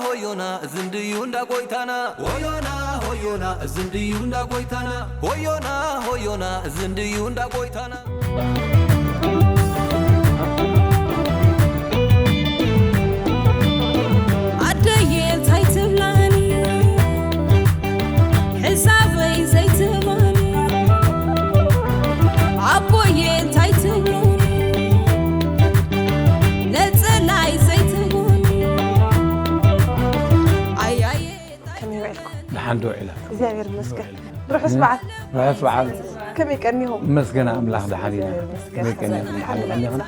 ሆዮና ዝንድዩ እንዳ ጎይታና። ሆዮና ሆዮና ዝንድዩ እንዳ ጎይታና። ሆዮና ሆዮና ዝንድዩ እንዳ ጎይታና። ኣደየ እንታይ ትብላኒ ሕሳበይ ዘይትህባኒ ኣቦየ እንታይ ትብሉኒ ነፀላይ ዘይትህቡኒ ኣያየ ከመይ ውዒልኩም? ደሓን ዶ ውዒላ? እግዚኣብሔር ይመስገን። ርሑስ በዓል። ርሑስ በዓል። ከመይ ቀኒኹም? መስገን ኣምላኽ ደሓን ኢና። ከመይ ቀኒኹም? ደሓን ቀኒኹም?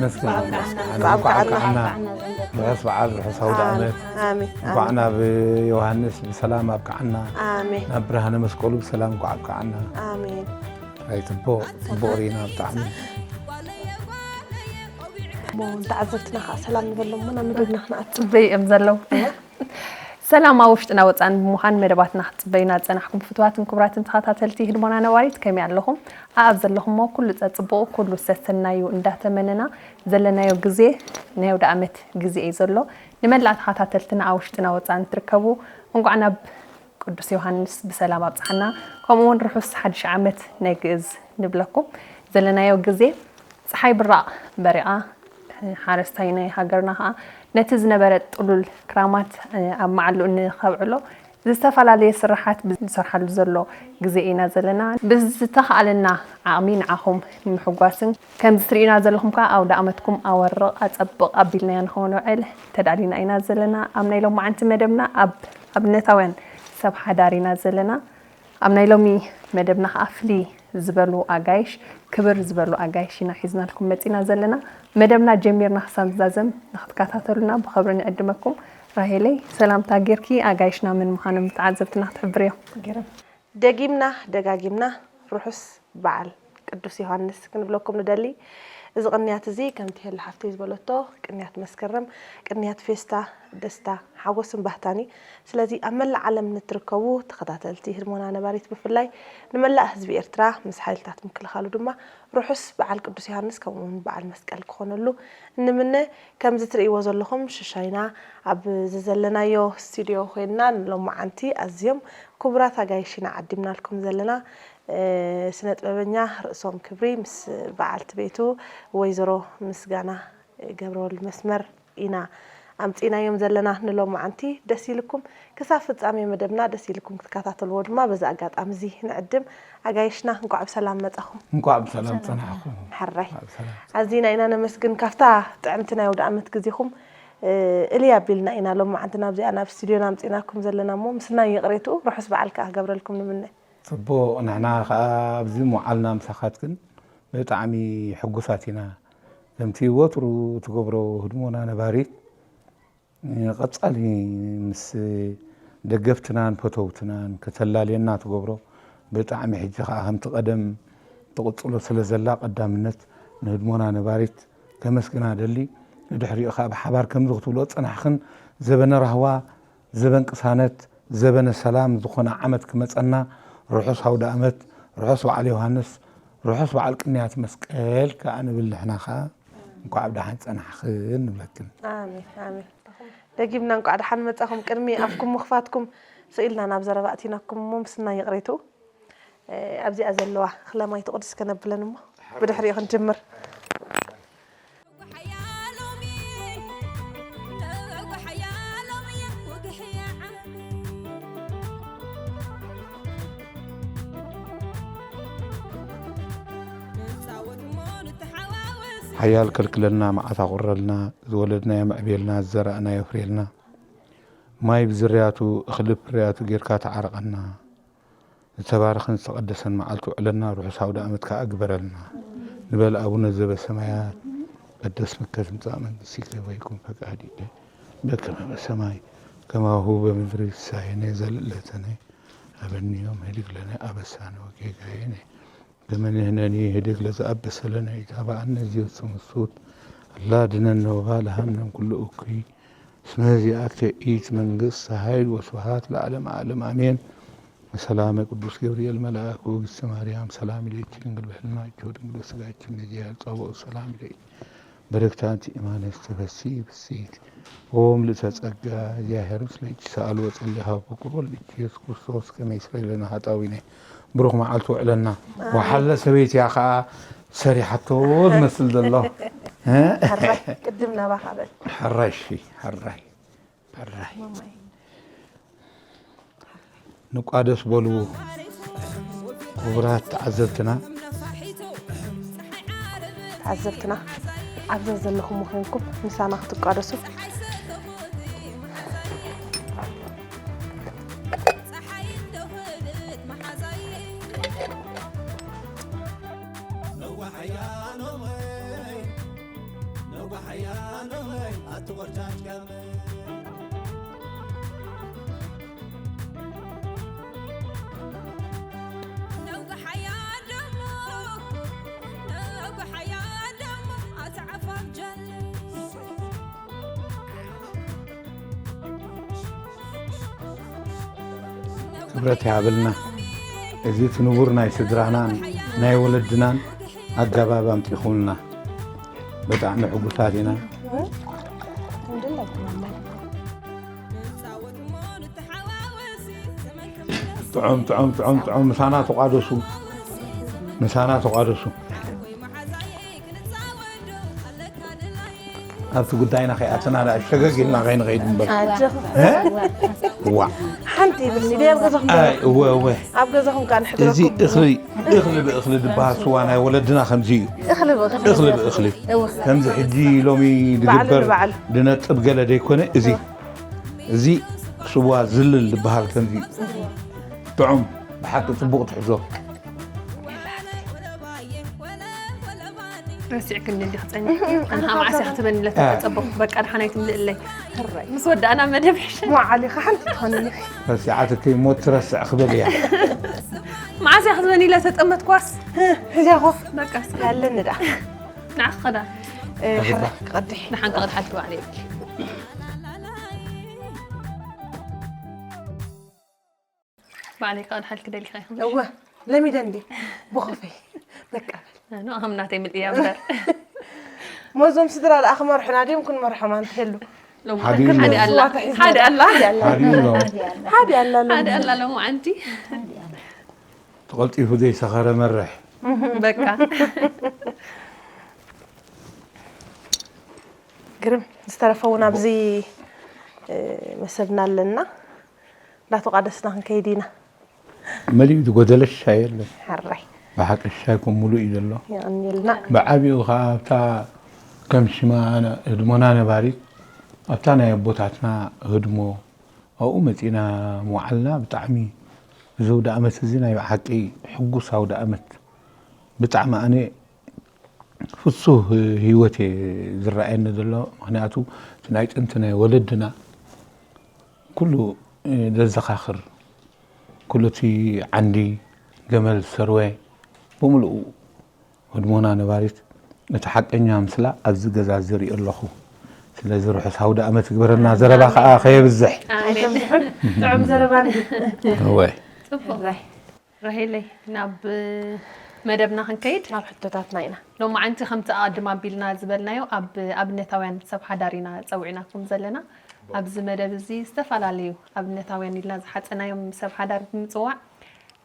መስገን ኣምላኽ ደሓን ኢና። እንኳዕ ኣብቅዓና። ርሑስ በዓል፣ ርሑስ ኣውደ ዓመት። ኣሜን። እንኳዕ ናብ ዮሃንስ ብሰላም ኣብቅዓና። ኣሜን። ናብ ብርሃነ መስቀሉ ብሰላም እንኳዕ ኣብቅዓና። ኣሜን። ኣይ ጽቡቕ፣ ጽቡቕ ርኢና ብጣዕሚ። እሞ ንተዓዘብትና ከዓ ሰላም ንበሎም እሞ ናብ መደብና ክንኣቱ። ጽበይ እዮም ዘለዉ። ሰላም ኣብ ውሽጥና ወፃን ብምዃን መደባትና ክትፅበዩና ዝፀናሕኩም ፍትዋትን ክቡራትን ተኸታተልቲ ህድሞና ነባሪት ከመይ ኣለኹም? ኣብ ዘለኹሞ ኩሉ ፀፅቡቑ ኩሉ ሰሰናዩ እንዳተመነና ዘለናዮ ግዜ ናይ ኣውደ ዓመት ግዜ እዩ ዘሎ። ንመላእ ተኸታተልትና ኣብ ውሽጥና ወፃን ትርከቡ እንኳዕ ናብ ቅዱስ ዮሃንስ ብሰላም ኣብፅሓና። ከምኡ እውን ርሑስ ሓድሽ ዓመት ናይ ግእዝ ንብለኩም። ዘለናዮ ግዜ ፀሓይ ብራቕ በሪቓ ሓረስታይ ናይ ሃገርና ከዓ ነቲ ዝነበረ ጥሉል ክራማት ኣብ መዓልኡ ንኸብዕሎ ዝተፈላለየ ስራሓት ብዝሰርሓሉ ዘሎ ግዜ ኢና ዘለና። ብዝተኻኣለና ዓቕሚ ንዓኹም ንምሕጓስን ከምዚ ትርእዩና ዘለኹም ከዓ ኣውደ ኣመትኩም ኣወርቕ ኣፀብቕ ኣቢልናዮ ንኸውንውዕል ተዳሊና ኢና ዘለና። ኣብ ናይ ሎማዓንቲ መደብና ኣብ ኣብነታውያን ሰብ ሓዳር ኢና ዘለና። ኣብ ናይ ሎሚ መደብና ከዓ ፍልይ ዝበሉ ኣጋይሽ ክብር ዝበሉ ኣጋይሽ ኢና ሒዝናልኩም መፂና ዘለና። መደብና ጀሚርና ክሳብ ዝዛዘም ንክትከታተሉና ብኸብሪ ንዕድመኩም። ራሄለይ ሰላምታ ጌርኪ ኣጋይሽና መን ምዃኖም ንተዓዘብትና ክትሕብርዮ። ደጊምና ደጋጊምና ርሑስ በዓል ቅዱስ ዮሃንስ ክንብለኩም ንደሊ። እዚ ቅንያት እዚ ከምቲ ሄሉ ሓፍተይ ዝበለቶ ቅንያት መስከረም፣ ቅንያት ፌስታ፣ ደስታ፣ ሓጎስን ባህታን እዩ። ስለዚ ኣብ መላእ ዓለም ንትርከቡ ተኸታተልቲ ህድሞና ነባሪት ብፍላይ ንመላእ ህዝቢ ኤርትራ ምስ ሓይልታት ምክልኻሉ ድማ ርሑስ በዓል ቅዱስ ዮሃንስ ከምኡ እውን በዓል መስቀል ክኾነሉ እንምነ። ከምዚ ትርእይዎ ዘለኹም ሽሻይና ኣብ ዝዘለናዮ ስቱድዮ ኮይንና ንሎማዓንቲ ኣዝዮም ክቡራት ኣጋይሽ ኢና ዓዲምናልኩም ዘለና። ስነ ጥበበኛ ርእሶም ክብሪ ምስ በዓልቲ ቤቱ ወይዘሮ ምስጋና ገብረወልድ መስመር ኢና ኣምፂናዮም ዘለና ንሎማዓንቲ። ደስ ኢልኩም ክሳብ ፍፃሜ መደብና ደስ ኢልኩም ክትከታተልዎ ድማ በዚ ኣጋጣሚ እዚ ንዕድም። ኣጋይሽና እንኳዕ ብሰላም መፃኹም። እንኳዕ ብሰላም ፀናሕኩም። ሕራይ እንኳዕ ብሰላም። ኣዚና ኢና ነመስግን ካብታ ጥዕምቲ ናይ ኣውደ ዓመት ግዜኹም። እልይ ኣቢልና ኢና ሎማዓንቲ ናብዚኣ ናብ ስቱድዮና ኣምፂናኩም ዘለና እሞ ምስናይ ይቕሬትኡ ርሑስ በዓል ከዓ ክገብረልኩም ንምነ። ጽቡቕ፣ ንሕና ኸኣ ኣብዚ ምውዓልና ምሳኻትክን ብጣዕሚ ሕጉሳት ኢና። ከምቲ ወትሩ ትገብሮ ህድሞና ነባሪት፣ ቀጻሊ ምስ ደገፍትናን ፈተውትናን ከተላልየና ትገብሮ ብጣዕሚ ሕጂ ኸኣ ከምቲ ቀደም ትቕጽሎ ስለ ዘላ ቀዳምነት ንህድሞና ነባሪት ከመስግና ደሊ። ንድሕሪኡ ኸኣ ብሓባር ከምዚ ክትብሎ ጸናሕኽን ዘበነ ራህዋ ዘበን ቅሳነት፣ ዘበነ ሰላም ዝኾነ ዓመት ክመጸና ርሑስ ኣውደ ኣመት፣ ርሑስ በዓል ዮሃንስ፣ ርሑስ በዓል ቅንያት መስቀል ከኣ ንብል ንሕና ከኣ እንኳዕ ብደሓን ጸናሕኽን ንብለክን። ኣሜን ኣሜን። ደጊምና እንኳዕ ደሓን መጻኹም። ቅድሚ ኣፍኩም ምኽፋትኩም ስኢልና ናብ ዘረባ ኣቲናኩም እሞ ምስና ይቕሬቱ። ኣብዚኣ ዘለዋ ክለማይ ትቕድስ ከነብለን እሞ ብድሕሪኡ ክንጅምር። ሓያል ከልክለልና፣ መዓት ኣቑረልና፣ ዝወለድናዮ ምዕቤልና፣ ዝዘራእናዮ ፍሬልና፣ ማይ ብዝርያቱ፣ እኽሊ ፍርያቱ ጌርካ ተዓርቐና። ዝተባረኸን ዝተቐደሰን መዓልቲ ውዕለና ርሑስ ኣውደ ዓመት ከኣ ግበረልና። ንበል ኣቡነ ዘበሰማያት፣ ይትቀደስ ስምከ ትምጻእ መንግሥትከ ወይኩን ፈቃድከ በከመ በሰማይ ከማሁ በምድሪ። ሲሳየነ ዘለለተነ ሀበነ ዮም፣ ህድግ ለነ አበሳነ ወጌጋየነ ከመ ንሕነኒ ህድግ ለዘአበሰ ለነ። ኢታብአነ እግዚኦ ውሱን፣ አላ አድነነ ወባልሐነ እምኩሉ እኩይ። እስመ ዚአከ ኢት መንግስት ኃይል ወስብሐት ለዓለመ ዓለም አሜን። ሰላመ ቅዱስ ገብርኤል መልአኩ ግዝእተ ማርያም ሰላም ይለኪ ድንግል በህልናኪ ወድንግል በስጋኪ እምይእዜሰ ጸባኦት ሰላም ይለኪ። በረክታንቲ ኢማነ ዝተበሲ ብስይቲ ኦም ልእተ ጸጋ እግዚኣብሔር ምስለ እጅ ሰኣሉ ወጸሊ ካብ ፍቅሩ ወልድ ኢየሱስ ክርስቶስ ከመይ ስረይ ለና ሃጣዊነ ብሩኽ መዓልቲ ውዕለና። ወሓለ ሰበይትያ ከዓ ሰሪሓቶ ዝመስል ዘሎ። እ? ሕራይ፣ ቅድም ናባኻ በል። ሕራይ፣ እሺ፣ ሕራይ፣ ሕራይ። ማማይ። ንቋደስ በሉ ክቡራት ተዓዘብትና። ተዓዘብትና፣ ኣብ ዘዘለኹም ኮይንኩም ምሳና ክትቋደሱ። ክብረት ይሃበልና። እዚ እቲ ንቡር ናይ ስድራናን ናይ ወለድናን ኣገባብ ኣምጺኹምልና። ብጣዕሚ ሕጉሳት ኢና። ጥዑም፣ ጥዑም፣ ጥዑም፣ ጥዑም። ምሳና ተቋደሱ። ምሳና ተቋደሱ። ኣብቲ ጉዳይና ከይኣተና ደኣ ሸገግ ኢልና ከይንኸይድ እምበር። ኣጆኹም። እ? ዋ። ሓንቲ ይብልኒ፣ ደይ ኣብ ገዛኹም ኣይ፣ እወ፣ እወ። ኣብ ገዛኹም ከኣ እዚ ንሕድረኩም። እኽሊ፣ እኽሊ ብእኽሊ ዝበሃል ስዋ ናይ ወለድና ከምዚ እዩ። እኽሊ ብእኽሊ። እኽሊ ብእኽሊ። እወ። ከምዚ ሕጂ ሎሚ በዓል ዝግበር ንበዓል። ዝነጥብ ገለ ደይኮነ፣ እዚ፣ እዚ ስዋ ዝልል ዝበሃል ከምዚ እዩ። ጥዑም፣ ብሓቂ ጽቡቕ ትሕዞ። ረሲዕክኒ እንዲኺ ጸኒሕኪ። ኣነ ከዓ መዓስ እያ ክትበኒ ኢለ እ። ተጸበኹ። በቃ ደሓን ኣይትምልእለይ። ሕራይ። ምስ ወዳእና መደብ ይሕሸ። ሞዓሊኻ ሓንቲ ትኾንኒ። ረሲዓትኪ ሞት ትረስዕ ክብል እያ። መዓስ እያ ክትበኒ ኢለ ተጠመትኳስ። እ፣ ሕዚያ ኮፍ። በቃ እስኪ። ኣለኒ ደኣ። ንዓኺ ከዳ። እ፣ ሕራይ ክቐድሕ። ንሓን ክቐድሓልኪ ባዕለይ። ባዕለይ ክቐድሓልኪ ደሊኻ ኢኺ። እወ፣ ለሚደ እንዴ? ብኸፈይ። በቃ በል። ኖ፣ ከም ናተይ ምልእያ እምበር። ሞዞም ስድራ ደኣ ክመርሑና ድዮም ክንመርሖም ኣንተ የሉ። ሎም ሓዲኡ ሓደ ኣሎ። ኣላ። ስዋ ተሒዝና ሓደ ኣላ። ሓዲኡ ኣሎ። ሓደ ኣላ ሎም። ሓደ ኣላ ሎም ኣንቲ። ተቐልጢፉ ዘይሰኸረ መርሕ። በቃ። ግርም፣ ዝተረፈ እውን ኣብዚ፣ እ፣ መሰብና ኣለና። እንዳተቋደስና ክንከይድ ኢና። መሊኡ ዝጎደለ ሻሂ የለን። ሕራይ። ብሓቂ ሻሂኩም ሙሉእ እዩ ዘሎ። የቐንየልና። ብዓቢኡ ከዓ ኣብታ ከም ሽማ ህድሞና ነባሪት፣ ኣብታ ናይ ኣቦታትና ህድሞ ኣብኡ መፂና ምውዓልና ብጣዕሚ እዚ ኣውደ ኣመት እዚ ናይ ብሓቂ ሕጉስ ኣውደ ኣመት። ብጣዕሚ ኣነ ፍሱህ ህይወት እየ ዝረኣየኒ ዘሎ። ምኽንያቱ እቲ ናይ ጥንቲ ናይ ወለድና ኩሉ፣ እ፣ ዘዘኻኽር፣ ኩሉ እቲ ዓንዲ፣ ገመል፣ ሰርወ ብምልኡ ህድሞና ነባሪት እቲ ሓቀኛ ምስላ ኣብዚ ገዛ ዝርኢ ኣለኹ። ስለዚ ርሑስ ኣውደ ኣመት ይግበረልና። ዘረባ ከዓ ከየብዝሕ። ኣሜን። ኣይተብዝሑን። ጥዑም ዘረባ እንዲ። እወ። ጽቡቕ። ራይ። ራሄለይ፣ ናብ መደብና ክንከይድ። ናብ ሕቶታትና ኢና። ሎማዓንቲ ከምቲ ኣቐድም ኣቢልና ዝበልናዮ፣ ኣብ ኣብነታውያን ሰብ ሓዳር ኢና ጸዊዕናኩም ዘለና። ኣብዚ መደብ እዚ ዝተፈላለዩ ኣብነታውያን ኢልና ዝሓጸናዮም ሰብ ሓዳር ብምጽዋዕ፣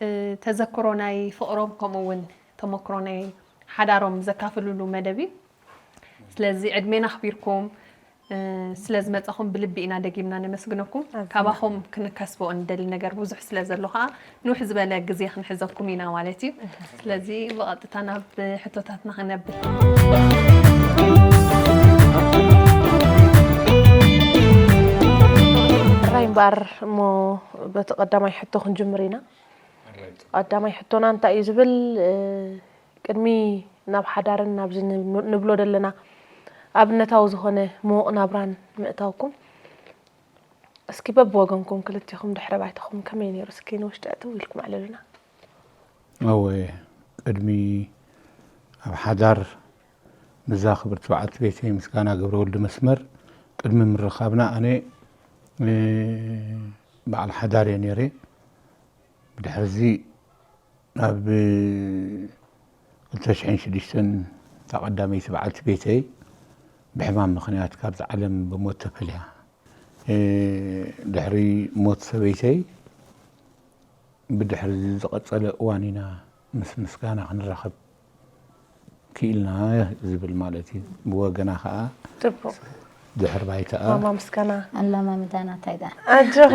እ፣ ተዘክሮ ናይ ፍቕሮም፣ ከምኡ እውን ተመክሮ ናይ ሓዳሮም ዘካፍሉሉ መደብ እዩ። ስለዚ ዕድሜና ኣኽቢርኩም፣ እ፣ ስለ ዝመጻኹም ብልቢ ኢና ደጊምና ነመስግነኩም። ኣዝና። ካባኹም ክንከስቦ እንደሊ ነገር ብዙሕ ስለ ዘሎ ኸኣ ንውሕ ዝበለ ግዜ ክንሕዘኩም ኢና ማለት እዩ። እህ። ስለዚ ብቐጥታ ናብ ሕቶታትና ክነብል። ጥራይ እምበኣር እሞ በቲ ቀዳማይ ሕቶ ክንጅምር ኢና። ቀዳማይ ሕቶና እንታይ እዩ ዝብል፣ እ፣ ቅድሚ ናብ ሓዳርን ናብዚ ን-፣ ንብሎ ዘለና ኣብነታዊ ዝኾነ ምዉቕ ናብራን ምእታውኩም፣ እስኪ በብወገንኩም ክልቲኹም ድሕረ ባይታኹም ከመይ ነይሩ? እስኪ ንውሽጢ ዕትው ኢልኩም ኣዕልሉና። እወ፣ ቅድሚ ኣብ ሓዳር ምስዛ ክብርቲ በዓልቲ ቤተይ ምስጋና ገብረወልድ መስመር ቅድሚ ምርኻብና ኣነ፣ እ፣ በዓል ሓዳር እየ ነይረ። ብድሕርዚ ኣብ ክልተ ሽሕን ሽዱሽተን እታ ቀዳመይቲ በዓልቲ ቤተይ ብሕማም ምኽንያት ካብዚ ዓለም ብሞት ተፈልያ። ድሕሪ ሞት ሰበይተይ ብድሕሪ ዝቐጸለ እዋን ኢና ምስ ምስጋና ክንራኸብ ክኢልና ዝብል ማለት እዩ። ብወገና ከዓ ድሕር ባይታኣ ማማ ምስጋና ኣላማ ሚዳና እንታይ ደኣ ኣጆኺ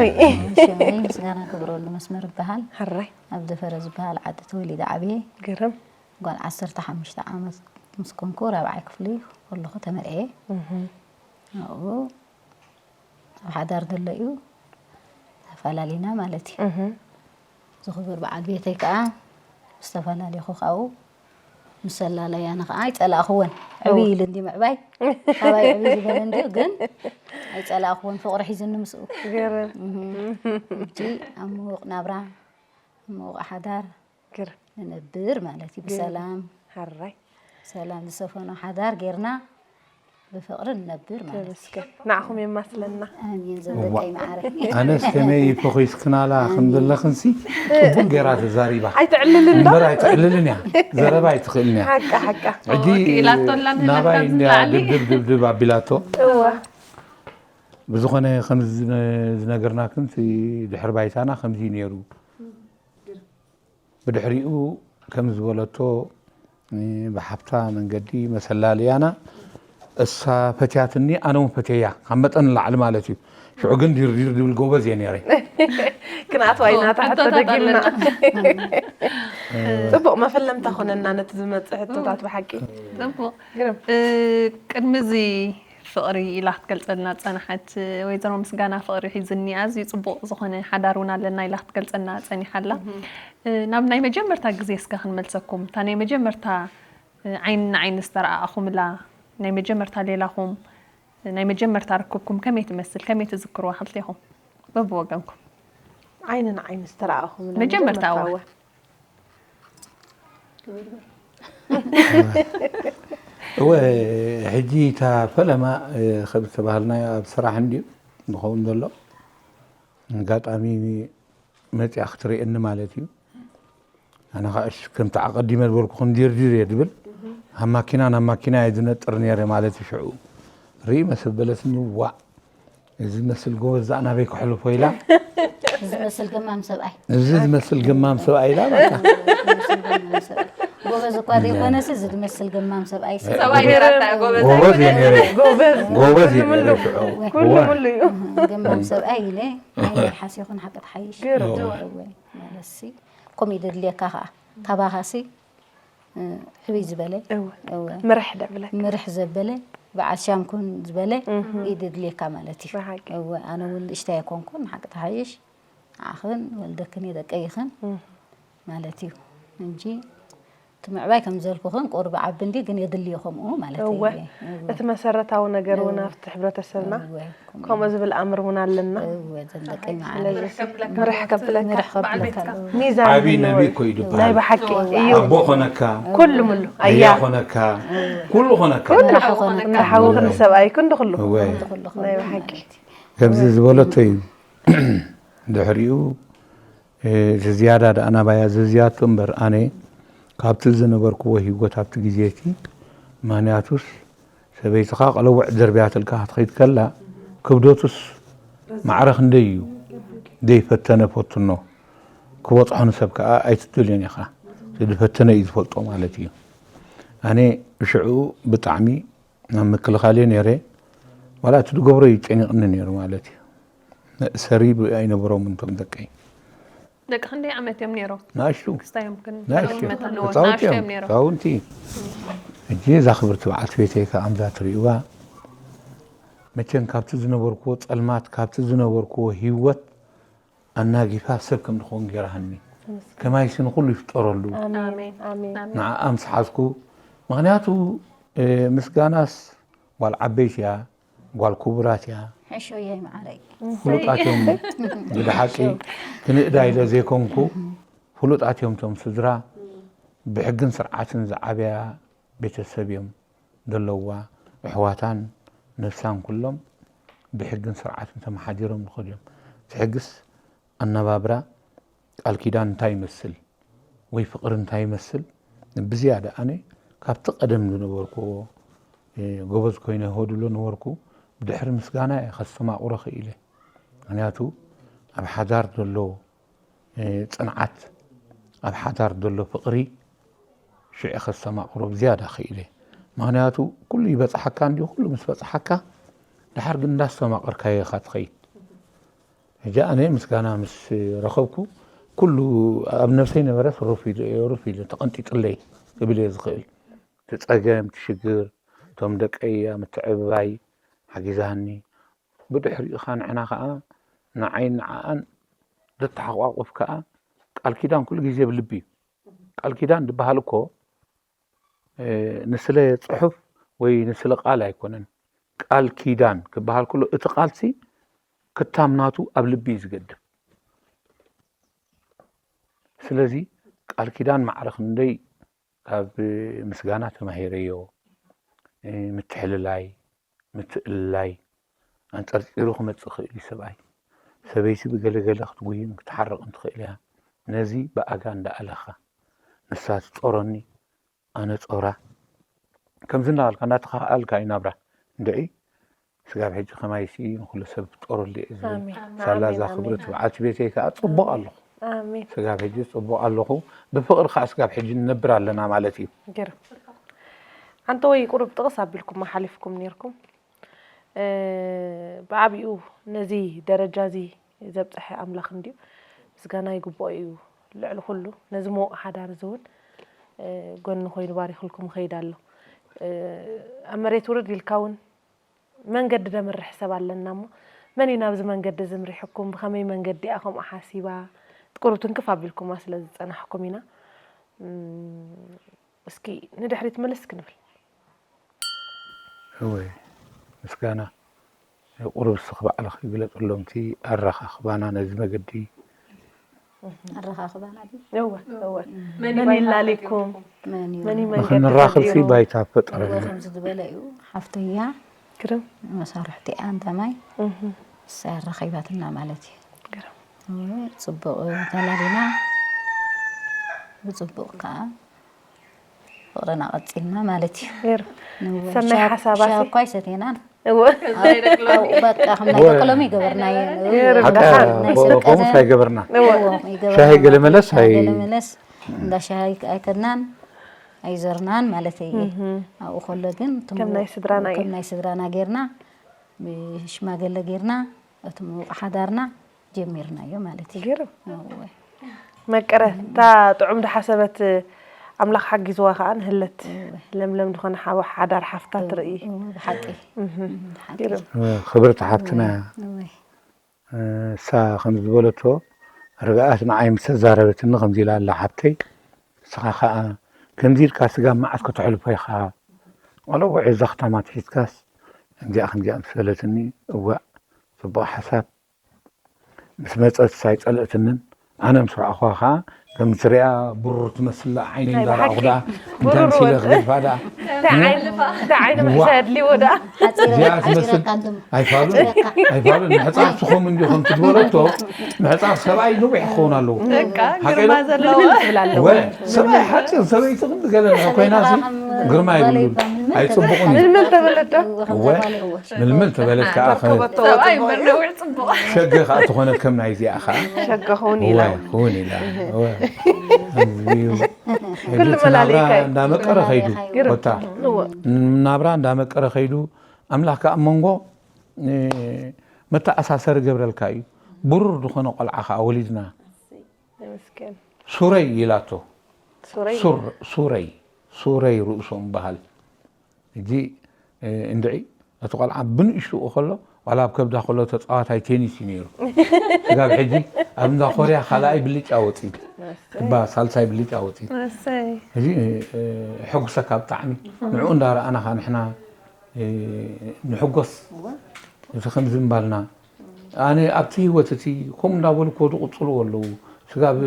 ሽመይ ምስጋና ክብረሉ መስመር ይበሃል። ሕራይ ኣብ ደፈረ ዝበሃል ዓዲ ተወሊደ ዓብየ። ግርም ጓል ዓሰርተ ሓሙሽተ ዓመት ምስ ኮንኩ ራብዓይ ክፍሊ ከለኹ ተመርዕየ። ኣብኡ ኣብ ሓዳር ዘሎ እዩ ተፈላለና ማለት እዩ። ዝኽብር በዓል ቤተይ ከዓ ዝተፈላለኹ ካብኡ ምስ ኣላለያኒ ከዓ ኣይፀላእኽዎን። ዕብይ ኢሉ እንዲ ምዕባይ ካባይ ዕብይ ዝበለ እንድዩ ግን ኣይፀላእኽዎን ፍቕሪ ሒዙኒ ምስኡ። ሕጂ ኣብ ምዉቕ ናብራ ኣብ ምዉቕ ሓዳር ንነብር ማለት እዩ። ብሰላም ሕራይ ሰላም ዝሰፈኖ ሓዳር ጌርና ብፍቕሪ ንነብር ማለት እዩ። ተመስገን። ንዓኹም የማስለና። ኣሜን ዘደቀይ መዓረይ። ኣነስ ከመይ ፈኺስክናላ ከም ዘለኽንሲ ጽቡቕ ጌራ ተዛሪባ። ኣይትዕልልን ዶ? እምበር ኣይትዕልልን እያ። ዘረባ ኣይትኽእልን እያ። ሓቃ ሓቃ። ሕጂ ክኢላቶ ኣላ ንህና ናባይ ካብ እንድያ ዝለዓሊ። ድብድብ ድብድብ ኣቢላቶ። እወ ብዝኾነ ከም ዝነ- ዝነገርናክንሲ ድሕሪ ባይታና ከምዚ ነይሩ። ብድሕሪኡ ከም ዝበለቶ ብሓፍታ መንገዲ መሰላለያና እሳ ፈትያትኒ ኣነ እውን ፈትየያ ካብ መጠን ንላዕሊ ማለት እዩ። ሽዑ ግን ዲርዲር ድብል ጎበዝ እየ ነይረ። ክንኣትዋ ኢና ታሕቲ ተደጊምና። ጽቡቕ መፈለምታ ኮነና ነቲ ዝመጽእ ሕቶታት ብሓቂ። ጽቡቕ። ቅድሚ እዚ ፍቕሪ ኢላ ክትገልጸልና ዝጸንሓት ወይዘሮ ምስጋና ፍቕሪ ሒዝኒ ኣዝዩ ጽቡቕ ዝኾነ ሓዳር እውን ኣለና ኢላ ክትገልጸልና ጸኒሓ ኣላ። ናብ ናይ መጀመርታ ግዜ እስከ ክንመልሰኩም። እታ ናይ መጀመርታ ዓይኒ ንዓይኒ ዝተረኣኣኹምላ ናይ መጀመርታ ሌላኹም ናይ መጀመርታ ርክብኩም ከመይ ትመስል? ከመይ ትዝክርዋ ክልቴኹም በብወገንኩም? ዓይኒ ንዓይኒ ዝተረኣኣኹምላ መጀመርታ እዋን። እወ ሕጂ እታ ፈለማ ከም ዝተባህልናዮ ኣብ ስራሕ እንድዩ ዝኸውን ዘሎ ኣጋጣሚ መፅያ ክትርእየኒ ማለት እዩ። ኣነ ከዓ እሺ ከምቲ ኣቐዲመ ዝበልኩ ክንዲርዲር እየ ዝብል ካብ ማኪና ናብ ማኪና እየ ዝነጥር ነይረ ማለት እዩ። ሽዑ ርኢ መሰበለትኒ ዋዕ እዚ ዝመስል ጎበዝ ዛእ ናበይ ከሕልፎ ኢላ እዚ ዝመስል ገማም ሰብኣይ እዚ ዝመስል ገማም ሰብኣይ ኢላ በቃ ጎበዝ እኳ ዘይኮነሲ እዚ ዝመስል ገማም ሰብኣይ ሰብኣይ ነራታ ጎበዝ ጎበዝ እየ ነይረ ጎበዝ እየ ነይረ ሽዑ ኩሉ ሙሉ እዩ ገማም ሰብኣይ ኢለ ሓሲኹን ሓቂ ትሓይሽ ማለትሲ ከምኡ እዩ ደድልየካ ከዓ ካባኻሲ ሕብይ ዝበለ ምርሕ ደብለ ምርሕ ዘበለ በዓል ሻንኩን ዝበለ እዩ ደድልየካ ማለት እዩ። ኣነ እውን ንእሽተይ ኣይኮንኩን ሓቂ ተሓይሽ ንዓኽን ወልደክን እየ ደቀይኽን ማለት እዩ እንጂ እቲ ምዕባይ ከም ዘልኩኽን ቁሩብ ዓቢ እንዲ ግን የድልዮ ከምኡ ማለት እዩ። እወ እቲ መሰረታዊ ነገር እውን ኣብቲ ሕብረተሰብና ከምኡ ዝብል ኣምር እውን ኣለና። ምርሕ ከብለካ ሚዛን ዓብይ ነቢ እኮ እዩ ዝበሃል። ናይ ብሓቂ እዩ። ኣቦ ኮነካ ኩሉ ምሉ ኣያ ኮነካ ኩሉ ኮነካ ንሓውክን ሰብኣይክን ንኩሉ ናይ ብሓቂ ከምዚ ዝበለቶ እዩ። ድሕሪኡ እቲ ዝያዳ ደኣ ናባያ ዘዝያቶ እምበር ኣነ ካብቲ ዝነበርክዎ ህይወት ኣብቲ ግዜ እቲ ምኽንያቱስ ሰበይትኻ ቀለውዕ ደርብያትልካ ክትኸይድ ከላ ክብደቱስ ማዕረ ክንደይ እዩ ዘይፈተነ ፈትኖ ክበፅሖ ንሰብ ከዓ ኣይትደልዮን ኢኻ ዝፈተነ እዩ ዝፈልጦ ማለት እዩ ኣነ ሽዑ ብጣዕሚ ናብ ምክልኻል እየ ነይረ ዋላ እቲ ዝገብሮ እዩ ጨኒቕኒ ነይሩ ማለት እዩ መእሰሪ ኣይነበሮምን እቶም ደቀይ። ደቂ ክንደይ ዓመት እዮም ነይሮም? ንኣሽቱ። ክስታዮም ግን ንኣሽቱ። መታን ንኣሽቱ እዮም ነይሮም። ህፃውንቲ። ሕጂ እዛ ክብርቲ በዓልቲ ቤተይ ከዓ እዛ ትርእይዋ መቸም ካብቲ ዝነበርክዎ ፀልማት ካብቲ ዝነበርክዎ ህይወት ኣናጊፋ ሰብ ከም ንኸውን ገይራሃኒ። ከማይሲ ንኹሉ ይፍጠረሉ። ኣሜን ኣሜን። ንዓኣ ምስ ሓዝኩ ምኽንያቱ ምስጋናስ ጓል ዓበይቲ እያ። ጓል ክቡራት እያ። ሕሾየይ መዓረይ። ፍሉጣት እዮም ብድሓቂ ክንእዳ ኢለ ዘይኮንኩ ፍሉጣት እዮም እቶም ስድራ ብሕግን ስርዓትን ዝዓበያ ቤተሰብ እዮም ዘለውዋ ኣሕዋታን ነብሳን ኩሎም ብሕግን ስርዓትን ተመሓዲሮም ዝኸዱ እዮም። እቲ ሕግስ ኣነባብራ ቃል ኪዳን እንታይ ይመስል ወይ ፍቕሪ እንታይ ይመስል ብዝያዳ ኣነ ካብቲ ቀደም ዝነበርክዎ እ፣ ጎበዝ ኮይነ ይኸድሎ ነበርኩ። ብድሕሪ ምስጋና እየ ከስተማቕሮ ክኢለ። ምኽንያቱ ኣብ ሓዳር ዘሎ፣ እ፣ ጽንዓት፣ ኣብ ሓዳር ዘሎ ፍቕሪ ሽዑ ከስተማቕሮ ብዝያዳ ክኢለ። ምኽንያቱ ኩሉ ይበጽሓካ እንድዩ፣ ኩሉ ምስ በጽሓካ ድሓር ግን እንዳስተማቐርካዮ ኢኻ ትኸይድ። ሕጂ ኣነ ምስጋና ምስ ረኸብኩ ኩሉ ኣብ ነብሰይ ነበረስ ሩፍ ኢሉ፣ ሩፍ ኢሉ ተቐንጢጥለይ ክብል እየ ዝኽእል። እቲ ጸገም፣ እቲ ሽግር፣ እቶም ደቀይ ኣብ ምትዕብባይ ሓጊዛኒ። ብድሕሪኡ ኸኣ ንዕና ኸኣ ንዓይን ንዓኣን ዘተሓቋቁፍ ከኣ ቃል ኪዳን ኩሉ ግዜ ኣብ ልቢ እዩ። ቃል ኪዳን ዝበሃል እኮ፣ እ፣ ንስለ ጽሑፍ ወይ ንስለ ቃል ኣይኮነን። ቃል ኪዳን ክበሃል ከሎ እቲ ቃልሲ ክታም ናቱ ኣብ ልቢ እዩ ዝገድም። ስለዚ ቃል ኪዳን ማዕረ ክንደይ ካብ ምስጋና ተማሂረዮ። እ፣ ምትሕልላይ፣ ምትእልላይ፣ ኣንጸርጺሩ ክመጽእ ይኽእል እዩ ሰብኣይ። ሰበይቲ ብገለገለ ክትጉይን ክትሓርቕን ትኽእል እያ። ነዚ ብኣጋ እንዳኣለኻ፣ ንሳ ትጾረኒ፣ ኣነ ጾራ፣ ከምዚ እናበልካ እናተኻኣልካ እዩ ናብራ። እንድዒ ስጋብ ሕጂ ከማይሲ ንኹሉ ሰብ ትጦረሉ እየ ዝብል። ኣሜን። ሳላ ኣሜን፣ እዛ ኣሜን። ክብርቲ በዓልቲ ቤተይ ከኣ ጽቡቕ ኣለኹ። ኣሜን። ስጋብ ሕጂ ጽቡቕ ኣለኹ። ብፍቕሪ ከኣ ስጋብ ሕጂ ንነብር ኣለና ማለት እዩ። ገርም። ሓንቲ ወይ ቁሩብ ጥቕስ ኣቢልኩም ሓሊፍኩም ኔርኩም። እ፣ ብዓቢኡ ነዚ ደረጃ እዚ ዘብጽሐ ኣምላኽ እንድዩ። ምስጋና ይግብኦ እዩ ልዕሊ ኩሉ። ነዚ ምዉቕ ሓዳር እዚ እውን፣ እ፣ ጎኒ ኮይኑ ባሪኽልኩም ይኸይድ ኣሎ። እ፣ ኣብ መሬት ውርድ ኢልካ እውን መንገዲ ደምርሕ ሰብ ኣለና እሞ፣ መን እዩ ናብዚ መንገዲ ዝምሪሕኩም? ብኸመይ መንገዲ እያ ከምኡ ሓሲባ? ቁሩብ ትንክፍ ኣቢልኩማ ስለ ዝጸናሕኩም ኢና። እም፣ እስኪ ንድሕሪት ምልስ ክንብል። እወ፣ ምስጋና። ቁሩብ እስኺ ባዕልኺ ግለጽሎም እቲ ኣረኻኽባና ነዚ መገዲ። ኣረኻኽባና ድዩ? እወ፣ እወ። መን መን እዩ ባይታ ይላሊኩም? መን እዩ? መን እዩ መንገዲ ንኽንራኽብ ሲ ፈጢሩ? ባይታ ፈጠረ። እወ፣ ከምዚ ዝበለ እዩ። ሓፍተያ ግርም። መሳርሕቲ እያ እንዳ ማይ። እህ። እሳ ኣረኺባትና ማለት እዩ። ግርም። እወ፣ ጽቡቕ ተላሊና። ብጽቡቕ ከኣ ፍቕርና ቀጺልና ማለት እዩ። ገይሩ። ንወ-፣ ሰናይ ሻ-፣ ሓሳብ ኣሲ። ሻሂ እኳ ኣይሰቴናን። እወ። ከምዚ ናይ ደቂ ሎሚ። በቃ፣ ከም ናይ እወ። ደቂ ሎሚ ይገበርናዮ። ገይሩ። ሓቃ፣ ደሓን። ናይ ከምኡስ ስርቀ ዘ-፣ ኣይገበርና። እወ። እወ፣ ይገበርና። ሻሂ ገለ መለስ ሻሂ ኣይ- ገለ መለስ፣ እንዳ ሻሂ ኣይከድናን፣ ኣይዞርናን ማለት እዩ። እህ። ኣብኡ ከሎ ግን፣ እቶም ከም ናይ ስድራና ከም እዩ። ናይ ስድራና ጌርና፣ ብሽማገለ ጌርና፣ እቲ ምውቕ ሓዳርና ጀሚርናዮ ማለት እዩ። ገይሩ። እወ። መቀረ፣ እታ ጥዑም ድሓሰበት ኣምላኽ ሓጊዝዋ ከኣ ንህለት እወ። ለምለም ዝኾነ ሓው-፣ ሓዳር ሓፍታ እወ፣ ትርኢ። እወ፣ ብሓቂ። እህ። እም፣ ብሓቂ። ገይሩ። እወ፣ ክብርቲ ሓፍትና እያ። እወ። እሳ ከም ዝበለቶ ርግኣት ንዓይ ምስ ተዛረበትኒ ከምዚ ኢላ ኣላ ሓብተይ፣ ንስኻ ከኣ ከምዚ ኢልካ ስጋብ መዓስ ከተሕልፎ ኢኻ? ቆልዑ ውዒ እዛ ክታማ ትሒዝካስ ከምዚኣ ከምዚኣ ምስ በለትኒ፣ እዋእ፣ ጽቡቕ ሓሳብ። ምስ መጸት ኣይጸልእትንን። ኣነ ምስ ረኣኹዋ ኸኣ ከም ትሪኣ ብሩር ትመስል ደኣ ዓይነይ ናይ እንዳረኣኹ ብሓቂ ደኣ እንታይ ብሩር መሲለ ወርቂ። ክገድፋ ደኣ። እንታይ ዓይኒ፣ እንታይ ዓይኒ ምሕሻ የድልይዎ ደኣ። እዚኣ ትመስል ኣይፋሉን፣ ኣይፋሉን። ምሕጻብ ስኹም እንዲኹም ትበለቶ፣ ምሕጻብ ሰብኣይ ነዊሕ ክኸውን ኣለዎ። በቃ፣ ሓቂ ግርማ ዶ? ዘለዎ። ምልምል ትብል ኣለዎ። ወ-፣ ሰብኣይ ሓጺር፣ ሰበይቲ ክንዲ ገለ ኮይና ሲ ግርማ የብሉን። ኣይጽቡቕን እዩ። ምልምል ተበለት ዶ? እወ፣ ምልምል ተበለት ከኣ ከ-፣ ኣረከበቶ ሰብኣይ ጽቡቕ። እምበር ነዊሕ ጽቡቕ። ሸገ ከኣ ተኾነት ከም ናይዚኣ ከኣ። ሸገ ክውን እወ፣ ኢላ። ክውን ኢላ። እወ። ኣዝዩ ኩሉ እቲ ናብራ መላሊእካ እዩ። እንዳመቀረ ከይዱ። ግርም። ኮታ። እወ። ናብራ እንዳመቀረ ከይዱ፣ ኣምላኽ ከኣ ኣብ መንጎ፣ እ፣ መተኣሳሰሪ ገብረልካ እዩ። ብሩር ዝኾነ ቆልዓ ከኣ ወሊድና። ተመስገን። ሱረይ ኢላቶ። ሱረይ? ሱር-፣ ሱረይ። ሱረይ ርእሶም በሃል። ሕጂ፣ እ፣ እንድዒ፣ እቲ ቆልዓ ብንእሽትኡ ከሎ፣ ዋላ ኣብ ከብዳ ከሎ ተጻዋታይ ቴኒስ እዩ ነይሩ። ስጋብ ሕጂ ኣብ እንዳ ኮርያ ካልኣይ ብልጫ ወጺኡ። እባ ሳልሳይ ብልጫ ወጺኡ። እሰይ። ሕጂ፣ እ፣ ሕጉሰካ ብጣዕሚ። ንዕኡ እንዳረኣና ኸኣ ንሕና፣ እ፣ ንሕጎስ። እወ። እዚ ከምዚ ምባልና፣ ኣነ ኣብቲ ህይወት እቲ ከምኡ እንዳበሉ ክወድቁ ዝጽልኡ ኣለዉ። ስጋብ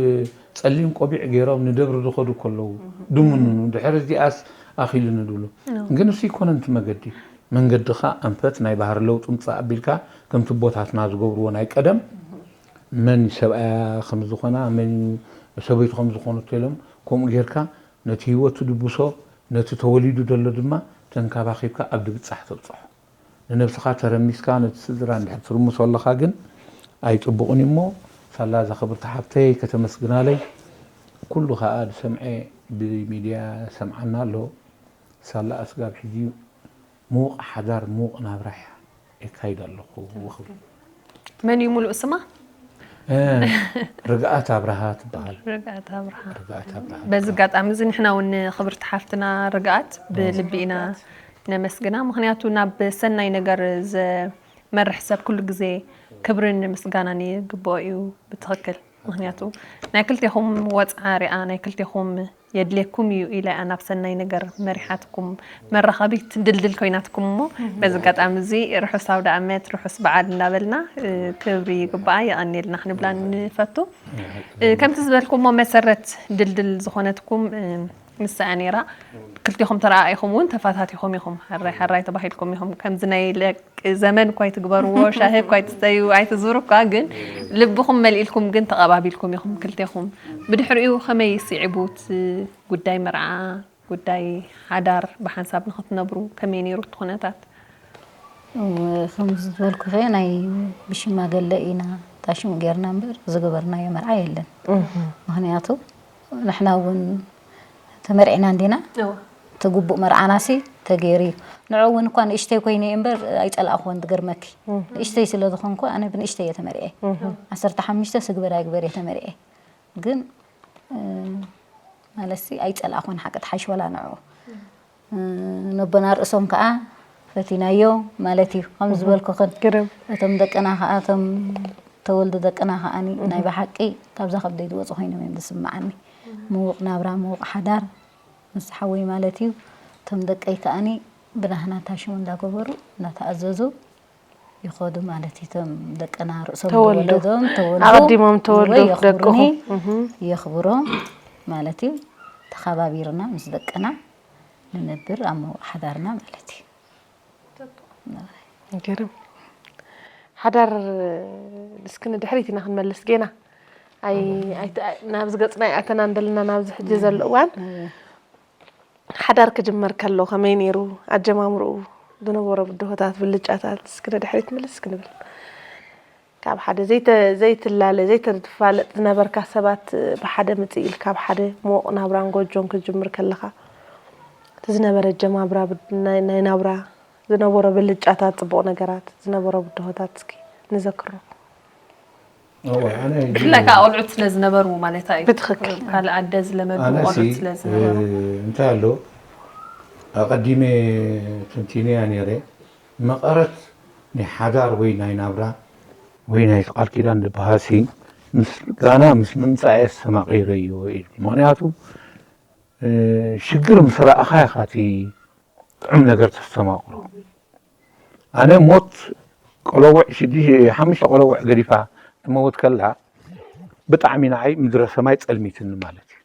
ጸሊም ቆቢዕ ገይሮም ንደብሪ ዝኸዱ ከለዉ፣ እህ። ድምንኑ፣ ድሕሪ እዚኣስ ኣኺሉኒ ድብሉ። እወ። ግን እሱ ኣይኮነን እቲ መገዲ። መንገድኻ ኣንፈት ናይ ባህሪ ለውጢ ምጻእ ኣቢልካ፣ ከምቲ ኣቦታትና ዝገብርዎ ናይ ቀደም፣ እህ። መን እዩ ሰብኣያ ከም ዝኾና፣ መን እዩ ሰበይቱ ከም ዝኾነቶ ኢሎም፣ ከምኡ ጌርካ ነቲ ህይወት ትድብሶ፣ ነቲ ተወሊዱ ዘሎ ድማ እቲ ተንከባኺብካ ኣብ ድብጻሕ ተብጽሖ። ንነብስኻ ተረሚስካ ነቲ ስድራ እንድሕር ትርምሶ ኣለኻ ግን ኣይጽቡቕን እዩ እሞ፣ ሳላ እዛ ክብርቲ ሓብተይ ከተመስግናለይ። ኩሉ ከኣ ዝሰምዐ ብሚድያ ሰምዓና ኣሎ። ሳላ ኣስጋብ ሕጂ ምዉቕ ሓዳር ምዉቕ ናብራ እያ የካይድ ኣለኹ ክብል። መን እዩ ሙሉእ ስማ? እ፣ ርግኣት ኣብርሃ ትበሃል። ርግኣት ኣብርሃ። ርግኣት ኣብርሃ። በዚ ኣጋጣሚ እዚ ንሕና እውን ንክብርቲ ሓፍትና ርግኣት ብልቢ ኢና ነመስግና። ምክንያቱ ናብ ሰናይ ነገር ዘመርሕ ሰብ ኩሉ ግዜ ክብርን ምስጋናን ይግብኦ እዩ ብትኽክል። ምክንያቱ ናይ ክልቴኹም ወፅዓ ሪኣ ናይ ክልቴኹም የድልየኩም እዩ ኢለ እያ ናብ ሰናይ ነገር መሪሓትኩም መራኸቢት ድልድል ኮይናትኩም እሞ በዚ ኣጋጣሚ እዚ ርሑስ ኣውደ ዓመት ርሑስ በዓል እንዳበልና እ፣ ክብሪ ይግባኣ የቐንየልና ክንብላ ንፈቱ። እ፣ ከምቲ ዝበልኩሞ መሰረት ድልድል ዝኾነትኩም እ፣ ንሳ እያ ነይራ። ክልቴኹም ተረኣኢኹም እውን ተፋታቲኹም ኢኹም። ሓራይ ሓራይ ተባሂልኩም ኢኹም። ከምዚ ናይ ለቅ ዘመን እኳ ኣይትግበርዎ፣ ሻሂ እኳ ኣይትስተዩ፣ ኣይትዙሩ እኳ ግን ልብኹም መሊእልኩም ግን ተቐባቢልኩም ኢኹም ክልቴኹም። ብድሕሪኡ ከመይ ስዒቡ እቲ ጉዳይ መርዓ፣ ጉዳይ ሓዳር ብሓንሳብ ንኽትነብሩ ከመይ ነይሩ እቲ ኩነታት? ከምዚ ዝበልኩኸ ናይ ብሽማገለ ኢና ታሽሙ ጌርና እምበር ዝገበርናዮ መርዓ የለን። ምክንያቱ ንሕና እውን ተመርዒና እንዲና። እቲ ግቡእ መርዓናሲ ተገይሩ እዩ። ንዑ እውን እኳ ንእሽተይ ኮይነ እየ እምበር ኣይፀላእኹዎን። ዝገርመኪ ንእሽተይ ስለ ዝኾንኩ ኣነ ብንእሽተይ እየ ተመርዔ። ዓሰርተ ሓሙሽተ ስግበር ኣይግበር እየ ተመርዔ። ግን እ፣ ማለትሲ ኣይፀላእኹን ሓቂ ትሓሽ ወላ ንዑ እ፣ ነቦና ርእሶም ከዓ ፈቲናዮ ማለት እዩ። ከም ዝበልኩኽን ግርም እቶም ደቅና ከዓ እቶም ተወልዱ ደቅና ከዓኒ ናይ ብሓቂ ካብዛ ከብደይ ዝወፁ ኮይኖም እዮም ዝስምዓኒ። ምውቕ ናብራ ምውቕ ሓዳር ምስ ሓወይ ማለት እዩ። እቶም ደቀይ ከዓኒ ብናህና ታሽሙ እንዳገበሩ እንዳተኣዘዙ ይኸዱ ማለት እዩ። እቶም ደቅና ርእሶም ተወልዱ። ዝወለዶም ተወልዱ ኣቐዲሞም ተወልዱ ወይ የኽብሩኒ፣ ደቅኹም። እህ። የኽብሮም ማለት እዩ። ተኸባቢርና ምስ ደቅና ንነብር ኣብ መውቕ ሓዳርና ማለት እዩ። ገርም ሓዳር እስኪ ንድሕሪት ኢና ክንመልስ ጌና ኣይ ኣይተ- ናብዚ ገፅና ይኣተና እንደለና ናብዚ ሕጂ ዘሎ እዋን ሓዳር ክጅመር ከሎ ከመይ ነይሩ ኣጀማምርኡ ዝነበሮ ብድሆታት ብልጫታት እስኪ ንድሕሪት ምልስ ክንብል ካብ ሓደ ዘይተ- ዘይትላለ ዘይተፋለጥ ዝነበርካ ሰባት ብሓደ ምፅእ ኢልካ ኣብ ሓደ ምወቕ ናብራን ጎጆን ክጅምር ከለኻ እቲ ዝነበረ ኣጀማምራ ናይ ናይ ናብራ ዝነበሮ ብልጫታት፣ ፅቡቕ ነገራት፣ ዝነበሮ ብድሆታት እስኪ ንዘክሮ። እወ፣ ኣነ ብፍላይ ከዓ ቆልዑት ስለ ዝነበሩ ማለት እዩ። ብትኽክል። ካልእ ኣደ ዝለመዱ ኣነሲ ቆልዑት ስለ ዝነበሩ። እ፣ እንታይ ኣሎ ኣቐዲመ ትንቲነያ ነይረ። መቐረት ናይ ሓዳር ወይ ናይ ናብራ ወይ ናይ ቃል ኪዳን ዝበሃልሲ ምስ ጋና ምስ ምምፃእ ኣስተማቒረዮ ኢሉ። ምኽንያቱ እ፣ ሽግር ምስ ረኣኻ ኢኻ እቲ ጥዑም ነገር ተስተማቕሮ። ኣነ ሞት ቆለውዕ ሽዱሽተ ሓሙሽተ ቆለውዕ ገዲፋ ትመውት ከላ ብጣዕሚ ንዓይ ምድረ ሰማይ ጸልሚትኒ ማለት እዩ።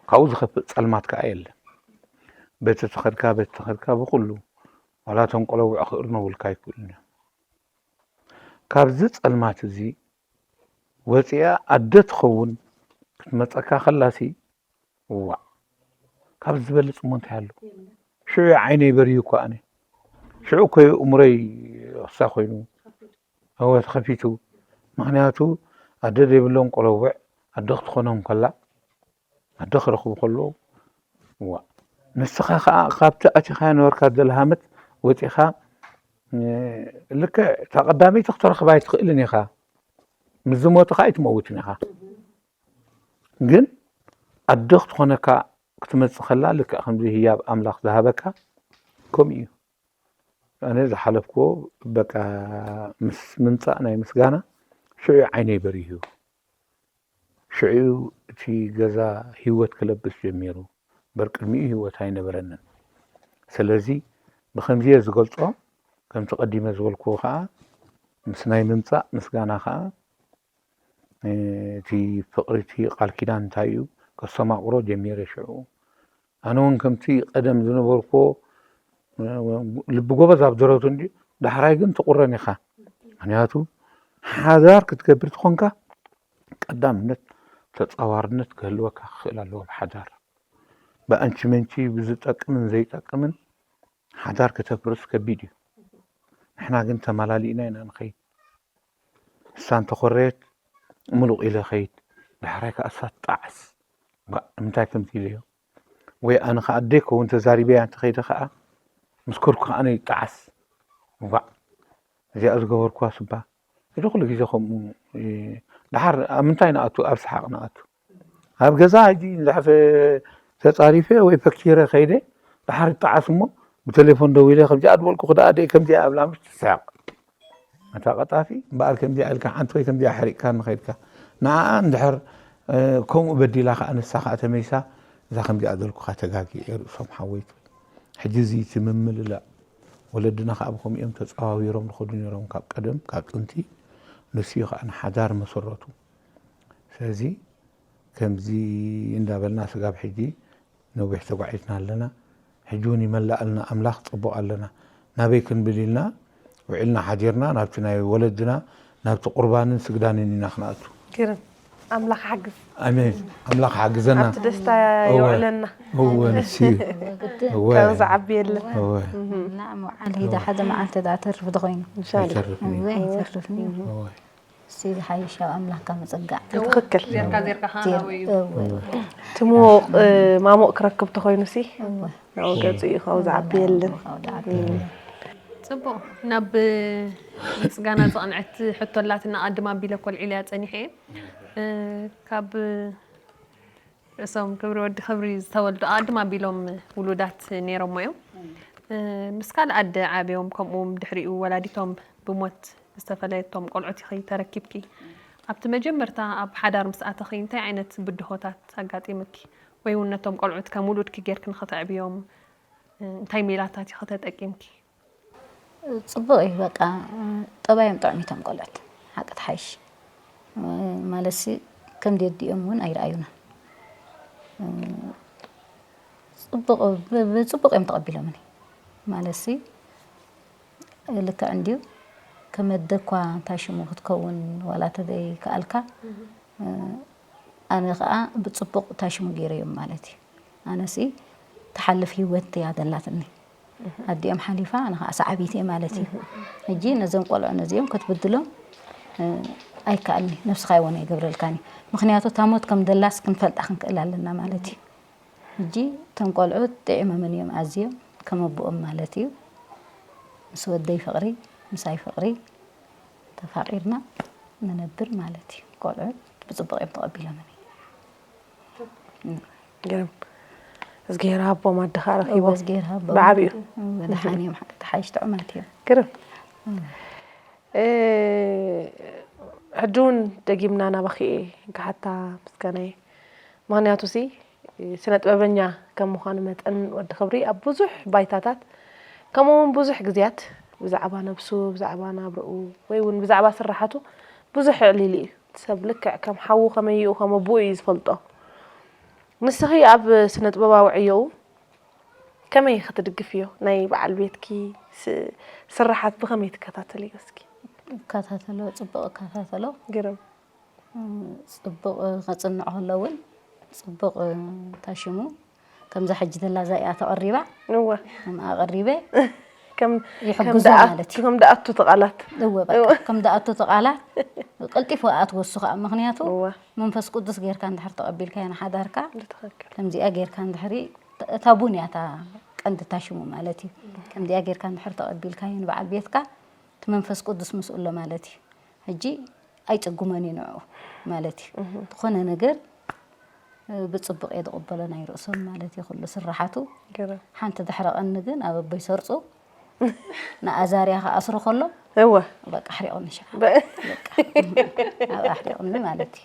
ካብኡ ዝኸፍእ ጸልማት ከኣ የለን። በቲ ተኸድካ በቲ ተኸድካ ብኹሉ ዋላ እቶም ቆለውዕ ክእርነውልካ ኣይክእሉን እዮም። ካብዚ ጸልማት እዚ ወፂኣ ኣደ ትኸውን ክትመፀካ ከላሲ እዋእ ካብ ዝበልፅ እሞ እንታይ ኣሎ? ሽዑ ዓይነይ በርዩ እኮ ኣነ ሽዑ እኮ እምሮይ ክሳ ኮይኑ እወ ተኸፊቱ። ምኽንያቱ ኣደ ዘይብሎም ቆለውዕ ኣደ ክትኾኖም ከላ ኣደ ክረኽቡ ከለዉ እዋ ንስኻ ከዓ ካብቲ ኣቲኻዮ ነበርካ ዘለሃመት ወፂኻ ልክዕ እታ ቀዳመይቲ ክትረኽባ ኣይትኽእልን ኢኻ። ምስ ዝሞቱ ከዓ ኣይትመውትን ኢኻ። ግን ኣደ ክትኾነካ ክትመፅእ ከላ ልክዕ ከምዚ ህያብ ኣምላኽ ዝሃበካ ከምኡ እዩ። ኣነ ዝሓለፍክዎ በቃ ምስ ምምፃእ ናይ ምስጋና ሽዑ ዓይነይ በሪሁ። ሽዑ እቲ ገዛ ህይወት ክለብስ ጀሚሩ። በር ቅድሚኡ ህይወት ኣይነበረንን። ስለዚ ብኸምዚ እየ ዝገልፆ። ከምቲ ቀዲመ ዝበልክዎ ከዓ ምስ ናይ ምምፃእ ምስጋና ከዓ እቲ ፍቕሪ እቲ ቃል ኪዳን እንታይ እዩ ከስተማቕሮ ጀሚረ ሽዑ። ኣነ እውን ከምቲ ቀደም ዝነበርክዎ ልቢ ጎበዝ ኣብ ደረቱ እንዲ ዳሕራይ ግን ትቑረን ኢኻ። ምክንያቱ ሓዳር ክትገብር ትኾንካ ቀዳምነት ተፃዋርነት ክህልወካ ክኽእል ኣለዎ። ብሓዳር ብኣንቺ መንቺ ብዝጠቅምን ዘይጠቅምን ሓዳር ከተፍርስ ከቢድ እዩ። ንሕና ግን ተመላሊእና ኢና ንኸይድ። እሳ እንተኾረየት ምሉቕ ኢለ ኸይድ፣ ዳሕራይ ከኣ እሳ ትጣዓስ። እዋእ፣ ንምንታይ ከምዚ ኢለዮ? ወይ ኣነ ኸኣ ኣደይ ክኸውን ተዛሪበያ እንተኸይደ ኸኣ፣ ምስ ከድኩ ኸኣ ኣነ ይጣዓስ። እዋእ፣ እዚኣ ዝገበርኩዋ ስባ ኢሉ ኩሉ ግዜ ከምኡ። እ፣ ደሓር ኣብ ምንታይ ንኣቱ? ኣብ ሰሓቕ ንኣቱ። ኣብ ገዛ ሕጂ እንድሕር ተ-፣ ተጻሪፈ ወይ ፈኪረ ከይደ፣ ደሓር ይጣዓስ እሞ፣ ብቴሌፎን ደዊለ፣ "ከምዚኣ ዝበልኩኺ ደኣ ኣደይ ከምዚኣ ኣብላ" ምሽ ትስሕቕ። ኣታ ቀጣፊ፣ እምበኣር ከምዚኣ ኢልካ ሓንቲ ወይ ከምዚኣ ሓሪቕካኒ ከይድካ። ንዓኣ እንድሕር፣ እ፣ ከምኡ በዲላ ከኣ ንሳ ከኣ ተመይሳ፣ እዛ ከምዚኣ ዘልኩኻ ተጋጊየ ርእሶም ሓወይ ትብል። ሕጂ እዚ እቲ ምምልላእ፣ ወለድና ከኣ ብኸምኡ እዮም ተጸዋዊሮም ዝኸዱ ነይሮም ካብ ቀደም፣ ካብ ጥንቲ። ንሱ እዩ ከኣ ንሓዳር መሰረቱ። ስለዚ ከምዚ እንዳበልና ስጋብ ሕጂ ነዊሕ ተጓዒዝና ኣለና። ሕጂ እውን ይመላኣልና ኣምላኽ፣ ጽቡቕ ኣለና። ናበይ ክንብል ኢልና ውዒልና ሓዲርና ናብቲ ናይ ወለድና ናብቲ ቁርባንን ስግዳንን ኢና ክንኣቱ። ግርም። ኣምላኽ ሓግዝ። ኣሜን። ኣምላኽ ሓግዘና። ኣብቲ ደስታ እወ። የውዕለና። እወ፣ ንሱ እዩ። ግድን። እወ። ካብኡ ዝዓቢ የለን። እወ። እና ምውዓል ሂዳ ሓደ መዓልቲ ደኣ ተርፍ ዶ ኮይኑ? ኢንሻላህ። ኣይተርፍን እዩ። እወ፣ ኣይተርፍን እዩ። እወ። እስቲ ዝሓይሽ ኣብ ኣምላኽካ ምጽጋዕ። ትኽክል። ዜርካ ዜርካ ሃና ዜር-፣ ወይ እዩ። እወ። እቲ ምዉቕ፣ እ፣ ማሙቕ ክረክብ ተኾይኑ ሲ፣ እወ። ናብኡ ገጹ እዩ፣ ካብኡ ዝዓቢ የለን። ካብኡ ዝዓቢ የለን። ጽቡቕ። ናብ ምስጋና ዝቐንዐት ሕቶ ኣላትና፣ ኣድማ ኣቢለ ኮልዒለያ ጸኒሐ እየ። እ፣ ካብ ርእሶም ክብሪ ወዲ ክብሪ ዝተወልዱ ኣድማ ኣቢሎም ውሉዳት ነይሮሞ እዮም። እ፣ ምስ ካልእ ኣደ ዓብዮም፣ ከምኡ እውን ድሕሪኡ ወላዲቶም ብሞት ዝተፈለየቶም ቆልዑት ኢኺ ተረኪብኪ። ኣብቲ መጀመርታ ኣብ ሓዳር ምስ ኣተኺ እንታይ ዓይነት ብድሆታት ኣጋጢምኪ? ወይ እውን ነቶም ቆልዑት ከም ውሉድኪ ጌርኪ ንኽተዕብዮም፣ እ፣ እንታይ ሜላታት ኢኺ ተጠቂምኪ? ጽቡቕ እዩ፣ በቃ፣ ጠባዮም ጥዑም እዩ እቶም ቆልዑት፣ ሓቂ ትሓይሽ። ማለትሲ፣ ከም ዴዲኦም እውን ኣይረኣዩናን። ጽቡቕ፣ ብ-፣ ብጽቡቕ እዮም ተቐቢሎምኒ። ማለትሲ፣ ልክዕ እንድዩ፣ ከም ኣደ እኳ እንታይ ሽሙ ክትከውን ዋላ ተዘይከኣልካ፣ ኣነ ኸኣ ብጽቡቕ እንታይ ሽሙ ገይረዮም ማለት እዩ። ኣነሲ ትሓልፍ ህይወት እያ ዘላትኒ። ኣዲኦም ሓሊፋ፣ ኣነ ኸዓ ሰዓቢት እየ ማለት እዩ። ሕጂ ነዞም ቆልዑ ነዚኦም ክትብድሎም፣ እ፣ ኣይከኣልኒ፣ ነብስኻ እውን ኣይገብረልካን እዩ። ምኽንያቱ እታ ሞት ከም ደላስ ክንፈልጣ ክንክእል ኣለና ማለት እዩ። ሕጂ እቶም ቆልዑ ጥዒሞምን እዮም ኣዝዮም፣ ከም ኣቦኦም ማለት እዩ። ምስ ወደይ ፍቕሪ፣ ምሳይ ፍቕሪ፣ ተፋቒርና ንነብር ማለት እዩ። ቆልዑ ብጽቡቕ እዮም ተቐቢሎምኒ። ግርም። እዝግሄር ሃቦም ኣደኻ ረኺቦ። እወ፣ እዝግሄር ሃቦም። ብዓቢኡ። እወ፣ ደሓን እዮም፣ ሓቂ ተሓይሽ ጥዑማት እዮም። ግርም። እም። እ፣ ሕጂ እውን ደጊምና ናባኺ እየ ክሓታ ምስጋናየ። ምኽንያቱ ሲ፣ ስነ ጥበበኛ ከም ምዃኑ መጠን ወዲ ክብሪ ኣብ ብዙሕ ባይታታት፣ ከምኡ እውን ብዙሕ ግዜያት ብዛዕባ ነብሱ፣ ብዛዕባ ናብርኡ፣ ወይ እውን ብዛዕባ ስራሓቱ ብዙሕ ኣዕሊሉ እዩ። እቲ ሰብ ልክዕ ከም ሓዉ፣ ከመይኡ፣ ከም ኣቦኡ እዩ ዝፈልጦ። ንስኺ ኣብ ስነ ጥበባዊ ዕዮኡ ከመይ ኢኺ ትድግፍዮ? ናይ በዓል ቤትኪ ስ-፣ ስራሓት ብኸመይ ትከታተልዮ እስኪ? እከታተሎ፣ ጽቡቕ እከታተሎ። ግርም። እም፣ ጽቡቕ ከጽንዕ ከሎ እውን ጽቡቕ፣ እንታይ ሽሙ፣ ከምዛ ሕጂ ዘላ እዛ እያ ተቐሪባ። እወ። ከምኣ ኣቐሪበ ከም፣ ከም ይሕግዞ ደኣ-፣ ማለት እዩ። ከም ደኣቱ እቲ ቃላት። እወ፣ በቃ፣ እወ። ከም ደኣቱ እቲ ቃላት ቀልጢፉ ኣትዎ እሱ ኸኣ። ምኽንያቱ እወ። መንፈስ ቅዱስ ጌርካ እንድሕር ተቐቢልካዮ ንሓዳርካ፣ ብትኽክል። ከምዚኣ ጌርካ እንድሕሪ፣ እታ ቡን እያ እታ ቀንዲ እታ ሽሙ ማለት እዩ። ከምዚኣ ጌርካ እንድሕር ተቐቢልካዮ ንበዓል ቤትካ፣ እቲ መንፈስ ቅዱስ ምስኡ ኣሎ ማለት እዩ። ሕጂ ኣይጽጉሞን እዩ ንዕኡ ማለት እዩ። እህ። ዝኾነ ነገር፣ እ፣ ብጽቡቕ እየ ዝቕበሎ ናይ ርእሶም ማለት እዩ፣ ኩሉ ስራሓቱ። ገለ። ሓንቲ ድሕሪ ቀኒ ግን ኣብ ኣቦይ ሰርጹ ንኣዛርያ ክኣስሮ ከሎ፣ እወ። በቃ ኣሕሪቑኒ ሸዓ። በ-፣ በቃ፣ ኣብ ኣሕሪቑኒ ማለት እዩ።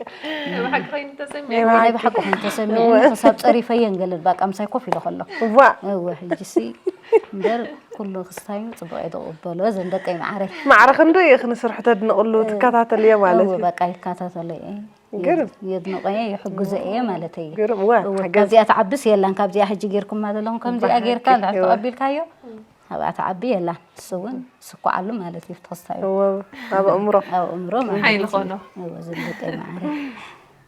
ናይ ብሓቂ ኮይኑ ተሰሚዑ። ናይ ብሓቂ ኮይኑ ተሰሚዑ። እወ። ክሳብ ጸሪፈየን ገለ በቃ ምሳይ ኮፍ ኢሉ ከሎ። እዋ። እወ፣ ሕጂሲ እምበር ኩሉ ክስታዩ ጽቡቕ እየ ዝቕበሎ፣ እዘን ደቀይ መዓረይ። ማዕረ ክንደይ ኢኺ ንስርሑ ተድንቕሉ፣ እ፣ ትከታተልዮ ማለት እወ፣ እዩ። በቃ ይከታተሎ እየ። ግርም። የድንቆ እየ፣ ይሕግዞ እየ ማለት እዩ። ግርም፣ እወ፣ እወ፣ ሓገዝ። ካብዚኣ ትዓብስ የላን፣ ካብዚኣ ሕጂ ጌርኩማ ዘለኹም፣ ከምዚኣ በሓቂ፣ ጌርካ እንድሕር እወ። ተቐቢልካዮ፣ ኣብኣ ትዓቢ የላን። እሱ እውን ስኳዓሉ ማለት እዩ፣ ተኸስታዩ። እወ፣ ኣብ ኣእምሮ። ኣብ ኣእምሮ ማለት ሓይሊ እዩ። ኾኖ። እወ፣ ዝብልቀ መዓረ።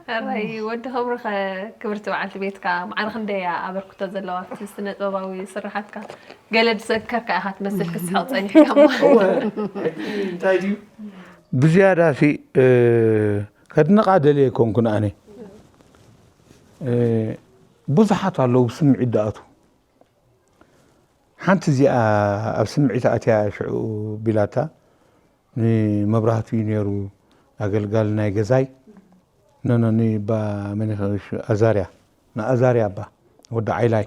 ሕራይ ወዲ ክብርኸ፣ ክብርቲ በዓልቲ ቤትካ፣ ማዕረ ክንደይ እያ ኣበርክቶ ዘለዋ ኣብቲ ስነ ጥበባዊ ስርሓትካ? ገለ ዝዘከርካ ኢኻ ትመስል፣ ክስሕቕ ጸኒሕካ እሞ። እንታይ ድዩ? ብዝያዳ ሲ ከድንቓ ደልየ ኣይኮንኩን ኣነ። ብዙሓት ኣለዉ ብስምዒት ደኣቱ። ሓንቲ እዚኣ ኣብ ስምዒት ኣትያ ሽዑ ቢላታ፣ ንመብራህቱ እዩ ነይሩ ኣገልጋሊ ናይ ገዛይ። ነኖ ንባ መን ኣዛርያ፣ ንኣዛርያ እባ ወዲ ዓይላይ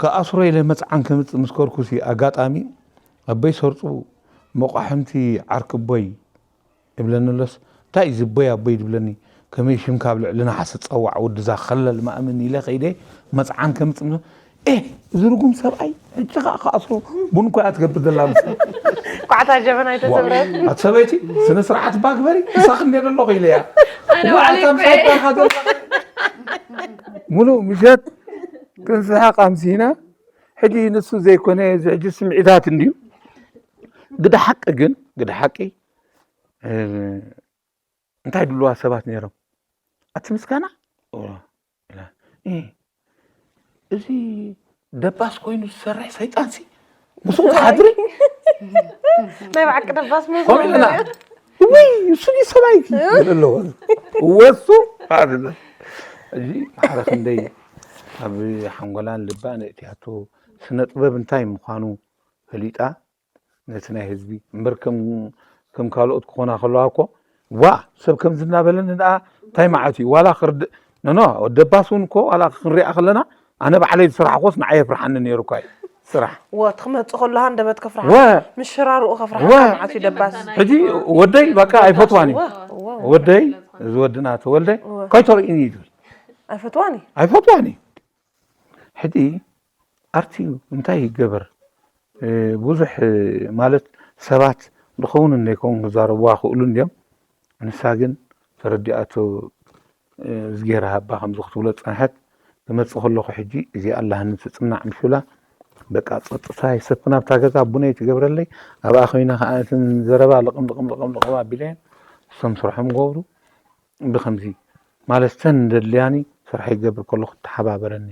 ክኣስሮ ኢለ መፅዓን ከምፅእ ምስ ከርኩሲ ኣጋጣሚ ኣቦይ ሰርፁ መቋሕንቲ ዓርኪ ኣቦይ ይብለኒ ኣሎስ፣ እንታይ እዩ ዝቦይ ኣቦይ ዝብለኒ? ከመይ ሽምካ ኣብ ልዕሊ ነሓስ ጸዋዕ ወዲ እዛ ኸለል ማእምን ኢለ ከይደ መጽዓን ከምጽእ ምስ-፣ ኤ፣ እዚ ርጉም ሰብኣይ ሕጂ ኸኣ ክኣስሮ ቡን እኮ እያ ትገብር ዘላ ምስ-፣ ኳዕታ ጀበና ኣይተሰብረት። ኣቲ ሰበይቲ ስነ ስርዓት ባግበሪ እሳ ክንደ ዘለኹ ኢለ እያ። ኣነ ባዕለይ ዋዕታ እኮ ምሳይ እየ። ባርኻ ዘላ። ሙሉእ ምሸት ክንስሓቕ ኣምሲና። ሕጂ ንሱ ዘይኮነ እዚ ሕጂ ስምዒታት እንድዩ። ግደ ሓቂ ግን ግደ ሓቂ እንታይ ድልዋ ሰባት ነይሮም ኣቲ ምስጋና እዚ ደባስ ኮይኑ ዝሰርሕ ሰይጣን ሲ ምስኡ ትሓድሪ ናይ ብሓቂ ደባስ መዝሙር ከምኡ ኢለና ወይ እሱ ዲ ሰብኣይ ኣለዎ ወሱ ኣለ እዚ ማዕረ ክንደይ ኣብ ሓንጎላን ልባን እትያቶ ስነ ጥበብ እንታይ ምዃኑ ፈሊጣ ነቲ ናይ ህዝቢ እምበር ከም ካልኦት ክኾና ከለዋ እኮ ዋ ሰብ ከምዚ እናበለኒ ደኣ እንታይ መዓት እዩ ዋላ ክርድእ ነኖ ደባስ እውን እኮ ዋላ ክንሪኣ ከለና ኣነ ባዕለይ ዝሰራሕኮስ ንዓይ የፍርሓኒ ነይሩ እኳ እዩ ስራሕ ወ ትክመፅእ ከሎ ሃንደበት ከፍርሓ ወ ምሽራርኡ ከፍርሓ ወ መዓት እዩ ደባስ ሕጂ ወደይ በቃ ኣይፈትዋን እዩ ወ ወ ወደይ እዚ ወድና ተወልደ ወ ከይተርእዩኒ እዩ ዝብል ኣይፈትዋን እዩ ኣይፈትዋን እዩ ሕጂ ኣርት እዩ እንታይ ይገበር ብዙሕ ማለት ሰባት ዝኸውን እንደይከውን ክዛረብዋ ክእሉ እንዲዮም ንሳ ግን ተረዲኣቶ ዝጌራ ሃባ ከምዚ ክትብሎ ዝፀንሐት ክመፅእ ከለኹ ሕጂ እዚኣ ኣላሃኒ ትፅናዕ ምሽ ብላ በቃ ፀጥታ ይሰፍን ኣብታ ገዛ ቡነይ ትገብረለይ ኣብኣ ኮይና ከዓ እትን ዘረባ ልቕም ልቕም ልቕም ልቕም ኣቢለየን እሶም ስርሖም ገብሩ ብኸምዚ ማለት ተን ደድልያኒ ስራሕ ይገብር ከለኹ ትተሓባበረኒ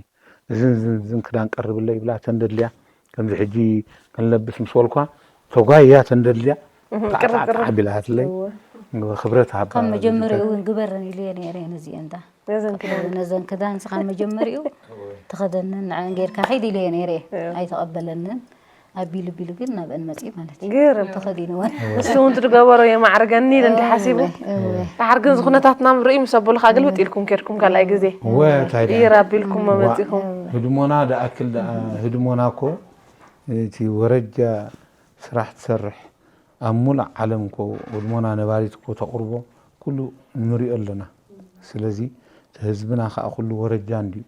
እዝን ዝን ዝን ክዳን ቀርብለይ ይብላ ተን ደድልያ ከምዚ ሕጂ ክንለብስ ምስ በልኳ ተጓይ እያ ተን ደድልያ ጣዕጣዕጣዕ ቢላትለይ ክብረት ሃባ ካብ መጀመሪኡ እውን ግበረን ኢሉ እየ ነይረ ነዚአን ዳ ነዘን ክዳን ነዘን ክዳን ካብ መጀመሪኡ ተኸደንን ንዐን ጌርካ ኸይድ ኢለ እየ ነይረ ኣይተቐበለንን ኣቢሉ ቢሉ ግን ናብአን መፂ ማለት እዩ ግርም ተኸዲንወን ንሱ እውን ትድገበሮ የማዕርገኒ ኢለ እንተሓሲቡ እወ፣ እወ። ድሓር ግን እዚ ኩነታትና ምርኢ ምስ ኣበሉ ከዓ ግልብጥ ኢልኩም ከድኩም ካልኣይ ግዜ እወ እንታይ ደኣ? ይር ኣቢልኩም መመፂኹም ህድሞና ደኣክል ደኣ ህድሞና እኮ እቲ ወረጃ ስራሕ ትሰርሕ ኣብ ሙሉእ ዓለም እኮ ህድሞና ነባሪት እኮ ተቕርቦ ኩሉ ንሪኦ ኣለና ስለዚ እቲ ህዝብና ከዓ ኩሉ ወረጃ እንድዩ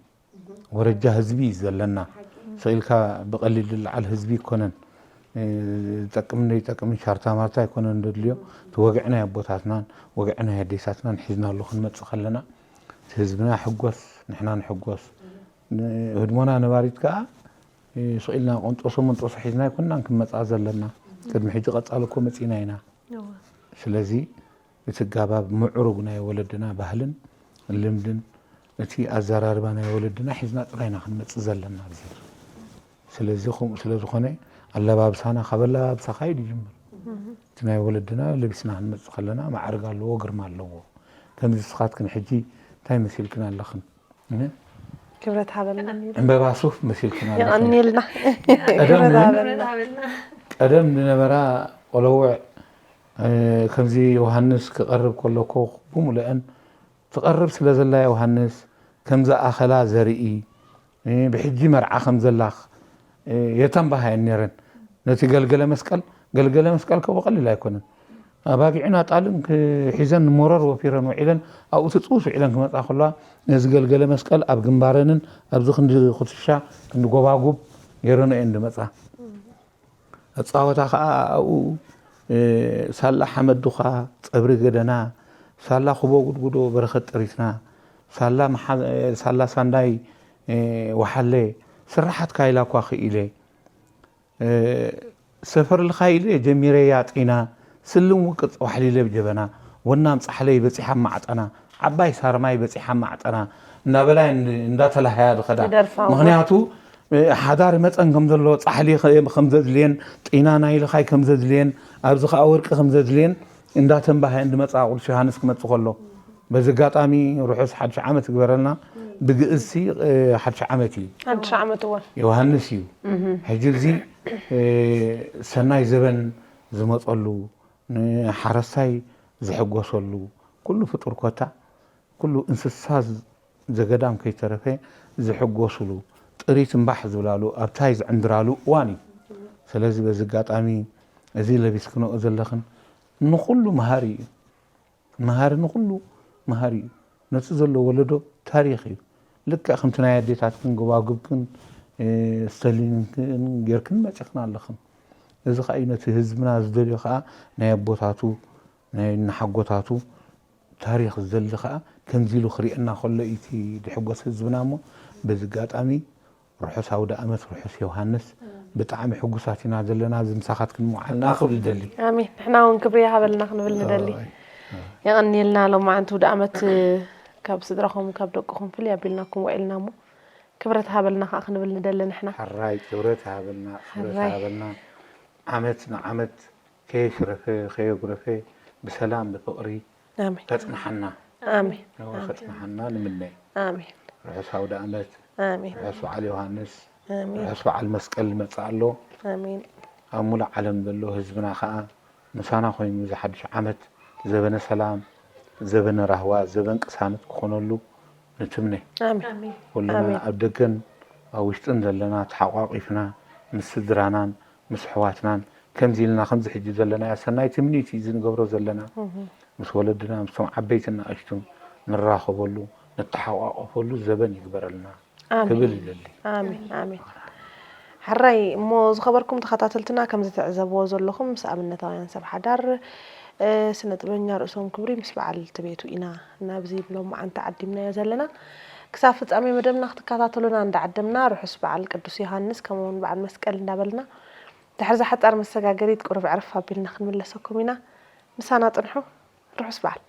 ወረጃ ህዝቢ እዩ ዘለና ስቕ ኢልካ ብቐሊል ዝለዓል ህዝቢ ኣይኮነን ዝጠቅምን ዘይጠቅምን ሻርታ ማርታ ኣይኮነን ዘድልዮ እቲ ወግዒ ናይ ኣቦታትናን ወግዒ ናይ ኣዴታትናን ሒዝናሉ ክንመፅእ ከለና እቲ ህዝብና ይሕጎስ ንሕና ንሕጎስ ህድሞና ነባሪት ከዓ ስቕ ኢልና ቆንጦሶ መንጦሶ ሒዝና ኣይኮንናን ክንመፅኣ ዘለና ቅድሚ ሕጂ ቀፃሊ እኮ መፂና ኢና ስለዚ እቲ ኣጋባብ ምዕሩግ ናይ ወለድና ባህልን ልምድን እቲ ኣዘራርባ ናይ ወለድና ሒዝና ጥራይ ኢና ክንመፅእ ዘለና ኣብዚ። ስለዚ ከምኡ ስለ ዝኾነ ኣለባብሳና ካብ ኣለባብሳኻ እዩ ዝጅምር። እቲ ናይ ወለድና ለቢስና ክንመፅእ ከለና ማዕርግ ኣለዎ፣ ግርማ ኣለዎ። ከምዚ ንስኻትክን ሕጂ እንታይ መሲልክን ኣለኽን? እህ? ክብረት ሃበልና። ዕምበባ ሱፍ መሲልክን ኣለኽን። የቐንየልና። ቀደም ክብረት እውን ሃበልና። ቀደም ዝነበራ ቆለውዕ ከምዚ ዮሃንስ ክቐርብ ከሎ እኮ ብሙሉአን ትቐርብ ስለ ዘላ ዮሃንስ ከም ዝኣኸላ ዘርኢ ብሕጂ መርዓ ከም ዘላ የተንባሃ እየን ነይረን። ነቲ ገልገለ መስቀል ገልገለ መስቀል ከ ብቐሊል ኣይኮነን። ኣባጊዕን ኣጣልን ሒዘን ሞረር ወፊረን ውዒለን ኣብኡ ትፅውስ ውዒለን ክመፃ ከለዋ ነዚ ገልገለ መስቀል ኣብ ግንባረንን ኣብዚ ክንዲ ኩትሻ ክንዲ ጎባጉብ ገይረንኦ እየን ዝመፃ። ኣጻወታ ከኣ ኣብኡ ሳላ ሓመድ ዱኻ፣ ጸብሪ ገደና፣ ሳላ ኩቦ ጉድጉዶ በረኸት ጠሪትና፣ ሳላ ሳንዳይ ወሓለ ስርሓት ካይላ እኳ ክኢለ ሰፈር ልኻይ ኢለ ጀሚረያ ጢና ስልም ውቅጥ ዋሕሊለ ብጀበና ወናም ጻሕለይ በጺሓ ማዕጠና፣ ዓባይ ሳርማይ በጺሓ ማዕጠና እንዳበላ እየን እንዳተላሃያ ዝኸዳ። ይደርፋ እወ። ምኽንያቱ፣ እ፣ ሓዳር መጸን ከም ዘሎ፣ ጻሕሊ ከ-፣ ከም ዘድልየን፣ ጢና ናይ ልኻይ ከም ዘድልየን፣ ኣብዚ ኸኣ ወርቂ ከም ዘድልየን እንዳተንባሃ እየን ዝመጻ ቅዱስ ዮሃንስ ክመጽእ ከሎ። በዚ ኣጋጣሚ ርሑስ ሓድሽ ዓመት ይግበረልና። ብግእዝሲ፣ እ፣ ሓድሽ ዓመት እዩ። ሓድሽ ዓመት እወ። ዮሃንስ እዩ። እህ። ሕጂ እዚ፣ እ፣ ሰናይ ዘበን ዝመጸሉ፣ ንሓረስታይ ዝሕጎሰሉ፣ ኩሉ ፍጡር ኮታ፣ ኩሉ እንስሳ ዘገዳም ከይተረፈ ዝሕጎስሉ፣ ጥሪት እምባሕ ዝብላሉ፣ ኣብታይ ዝዕንድራሉ እዋን እዩ። ስለዚ በዚ ኣጋጣሚ እዚ ለቢስክንኦ ዘለኽን ንኹሉ መሃሪ እዩ። መሃሪ ንኹሉ መሃሪ እዩ። ነቲ ዘሎ ወለዶ ታሪኽ እዩ። ልክዕ ከምቲ ናይ ኣዴታትክን ጎባጉብክን፣ እ፣ ስተሊንክን ጌርክን መጺኽን ኣለኽን። እዚ ኸኣ እዩ ነቲ ህዝብና ዝደልዮ ኸኣ ናይ ኣቦታቱ፣ ናይ እናሓጎታቱ ታሪኽ ዝደሊ ኸኣ ከምዚ ኢሉ ክርእየና ከሎ እዩ እቲ ዝሕጎስ ህዝብና። እሞ በዚ ኣጋጣሚ ርሑስ ኣውደ ኣመት፣ ርሑስ ዮሃንስ። ብጣዕሚ ሕጉሳት ኢና ዘለና፣ እዚ ምሳኻትክን ምውዓልና ክብል እደሊ። ኣሜን። ንሕና እውን ክብሪ ይሃበልና ክንብል ንደሊ። ኣይ፣ ኣይ። የቐንየልና። ሎማዓንቲ ኣውደ ኣመት ካብ ስድራኹም፣ ካብ ደቅኹም ፍልይ ኣቢልናኩም ውዒልና እሞ፣ ክብረት ሃበልና ከኣ ክንብል ንደሊ ንሕና። ሕራይ ክብረት ሃበልና፣ ክብረት ሕራይ። ሃበልና። ዓመት ንዓመት ከየሽረፈ፣ ከየጉረፈ፣ ብሰላም፣ ብፍቕሪ ኣሜን። ከጽንሓና። ኣሜን። እወ፣ ኣሜን። ከጽንሓና ንምነ። ኣሜን። ርሑስ ኣውደ ኣመት፣ ኣሜን። ርሑስ በዓል ዮሃንስ፣ ኣሜን። ርሑስ በዓል መስቀል ይመጽእ ኣሎ። ኣሜን። ኣብ ሙሉእ ዓለም ዘሎ ህዝብና ከኣ ምሳና ኮይኑ እዚ ሓድሽ ዓመት ዘበነ ሰላም፣ ዘበነ ራህዋ፣ ዘበን ቅሳነት ክኾነሉ ንትምነ። ኣሜን። ኣሜን። ኩልና ኣሜን። ኣብ ደገን ኣብ ውሽጥን ዘለና ተሓቋቂፍና ምስ ስድራናን ምስ ኣሕዋትናን ከምዚ ኢልና ከምዚ ሕጂ ዘለናዮ ሰናይ ትምኒት እዩ እዚ ንገብሮ ዘለና። እህ። ምስ ወለድና፣ ምስቶም ዓበይትን ንኣሽቱን ንራኸበሉ፣ ንተሓቋቆፈሉ ዘበን ይግበረልና ኣሜን። ክብል ይደሊ። ኣሜን፣ ኣሜን። ሕራይ እሞ ዝኸበርኩም ተኸታተልትና፣ ከም ዝትዕዘብዎ ዘለኹም ምስ ኣብነታውያን ሰብ ሓዳር፣ እ፣ ስነ ጥበበኛ ርእሶም ክብሪ ምስ በዓልቲ ቤቱ ኢና ናብዚ ሎማዓንቲ ዓዲምናዮ ዘለና። ክሳብ ፍጻሜ መደብና ክትከታተሉና እንዳዓደምና፣ ርሑስ በዓል ቅዱስ ዮሃንስ ከምኡውን በዓል መስቀል እንዳበልና፣ ድሕሪ እዛ ሓጻር መሰጋገሪት ቁሩብ ዕርፍ ኣቢልና ክንምለሰኩም ኢና። ምሳና ጽንሑ። ርሑስ በዓል።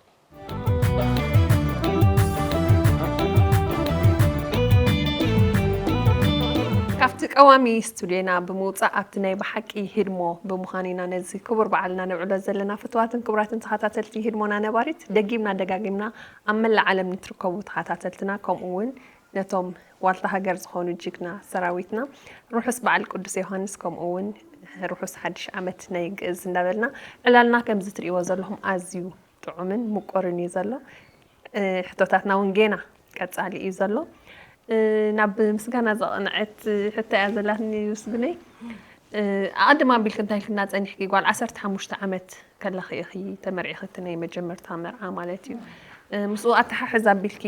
ካብቲ ቀዋሚ ስቱድዮና ብምውጻእ ኣብቲ ናይ ብሓቂ ህድሞ ብምዃን ኢና ነዚ ክቡር በዓልና ነብዕሎ ዘለና። ፍቱዋትን ክቡራትን ተኸታተልቲ ህድሞና ነባሪት፣ ደጊምና ደጋጊምና ኣብ መላእ ዓለም ንትርከቡ ተኸታተልትና፣ ከምኡ እውን ነቶም ዋልታ ሃገር ዝኾኑ ጅግና ሰራዊትና ርሑስ በዓል ቅዱስ ዮሃንስ፣ ከምኡ እውን ርሑስ ሓድሽ ዓመት ናይ ግእዝ እንዳበልና፣ ዕላልና ከምዚ ትርእይዎ ዘለኹም ኣዝዩ ጥዑምን ምቁርን እዩ ዘሎ። እ፣ ሕቶታትና እውን ጌና ቀጻሊ እዩ ዘሎ። እ፣ ናብ ምስጋና ዘቕንዐት ሕቶ እያ ዘላትኒ፣ ምስግነይ። እ፣ ኣቐድም ኣቢልኪ እንታይ ኢልክና ጸኒሕኪ? ጓል ዓሰርተ ሓሙሽተ ዓመት ከለኺ ኢኺ ተመርዒኺ፣ እቲ ናይ መጀመርታ መርዓ ማለት እዩ። እ፣ ምስኡ ኣተሓሕዝ ኣቢልኪ፣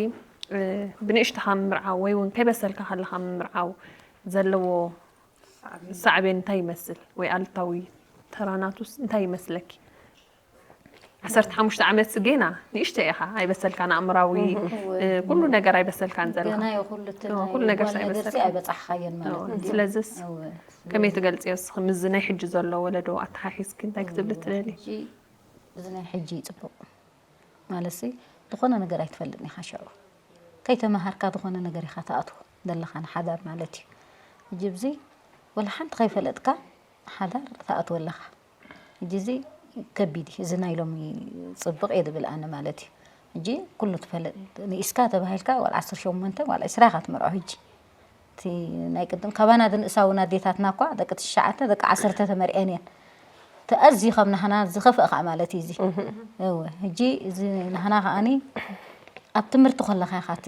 እ፣ ብንእሽተኻ ምምርዓው ወይ እውን ከይበሰልካ ከለኻ ምምርዓው ዘለዎ ሳዕቤን እንታይ ይመስል? ወይ ኣሉታዊ ተራ ናቱስ እንታይ ይመስለኪ? ዓሰርተ ሓሙሽተ ዓመት ጌና ንእሽተይ ኢኻ፣ ኣይበሰልካን ኣእምራዊ፣ እህ። እ፣ ኩሉ ነገር ኣይበሰልካን ዘለኻ። ገና እዩ ኩሉ እቲ እዎ፣ ናይ ኩሉ ነገር ጓል ነገርሲ ኣይበሰልካን። ኣይበጻሕኻዮን ማለት እዎ፣ እዩ። ስለዚስ እዎ። ከመይ ትገልጽዮ እስኺ ምስዚ ናይ ሕጂ ዘሎ ወለዶ ኣተሓሒዝኪ እንታይ ክትብሊ እዎ፣ ትደሊ? ሕጂ እዚ ናይ ሕጂ እዩ ጽቡቕ። ማለትሲ፣ ዝኾነ ነገር ኣይትፈልጥን ኢኻ ሽዑ። ከይተመሃርካ ዝኾነ ነገር ኢኻ ትኣትዎ ዘለኻ ንሓዳር ማለት እዩ። ሕጂ ኣብዚ ወላ ሓንቲ ከይፈለጥካ ሓዳር ትኣትዎ ኣለኻ። ሕጂ እዚ ከቢድ እዩ። እዚ ናይ ሎሚ ጽብቕ እየ ዝብል ኣነ ማለት እዩ። ሕጂ ኩሉ ትፈልጥ። ንኢስካ ተባሂልካ ዋላ ዓሰርተ ሸሞንተ ዋላ ዕስራ ኢኻ ትምርዖ ሕጂ። እቲ ናይ ቅድም ካባና ዝንእሳ እውን ኣዴታትና እኳ ደቂ ትሽዓተ፣ ደቂ ዓሰርተ ተመርዕየን እየን። እቲ ኣዝዩ ካብ ናህና ዝኸፍአ ከዓ ማለት እዩ እዚ። እህ። እወ፣ ሕጂ እዚ ናህና ከዓኒ ኣብ ትምህርቲ ከለኻ ኢኻ እቲ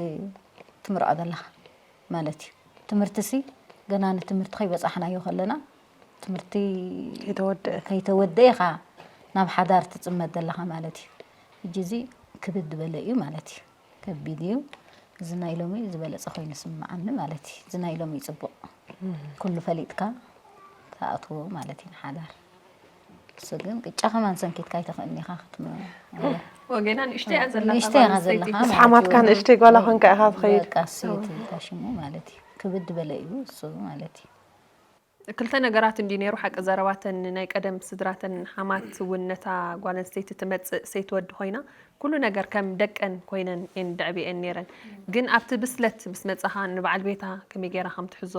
ትምርዖ ዘለኻ ማለት እዩ። ትምህርቲሲ ገና ንትምህርቲ ከይበጻሕናዮ ከለና ትምህርቲ ከይተወደአ። ከይተወደአ ኢኻ ናብ ሓዳር ትጽመድ ዘለኻ ማለት እዩ። ሕጂ እዚ ክብድ ዝበለ እዩ ማለት እዩ። ከቢድ እዩ። እዚ ናይ ሎሚ ዝበለጸ ኮይኑ ይስምዓኒ ማለት እዩ። እዚ ናይ ሎሚ እዩ ጽቡቕ። እህ። ኩሉ ፈሊጥካ ትኣትዎ ማለት እዩ ንሓዳር። እሱ ግን ቅጫ ከማን ሰንኪትካ ኣይትኽእልን ኢኻ ክትም-፣ ወገና ንእሽተይ እያ ዘለኻ ንእሽተይ ጓል ኢኻ ኣንስተይቲ። ዘለኻ ማለት እዩ። ኣስሓማትካ ንእሽተይ ጓል ኮንካ ኢኻ ትኸይድ። በቃ፣ እሱ እዩ እቲ ታሽሙ ማለት እዩ። ክብድ በለ እዩ እሱ ማለት እዩ። ክልተ ነገራት እንዲ ነይሩ ሓቂ ዘረባተን ናይ ቀደም ስድራተን ሓማት እውን ነታ ጓል ኣንስተይቲ ትመጽእ ሰይቲ ወዲ ኮይና ኩሉ ነገር ከም ደቀን ኮይነን እየን ደዕቢአን ነይረን። ግን ኣብቲ ብስለት ምስ መጻኻ ንበዓል ቤታ ከመይ ገይራ ከም ትሕዞ፣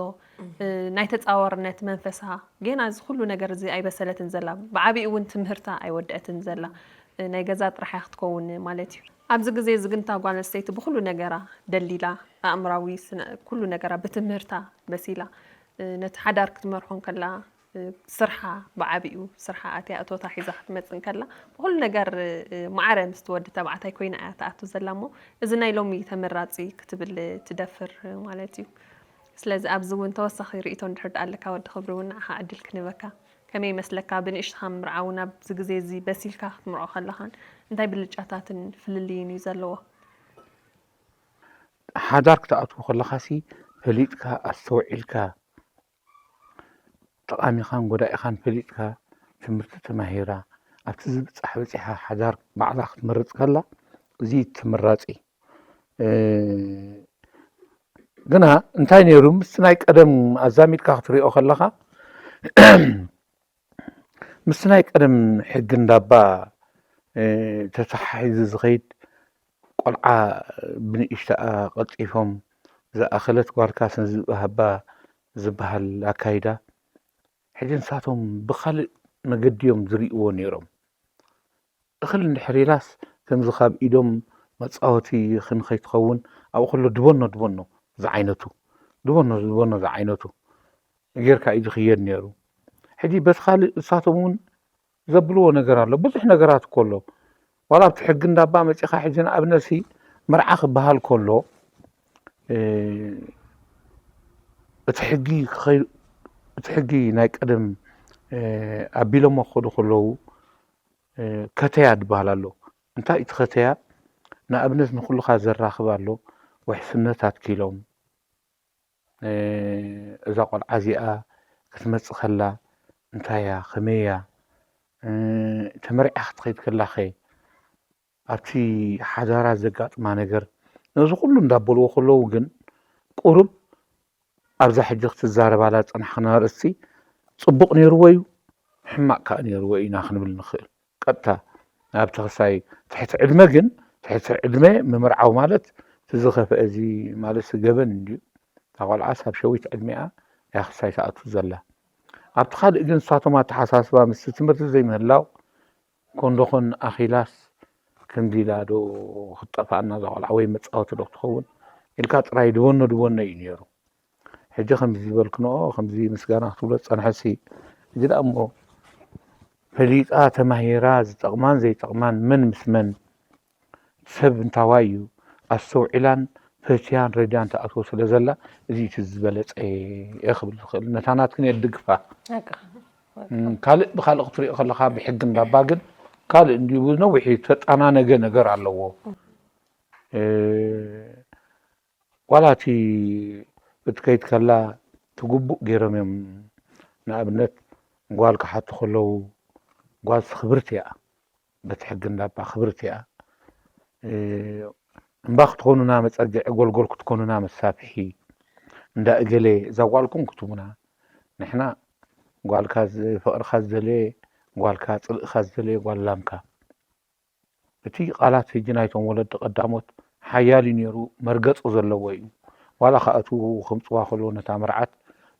እ፣ ናይ ተጻዋርነት መንፈሳ ጌና እዚ ኩሉ ነገር እዚ ኣይበሰለትን ዘላ። ብዓቢኡ እውን ትምህርታ ኣይወደአትን ዘላ። እ፣ ናይ ገዛ ጥራሕ እያ ክትከውን ማለት እዩ። ኣብዚ ግዜ እዚ ግን እታ ጓል ኣንስተይቲ ብኩሉ ነገራ ደሊላ፣ ኣእምራዊ፣ ስነ-፣ ኩሉ ነገራ ብትምህርታ በሲላ፣ እ፣ ነቲ ሓዳር ክትመርሖ እንከላ፣ እ፣ ስርሓ ብዓቢኡ፣ ስርሓ ኣትያ እቶታ ሒዛ ክትመጽእ እንከላ፣ ብኩሉ ነገር፣ እ፣ ማዕረ ምስቲ ወዲ ተባዕታይ ኮይና እያ ትኣቱ ዘላ እሞ፣ እዚ ናይ ሎሚ ተመራጺ ክትብል ትደፍር ማለት እዩ። ስለዚ ኣብዚ እውን ተወሳኺ ርእይቶ እንድሕር ደኣ ኣለካ ወዲ ክብሪ እውን ንዓኻ ዕድል ክንህበካ። ከመይ ይመስለካ? ብንእሽትኻ ምምርዓው ናብዚ ግዜ እዚ በሲልካ ክትምርዖ ከለኻን እንታይ ብልጫታትን ፍልልይን እዩ ዘለዎ? ሓዳር ክትኣትዎ ከለኻሲ ፈሊጥካ፣ ኣስተውዒልካ፣ ጠቓሚኻን ጎዳኢኻን ፈሊጥካ፣ ትምህርቲ ተማሂራ፣ ኣብቲ ዝብጻሕ በጺሓ ሓዳር ባዕላ ክትመርጽ ከላ፣ እዚ ተመራጺ። እ፣ ግና እንታይ ነይሩ፣ ምስ ናይ ቀደም ኣዛሚድካ ክትሪኦ ከለኻ፣ ምስ ናይ ቀደም ሕጊ እንዳባ፣ እ፣ ተተሓሒዙ ዝኸይድ፣ ቆልዓ ብንእሽተኣ ቀልጢፎም ዝኣኸለት ጓልካ ስም ዝብሃባ ዝበሃል ኣካይዳ፣ ሕጂ ንሳቶም ብኻልእ መገዲ እዮም ዝርእይዎ ነይሮም። እኽል እንድሕር ኢላስ ከምዚ ካብ ኢዶም መጻወቲ ክንኸይትኸውን ኣብኡ ከሎ ድበኖ ድበኖ ዝዓይነቱ፣ ድበኖ ድበኖ ዝዓይነቱ ጌርካ እዩ ዝኽየድ ነይሩ። ሕጂ በቲ ካልእ ንሳቶም እውን ዘብልዎ ነገር ኣሎ። ብዙሕ ነገራት እኮ ኣሎ። ዋላ ኣብቲ ሕጊ እንዳባ መጺኻ ሕጂ ንኣብነትሲ መርዓ ክበሃል ከሎ፣ እ፣ እቲ ሕጊ ክኸይ-፣ እቲ ሕጊ ናይ ቀደም፣ እ፣ ኣቢሎሞ ክኸዱ ከለዉ፣ እ፣ ከተያ ዝበሃል ኣሎ። እንታይ እቲ ከተያ? ንኣብነት ንኹልኻ ዘራኽብ ኣሎ፣ ውሕስነት ኣትኪሎም። እ፣ እዛ ቆልዓ እዚኣ ክትመጽእ ከላ እንታይ እያ? ከመይ እያ? እ፣ ተመርዕያ ክትኸይድ ከላኸ ኣብቲ ሓዳራ ዘጋጥማ ነገር፣ ነዚ ኩሉ እንዳበልዎ ከለዉ ግን ቁሩብ ኣብዛ ሕጂ ክትዛረባላ ዝጸናሕክና ኣርእስቲ ጽቡቕ ነይርዎ እዩ፣ ሕማቕ ከኣ ነይርዎ ኢና ክንብል ንኽእል። ቀጥታ ናብቲ ክሳይ ትሕቲ ዕድመ ግን፣ ትሕቲ ዕድመ ምምርዓው ማለት እቲ ዝኸፍአ እዚ ማለትሲ ገበን እንድዩ። እታ ቆልዓስ ኣብ ሸዊት ዕድሚኣ እያ ክሳይ ትኣቱ ዘላ። ኣብቲ ካልእ ግን ንሳቶም ኣተሓሳስባ ምስቲ ትምህርቲ ዘይምህላው ኮንዶኾን ኣኺላስ ከምዚ ኢላ ዶ ክትጠፍኣና እዛ ቆልዓ ወይ መጻወቲ ዶ ክትኸውን ኢልካ ጥራይ ድበኖ ድበኖ እዩ ነይሩ። ሕጂ ከምዚ ዝበልክንኦ ከምዚ ምስጋና ክትብሎ ዝጸንሐሲ፣ እዚ ደኣ እሞ ፈሊጣ ተማሂራ ዝጠቕማን ዘይጠቕማን መን ምስ መን ሰብ እንታዋይ እዩ ኣስተውዒላን ፈትያን ረድያን ትኣትዎ ስለ ዘላ፣ እዚ እቲ ዝበለጸ እየ ክብል ዝኽእል። ነታ ናትክን እየ ድግፋ። እም፣ ካልእ ብኻልእ ክትሪኦ ከለኻ ብሕጊ እንዳባ ግን ካልእ እንዲዩ ብነዊሕ ተጣናነገ ነገር ኣለዎ። እ፣ ዋላ እቲ ክትከይድ ከላ ትግቡእ ገይሮም እዮም። ንኣብነት ጓል ክሓቱ ከለዉ ጓልሲ ክብርቲ እያ፣ በቲ ሕጊ እንዳባ ክብርቲ እያ። እ፣ እምባ ክትኮኑና መጸግዒ፣ ጎልጎል ክትኮኑና መሳፍሒ፣ እንዳ እገሌ እዛ ጓልኩም ክትቡና። ንሕና ጓልካ ዝ-፣ ፍቕርኻ ዝደለየ ጓልካ፣ ጽልእኻ ዝደለየ ጓል ላምካ። እቲ ቃላት ሕጂ ናይቶም ወለዲ ቀዳሞት ሓያል እዩ ነይሩ፣ መርገጺ ዘለዎ እዩ። ዋላ ክኣትዉ ከምጽዋ ከለዉ ነታ መርዓት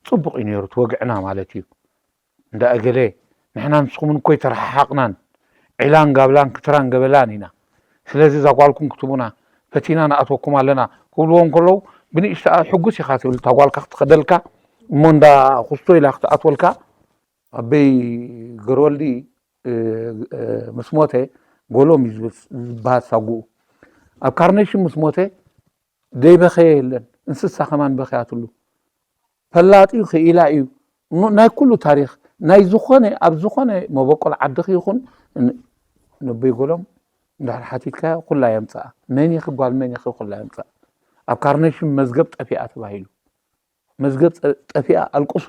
ጽቡቕ እዩ ነይሩ፣ ትወግዕና ማለት እዩ። እንዳ እገሌ ንሕና ንስኹምን እኮ ኣይተረሓሓቕናን፣ ዒላን ጋብላን ክትራን ገበላን ኢና። ስለዚ እዛ ጓልኩም ክትቡና ፈቲና ንኣትወኩም ኣለና ክብልዎም ከለዉ ብንእሽተኣ ሕጉስ ኢኻ ትብል። እታ ጓልካ ክትኸደልካ እሞ እንዳ ኩስቶ ኢላ ክትኣትወልካ ኣበይ ገረወልዲ፣ እ፣ እ፣ ምስ ሞተ ጎሎም እዩ ዝብል-፣ ዝበሃል ሳጉኡ። ኣብ ካርኔሽን ምስ ሞተ ደይበኸየ የለን፣ እንስሳ ከማን በኸያትሉ። ፈላጥ እዩ፣ ክኢላ እዩ። ኑ-፣ ናይ ኩሉ ታሪኽ፣ ናይ ዝኾነ፣ ኣብ ዝኾነ መበቆል ዓድኺ ይኹን፣ ን-፣ ነቦይ ጎሎም እንድሕር ሓቲትካዮ ኩላ የምጽኣ። መን ኢኺ ጓል መን ኢኺ ኩላ የምጽኣ። ኣብ ካርኔሽን መዝገብ ጠፊኣ ተባሂሉ። መዝገብ ጠ-፣ ጠፊኣ ኣልቅሱ።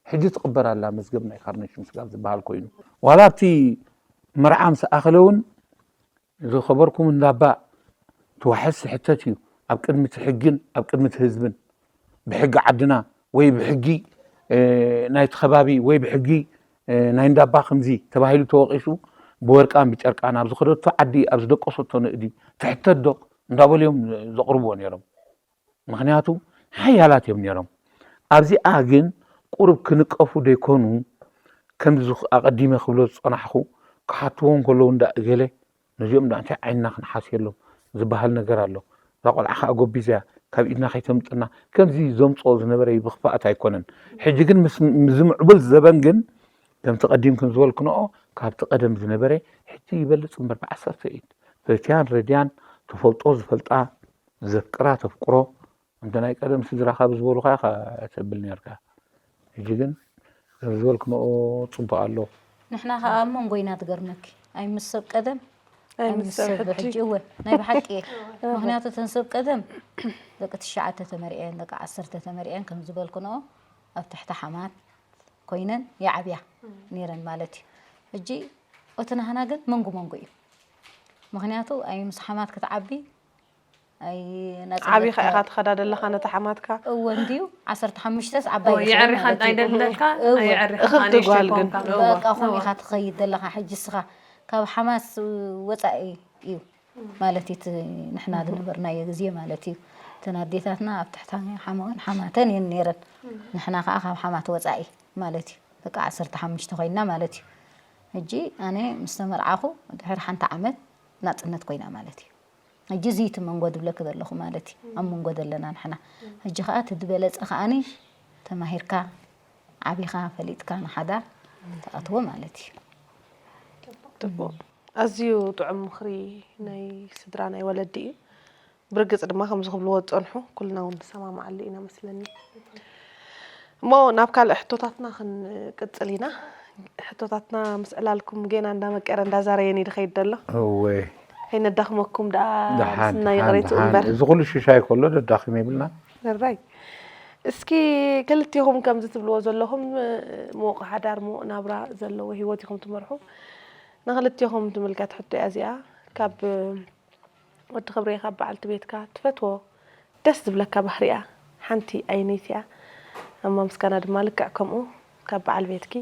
ሕጂ ትቕበር ኣላ መዝገብ ናይ ካርኔሽን ስጋብ ዝበሃል ኮይኑ። ዋላ ኣብቲ መርዓ ምስ ኣኸለ እውን ዝኸበርኩም እንዳባ ትዋሕስ ሕተት እዩ። ኣብ ቅድሚ እቲ ሕግን ኣብ ቅድሚ እቲ ህዝብን ብሕጊ ዓድና ወይ ብሕጊ ናይቲ ከባቢ ወይ ብሕጊ ናይ እንዳባ ከምዚ ተባሂሉ ተወቂሱ ብወርቃን ብጨርቃን ኣብ ዝኸደቶ ዓዲ ኣብ ዝደቀሰቶ ንእዲ ትሕተት ዶ እንዳበሉ እዮም ዘቕርብዎ ነይሮም። ምኽንያቱ ሓያላት እዮም ነይሮም። ኣብዚኣ ግን ቁሩብ ክንቀፉ ደይኮኑ ከምዚ ኣቐዲመ ክብሎ ዝጸናሕኩ ክሓትዎ እንከለዉ እንዳ እገለ ነዚኦም ዳ እንታይ ዓይንና ክንሓስየሎም ዝበሃል ነገር ኣሎ። እዛ ቆልዓ ከዓ ጎቢዛ እያ ካብ ኢድና ከይተምልጠና ከምዚ ዘምፅኦ ዝነበረ ብኽፍኣት ኣይኮነን። ሕጂ ግን ምስ ምዕቡል ዘበን ግን ከምቲ ቀዲምኩም ዝበልክንኦ ካብቲ ቀደም ዝነበረ ሕጂ ይበልፅ እምበር ብዓሰርተ ኢድ ፈትያን ረድያን ትፈልጦ ዝፈልጣ ዘፍቅራ ተፍቅሮ እንተ ናይ ቀደም ስድራኻ ብዝበሉኻ ኢኻ ተብል ነርካ። ሕጂ ግን ከም ዝበልክንኦ ፅቡቅ ኣሎ። ንሕና ከዓ ኣብ መንጎ ኢና ትገርመኪ ኣይ ምስ ሰብ ቀደም ኣይ ኣይ ምስ ምስ ሰብ ሰብ ሕጂ። ሕጂ እወ ናይ ብሓቂ እየ። ምክንያቱ እተን ሰብ ቀደም ደቂ ትሽዓተ ተመሪዐን ደቂ ዓሰርተ ተመሪዐን ከም ዝበልክንኦ ኣብ ትሕቲ ሓማት ኮይነን ይዓብያ ነይረን ማለት እዩ። ሕጂ እቲ ናህና ግን መንጉ መንጉ እዩ። ምክንያቱ ኣይ ምስ ሓማት ክትዓቢ ኣይ ናጽነት ዓቢኻ ኢኻ ትኸዳ ዘለኻ ነታ ሓማትካ። እወ እንድዩ ዓሰርተ ሓሙሽተስ ዓባይ እወ፣ ይኽእል የዕሪኻ ማለት እንታይ እዩ። ደለካ እወ። ኣየዕሪኻ እኽብቲ ጓል ግን። ንእሽተይ ኮንካ። እወ። በቃ እወ። ኮሚኻ ትኸይድ ዘለኻ ሕጂ እስኻ ካብ ሓማስ ወጻኢ እዩ ማለት እዩ እቲ ንሕና ዝነበርናዮ ግዜ ማለት እዩ። እተን ኣዴታትና ኣብ ትሕቲ ሓመኦን ሓማተን እየን ነይረን። ንሕና ከዓ ካብ ሓማት ወጻኢ ማለት እዩ። በቃ ዓሰርተ ሓሙሽተ ኮይና ማለት እዩ። ሕጂ ኣነ ምስ ተመርዓኹ ድሕሪ ሓንቲ ዓመት ናጽነት ኮይና ማለት እዩ። ሕጂ እዚ እቲ መንጎ ዝብለኪ ዘለኹ ማለት እዩ ኣብ መንጎ ዘለና ንሕና። ሕጂ ከዓ እቲ ዝበለፀ ከዓኒ ተማሂርካ ዓቢኻ ፈሊጥካ ንሓዳር ትኣትዎ ማለት እዩ። ጽቡቕ። ኣዝዩ ጥዑም ምኽሪ ናይ ስድራ ናይ ወለዲ እዩ። ብርግጽ ድማ ከምዚ ክብልዎ ዝጸንሑ ኩልና እውን ንሰማማዓሉ ኢና መስለኒ። እሞ ናብ ካልእ ሕቶታትና ክንቅጽል ኢና። ሕቶታትና ምስ ዕላልኩም ጌና እንዳመቀረ እንዳዛረየን እዩ ዝኸይድ ዘሎ። እወ። ከይነዳኽመኩም ደኣ ደሓን፣ ምስና ደሓን፣ ይቕሬቱ ደሓን። እምበር። እዚ ኩሉ ሽሻይ ከሎ ደዳኽም የብልና። ሕራይ። እስኪ ክልቴኹም ከምዚ ትብልዎ ዘለኹም፣ ምዉቕ ሓዳር፣ ምዉቕ ናብራ ዘለዎ ህይወት ኢኹም ትመርሑ። ንኽልቴኹም ትምልከት ሕቶ እያ እዚኣ። ካብ ወዲ ክብሬ፣ ካብ በዓልቲ ቤትካ ትፈትዎ ደስ ዝብለካ ባህሪኣ ሓንቲ ኣየነይቲ እያ? እማ ምስጋና ድማ ልክዕ ከምኡ ካብ በዓል ቤትኪ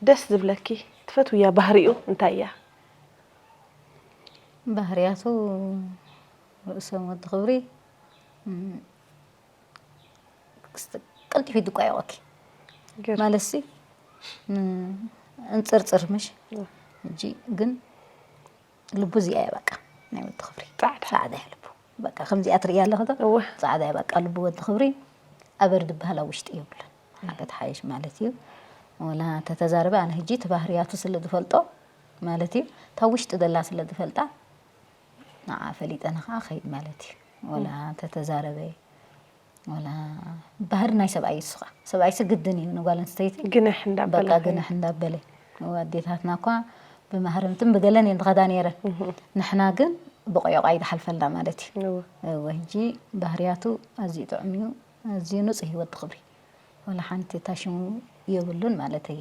ደስ ዝብለኪ ትፈትውያ ባህሪኡ እንታይ እያ? ባህርያቱ ርእሶም ወዲ ክብሪ፣ እም፣ ክስተ-፣ ቀልጢፉ ይድቋየወኪ። ገር- ማለት ሲ፣ ም-፣ እንጽርጽር ምሽ? እ። ሕጂ ግን ልቡ እዚኣ እያ በቃ፣ ናይ ወዲ ክብሪ። ጻዕዳ። ጻዕዳ እያ ልቡ። በቃ ከምዚኣ ትርእያ ኣለኺ ዶ? እወ። ጻዕዳ እያ በቃ ልቡ ወዲ ክብሪ። ኣበር ዝበሃል ኣብ ውሽጢ የብሉን። ሓቂ ትሓይሽ ማለት እዩ። ወላ ተተዛረበ ኣነ ሕጂ እቲ ባህርያቱ ስለ ዝፈልጦ ማለት እዩ። እታ ውሽጢ ዘላ ስለ ዝፈልጣ ንዓ ፈሊጠ ንኸዓ ኸይድ ማለት እዩ። ወላ ተተዛረበ፣ ወላ ባህሪ ናይ ሰብኣይ እሱ ኸዓ። ሰብኣይሲ ግድን እዩ ንጓል ኣንስተይቲ። ግንሕ እንዳበለ በቃ ኸይድ። ግንሕ እንዳበለ። ኣዴታትና እኳ ብማህረምትን ብገለን እየን ዝኸዳ ነይረን። እህ። ንሕና ግን ብቆዮቋ እዩ ዝሓልፈልና ማለት እዩ። እወ። እወ፣ ሕጂ ባህርያቱ ኣዝዩ ጥዑም እዩ። ኣዝዩ ንጹህ ህይወት ክብሪ። ወላ ሓንቲ እታ ሽሙ የብሉን ማለተይ።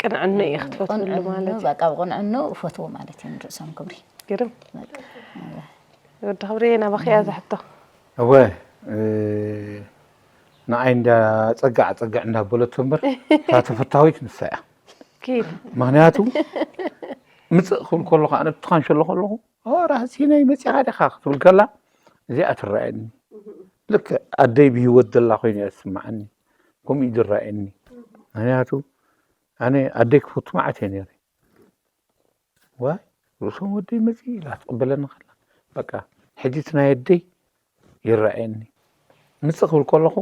ቅንዕኑ እዩ ክትፈትውሉ ቅንዕኑ፣ ማለት እዩ። በቃ ብቅንዕኑ እፈትዎ ማለት እዩ ንርእሶም ክብሪ። ግርም። በቃ። ወዲ ክብሪ ናባኺ እያ እዛ ሕቶ። እወ፣ እ፣ ንዓይ እንዳ ጸጋዕ ጸጋዕ እንዳበለቶ እምበር፣ እታ ተፈታዊት ንሳ እያ። ኪድ። ምኽንያቱ፣ ምጽእ ክብል ከለኹ፣ ኣነ ብትኻን ሸሎ ከለኹ፣ "ኦ፣ ራህሲነይ መጺኻ ዲኻ?" ክትብል ከላ፣ እዚኣ ትረኣየኒ። ልክዕ ኣደይ ብህይወት ዘላ ኮይና እያ ትስምዓኒ። ከምኡ እዩ ዝረኣየኒ። ምኽንያቱ፣ ኣነ ኣደይ ክፈቱ መዓት እየ ነይረ። ዋይ፣ ርእሶም ወደይ መጺኡ ኢላ ትቕበለኒ ከላ፣ በቃ፣ ሕጂ እቲ ናይ ኣደይ ይረኣየኒ። ምጽእ ክብል ከለኹ፣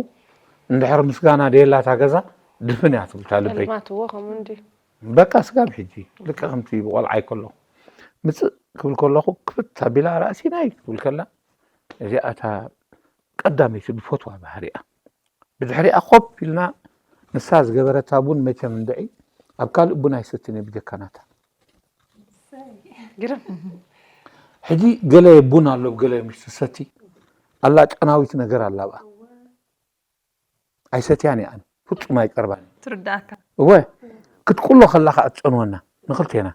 እንድሕር ምስጋና ደየላታ ገዛ፣ ድፍን እያ ትብል እታ ልበይ። ጸልማትዎ ከምኡ እንድዩ። በቃ፣ ስጋብ ሕጂ፣ ልክዕ ከምቲ ብቆልዓይ ከለኹ። ምጽእ ክብል ከለኹ፣ ክፍት ኣቢላ፣ "ራእሲናይ" ክትብል ከላ፣ እዚኣ እታ ቀዳመይቲ ዝፈትዋ ባህሪኣ። ብድሕሪኣ ኮፍ ኢልና ንሳ ዝገበረታ ቡን መቸም እንድዒ ኣብ ካልእ ቡን ኣይሰትን እየ ብጀካ ናታ። ግርም። ሕጂ ገለ ቡን ኣሎ፣ ገለ ምሽ ትሰቲ ኣላ፣ ጨናዊት ነገር ኣላ ብኣ። ኣይሰትያን እየ ኣነ፣ ፍጹም ኣይቀርባን። ትርዳእካ። እወ፣ ክትቁሎ ከላ ከኣ ትጨንወና ንኽልቴና።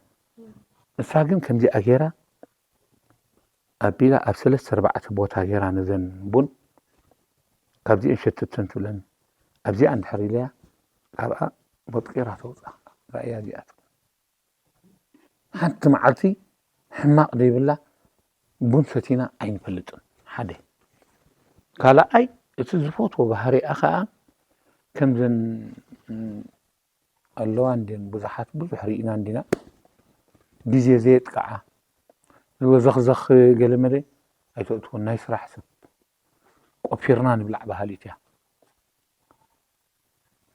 ንሳ ግን ከምዚኣ ገይራ ኣቢላ ኣብ ሰለስተ ኣርባዕተ ቦታ ገይራ ነዘን ቡን ካብዚአን ሸትተን ትብለኒ። ኣብዚኣ እንድሕር ኢለያ፣ ካብኣ ቦጥቂራ ተውፃ። ራእያ እዚኣት ሓንቲ መዓልቲ ሕማቕ ዘይብላ ቡን ሰቲና ኣይንፈልጥን። ሓደ ካልኣይ እቲ ዝፈትዎ ባህሪኣ ከዓ ከምዘን ኣለዋ እንዲን ብዙሓት ብዙሕ ርኢና እንዲና ግዜ ዘየጥቅዓ ዝወዘኽዘኽ ገለመለ ኣይተእትውን። ናይ ስራሕ ሰብ ቆፊርና ንብላዕ በሃሊት እያ።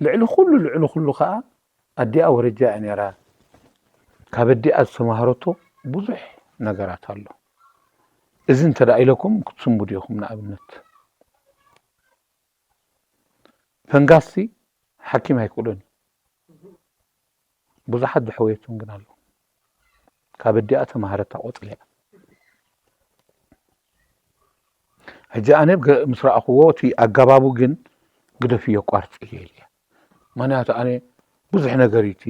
ልዕሊ ኩሉ ልዕሊ ኩሉ ከዓ ኣዲኣ ወረጃ እያ ነይራ። ካብ ኣዲኣ ዝተማሃረቶ ብዙሕ ነገራት ኣሎ። እዚ እንተ ደኣ ኢለኩም ክትስንቡ ዲኹም? ንኣብነት ፈንጋስቲ ሓኪም ኣይክእሎን እዩ። ብዙሓት ዝሕወየቶም ግን ኣለዉ። ካብ ኣዲኣ ተማሃረታ ቆፅሊ እያ። ሕጂ ኣነ ምስ ረኣኽዎ እቲ ኣገባቡ ግን ግደፍዮ ኣቋርፅዮ ኢለ እየ። ምክንያቱ ኣነ ብዙሕ ነገር እዩ እቲ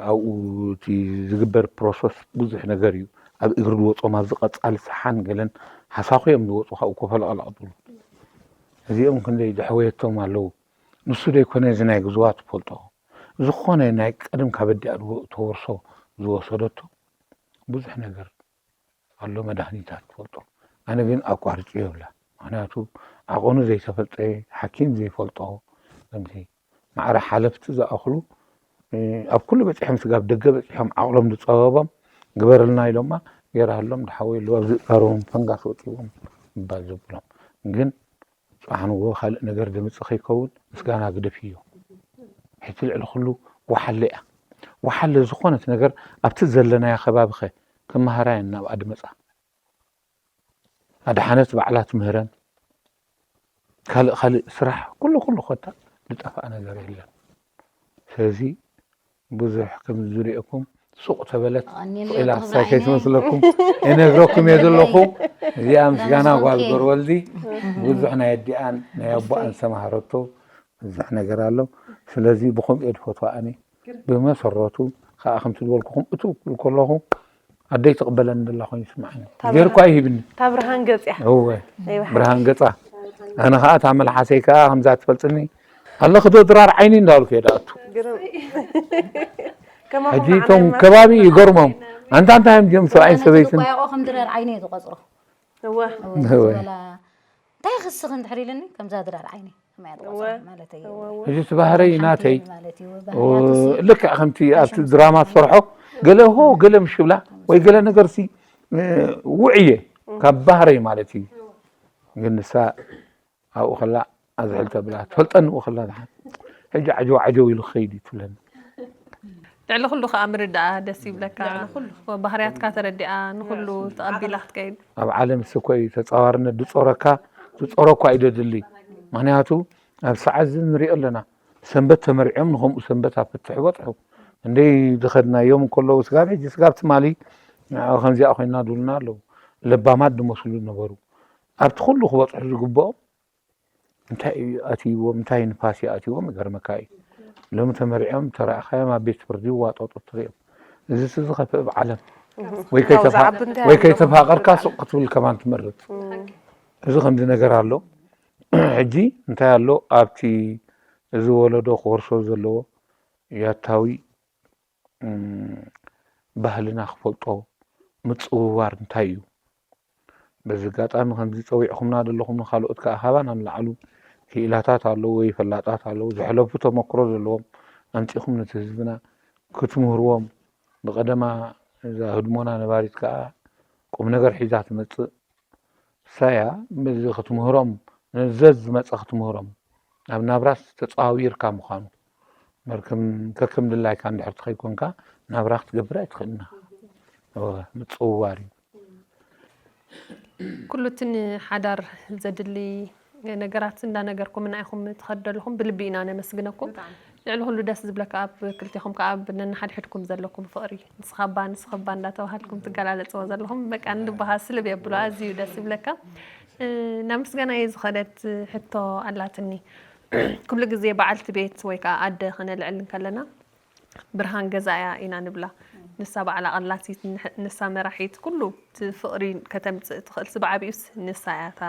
ኣብኡ እቲ ዝግበር ፕሮሰስ ብዙሕ ነገር እዩ። ኣብ እግሪ ዝወፅኦም ኣብዚ ቀፃሊ ሰሓን ገለን ሓሳኹ እዮም ዝወፁ ካብኡ ኮፈለቐለቕ ዝብሉ። እዚኦም ክንደይ ዝሕወየቶም ኣለዉ። ንሱ ዘይኮነ እዚ ናይ ግዝዋ ትፈልጦ ዝኾነ ናይ ቀደም ካብ ኣዲኣ ተወርሶ ዝወሰደቶ ብዙሕ ነገር ኣሎ መድሃኒታት ትፈልጦ። ኣነ ግን ኣቋርፂ ይብላ። ምክንያቱ ዓቐኑ ዘይተፈልጠ ሓኪም ዘይፈልጦ ከምዚ ማዕረ ሓለፍቲ ዝኣኽሉ ኣብ ኩሉ በፂሖም ስጋብ ደገ በፂሖም ዓቕሎም ዝፀበቦም ግበረልና ኢሎማ ገይራሃሎም ድሓወይ ኣለዉ ኣብዚ እጋሮም ፈንጋስ ወፂዎም ምባል ዘብሎም ግን ፅባሕ ንግሆ ካልእ ነገር ድምፂ ከይከውን ምስጋና ግደፍዮ። ሕጂ ልዕሊ ኩሉ ወሓለ እያ። ወሓለ ዝኾነት ነገር ኣብቲ ዘለናዮ ከባቢኸ ክመሃራ እየን ናብኣ ድመፃ። ኣድሓነት ባዕላ ትምህረን ካልእ ካልእ ስራሕ ኩሉ ኩሉ ኮታ ዝጠፍኣ ነገር የለን። ስለዚ ብዙሕ ከም ዝሪእኩም ሱቕ ተበለት ስቕ ኢላ ክሳይ ከይትመስለኩም እነግረኩም እየ ዘለኹ። እዚኣ ምስጋና ጓል ጎርወልዲ ብዙሕ ናይ ኣዲኣን ናይ ኣቦኣን ዝተማሃረቶ ብዙሕ ነገር ኣሎ። ስለዚ ብኸምኡ እየ ዝፈትዋ ኣነ። ብመሰረቱ ከዓ ከምቲ ዝበልኩ ከምኡ ትብል ከለኹ ኣደይ ትቕበለኒ ዘላ ኮይኑ ይስምዓኒ። ጌርኳ ይሂብኒ። እታ ብርሃን ገጽያ። እወ ብርሃን ገጻ። ኣነ ከዓ እታ መልሓሰይ ከዓ ከምዛ ትፈልጥኒ ኣለኺ ዶ ድራር ዓይኒ እንዳበልኩ እየ ድኣቱ። ሕጂ እቶም ከባቢ ይገርሞም ኣንታ እንታይ እዮም ዲኦም ሰብኣይን ሰበይትን። ከም ድራር ዓይኒ እየ ዝቆፅሮ። እንታይ ክስኽ እንድሕር ኢልኒ ከምዛ ድራር ዓይኒ ከመያ ዝቆፅሮ ማለት እዩ። ሕጂ እቲ ባህረይ ናተይ ልክዕ ከምቲ ኣብቲ ድራማ ዝሰርሖ ገለ ሆ ገለ ምሽ ብላ ወይ ገለ ነገር ሲ ውዕየ ካብ ባህረይ ማለት እዩ። ግን ንሳ ኣብኡ ከላ ኣዝሕል ተብላ ትፈልጠኒ ኡ ከላ ዝሓን ሕጂ ዓጀው ዓጀው ኢሉ ክኸይድ እዩ ትብለኒ። ልዕሊ ኩሉ ከዓ ምርዳኣ ደስ ይብለካ። ባህርያትካ ተረዲኣ ንኩሉ ተቐቢላ ክትከይድ። ኣብ ዓለም ስኮይ ተፃዋርነት ዝፆረካ ዝፆረኳ እዩ ደድሊ። ምክንያቱ ኣብ ሰዓት እዚ ንሪኦ ኣለና ሰንበት ተመሪዖም ንከምኡ ሰንበት ኣብ ፍትሒ በፅሑ። እንደይ ዝኸድናዮም እንከለዉ ስጋብ ሕጂ ስጋብ ትማሊ ንዕ ከምዚኣ ኮይና ድብሉና ኣለዉ። ለባማት ዝመስሉ ነበሩ። ኣብቲ ኩሉ ክበፅሑ ዝግብኦም እንታይ እዩ ኣትይዎም እንታይ ንፋስ እዩ ኣትይዎም ይገርመካ እዩ። ሎሚ ተመሪዖም ተረእኻዮም ኣብ ቤት ፍርዲ ይዋጠጡ ትሪኦም። እዚ ዝኸፍእ ብዓለም ወይ ከይተፋቀርካ ሱቅ ክትብል ከማን ትመርፅ። እዚ ከምዚ ነገር ኣሎ። ሕጂ እንታይ ኣሎ ኣብቲ እዚ ወለዶ ክወርሶ ዘለዎ ያታዊ ባህልና ክፈልጦ ምፅውዋር እንታይ እዩ? በዚ ኣጋጣሚ ከምዚ ፀዊዕኹምና ዘለኹም ንካልኦት ከዓ ካባና ንላዕሉ ክኢላታት ኣለዉ ወይ ፈላጣት ኣለዉ ዝሕለፉ ተመክሮ ዘለዎም ኣምፂኹም ነቲ ህዝብና ክትምህርዎም ብቀደማ እዛ ህድሞና ነባሪት ከዓ ቁም ነገር ሒዛ ትመፅእ ሳያ በዚ ክትምህሮም ነዘዝ ዝመፀ ክትምህሮም ኣብ ናብራስ ተፃዊርካ ምዃኑ መርክም ከክም ድላይካ እንድሕር ትኸይኮንካ ናብራ ክትገብር ኣይትኽእልና ምፅውዋር እዩ። ኩሉ እቲ ንሓዳር ዘድሊ ነገራት እንዳነገርኩምና ኢኹም ትኸዱ ዘለኹም ብልቢ ኢና ነመስግነኩም። ልዕሊ ኩሉ ደስ ዝብለካ ኣብ ክልቴኹም ከዓ ኣብ ነንሓድሕድኩም ዘለኩም ፍቕሪ ንስኻባ ንስኽባ እንዳተባሃልኩም ትገላለፅዎ ዘለኹም በቃ እንድበሃስ ስልብ የብሎ ኣዝዩ ደስ ይብለካ። ናብ ምስጋና እየ ዝኸደት ሕቶ ኣላትኒ። ኩሉ ግዜ በዓልቲ ቤት ወይ ከዓ ኣደ ከነልዕል እንከለና ብርሃን ገዛ እያ ኢና ንብላ። ንሳ በዓል ኣቐላሲት፣ ንሳ መራሒት፣ ኩሉ እቲ ፍቕሪ ከተምፅእ ትኽእል ስብዓቢኡስ ንሳ እያ እታ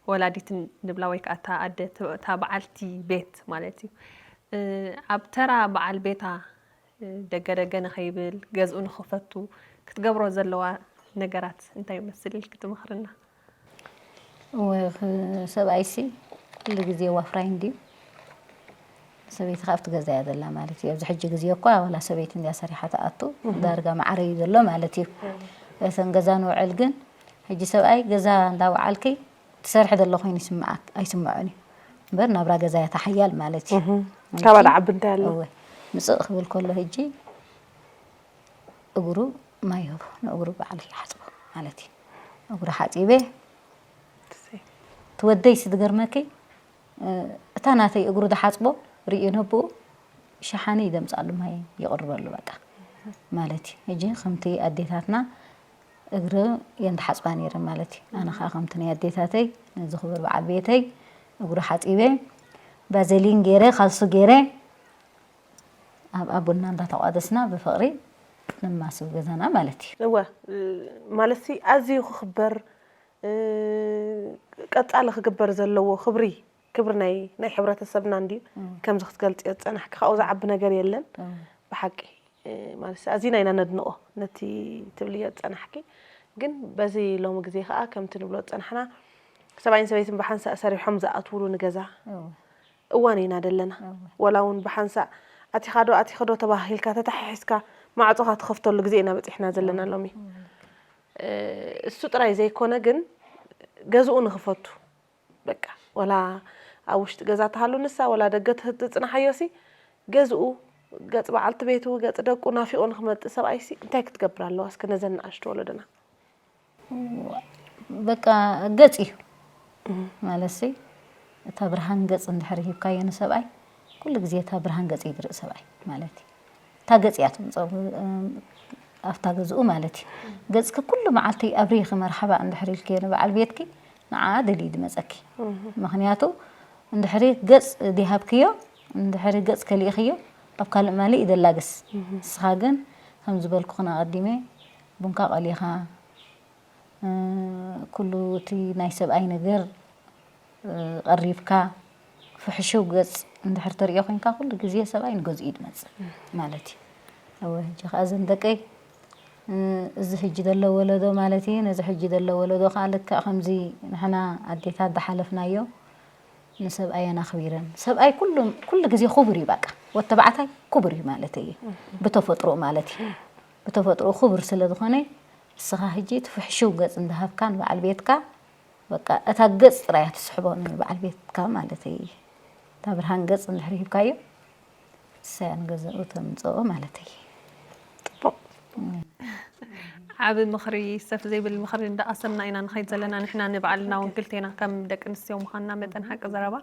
ወላዲት ንብላ ወይ ከዓ እታ ኣደ እታ በዓልቲ ቤት ማለት እዩ። ኣብ ተራ በዓል ቤታ ደገ ደገ ንኸይብል፣ ገዝኡ ንኽፈቱ ክትገብሮ ዘለዋ ነገራት እንታይ ይመስል ኢልኪ ትመኽርና? እወ፣ ክ- ሰብኣይሲ ኩሉ ግዜ ዋፍራይ እንድዩ። ሰበይቲ ከኣ ኣብቲ ገዛ እያ ዘላ ማለት እዩ። ኣብዚ ሕጂ ግዜ እኳ ዋላ ሰበይቲ እንድያ ሰሪሓ ትኣቱ፣ ዳርጋ ማዕረ እዩ ዘሎ ማለት እዩ። እተን ገዛ ንውዕል ግን ሕጂ ሰብኣይ ገዛ እንዳወዓልኪ ትሰርሒ ዘሎ ኮይኑ ይስምዓክ ኣይስምዖን እዩ። እምበር ናብራ ገዛ እያ ተሓያል ማለት እዩ። ካባኣ ዓቢ እንታይ ኣሎ? እወ፣ ምጽእ ክብል ከሎ ሕጂ እግሩ ማይ ይህቦ፣ ንእግሩ ባዕሉ ይሓጽቦ ማለት እዩ። እግሩ ሓጺበ ትወደይ ስድገርመኪ እታ ናተይ እግሩ ዝሓጽቦ ርእዩ ነብኡ ሸሓኒ ይደምጻሉ ማይ ይቕርበሉ በቃ ማለት እዩ። ሕጂ ከምቲ ኣዴታትና እግሪ የን ዝሓጽባ ነይረን ማለት እዩ። ኣነ ከዓ ከምቲ ናይ ኣዴታተይ ነዚ ክቡር በዓል ቤተይ እግሩ ሓጺበ ባዘሊን ገይረ ካልሱ ገይረ ኣብኣ ቡና እንዳተቋደስና ብፍቕሪ ነማስው ገዛና ማለት እዩ። እወ ማለትሲ ኣዝዩ ክኽበር ቀጻሊ ክግበር ዘለዎ ክብሪ ክብሪ ናይ ናይ ሕብረተሰብና እንድዩ ከምዚ ክትገልጽዮ ዝጸናሕኪ ካብኡ ዝዓቢ ነገር የለን ብሓቂ ማለት ኣዚና ኢና ነድንቆ ነቲ ትብልዮ ዝጸናሕኪ ግን በዚ ሎሚ ግዜ ከዓ ከምቲ ንብሎ ዝጸናሕና ሰብኣይን ሰበይትን ብሓንሳእ ሰሪሖም ዝኣትውሉ ንገዛ እዋን ኢና ደለና ወላ እውን ብሓንሳእ ኣቲኻ ዶ ኣቲኺ ዶ ተባሂልካ ተተሓሒዝካ ማዕፆኻ ትኸፍተሉ ግዜ ኢና በፂሕና ዘለና ሎሚ እሱ ጥራይ ዘይኮነ ግን ገዝኡ ንኽፈቱ በቃ ወላ ኣብ ውሽጢ ገዛ ትሃሉ ንሳ ወላ ደገ ትፅናሓዮ ሲ ገዝኡ ገፅ በዓልቲ ቤቱ ገፅ ደቁ ናፊቑ ንኽመፅእ ሰብኣይ ሲ እንታይ ክትገብር ኣለዋ እስከ ነዘን ንኣሽቱ ወለዶና በቃ ገፅ እዩ ማለት ሲ እታ ብርሃን ገፅ እንድሕር ሂብካዮ ንሰብኣይ ኩሉ ግዜ እታ ብርሃን ገፅ እዩ ዝርኢ ሰብኣይ ማለት እዩ እታ ገፅ እያ ትምፀ ኣብታ ገዝኡ ማለት እዩ ገፅኪ ኩሉ መዓልቲ ኣብሪኺ መርሓባ እንድሕር ኢልክዮ ንበዓል ቤትኪ ንዓ ደልዩ ድመፀኪ ምክንያቱ እንድሕሪ ገፅ ድሃብክዮ እንድሕሪ ገፅ ከሊእኽዮ ኣብ ካልእ ማልእ ይደላግስ ንስኻ ግን ከም ዝበልኩኽን ኣቐዲመ ቡንካ ቀሊኻ ኩሉ እቲ ናይ ሰብኣይ ነገር ቀሪብካ ፍሕሽው ገፅ እንድሕር ተርእዮ ኮይንካ ኩሉ ግዜ ሰብኣይ ንገዝኡ እዩ ድመፅእ ማለት እዩ። እወ ሕጂ ከዓ እዘን ደቀይ እዚ ሕጂ ዘሎ ወለዶ ማለት እዩ ነዚ ሕጂ ዘሎ ወለዶ ከዓ ልክዕ ከምዚ ንሕና ኣዴታት ዝሓለፍናዮ ንሰብኣየን ኣኽቢረን ሰብኣይ ኩሉ ግዜ ክቡር እዩ በቃ ወተባዕታይ ክቡር እዩ ማለት እየ ብተፈጥሮ ማለት እዩ ብተፈጥሮ ክቡር ስለ ዝኾነ እስኻ ሕጂ እቲ ፍሕሽው ገፅ እንዳሃብካ ንበዓል ቤትካ በቃ እታ ገፅ ጥራይ እያ ትስሕቦ ንበዓል ቤትካ ማለት እየ እታ ብርሃን ገፅ እንድሕር ሂብካዮ ንሳ እያ ንገዛኡ ተምፅኦ ማለት እየ ፅቡቕ ዓቢ ምኽሪ ሰፍ ዘይብል ምኽሪ እንዳቐሰምና ኢና ንኸይድ ዘለና ንሕና ንባዕልና እውን ክልቴና ከም ደቂ ኣንስትዮ ምዃንና መጠን ሓቂ ዘረባ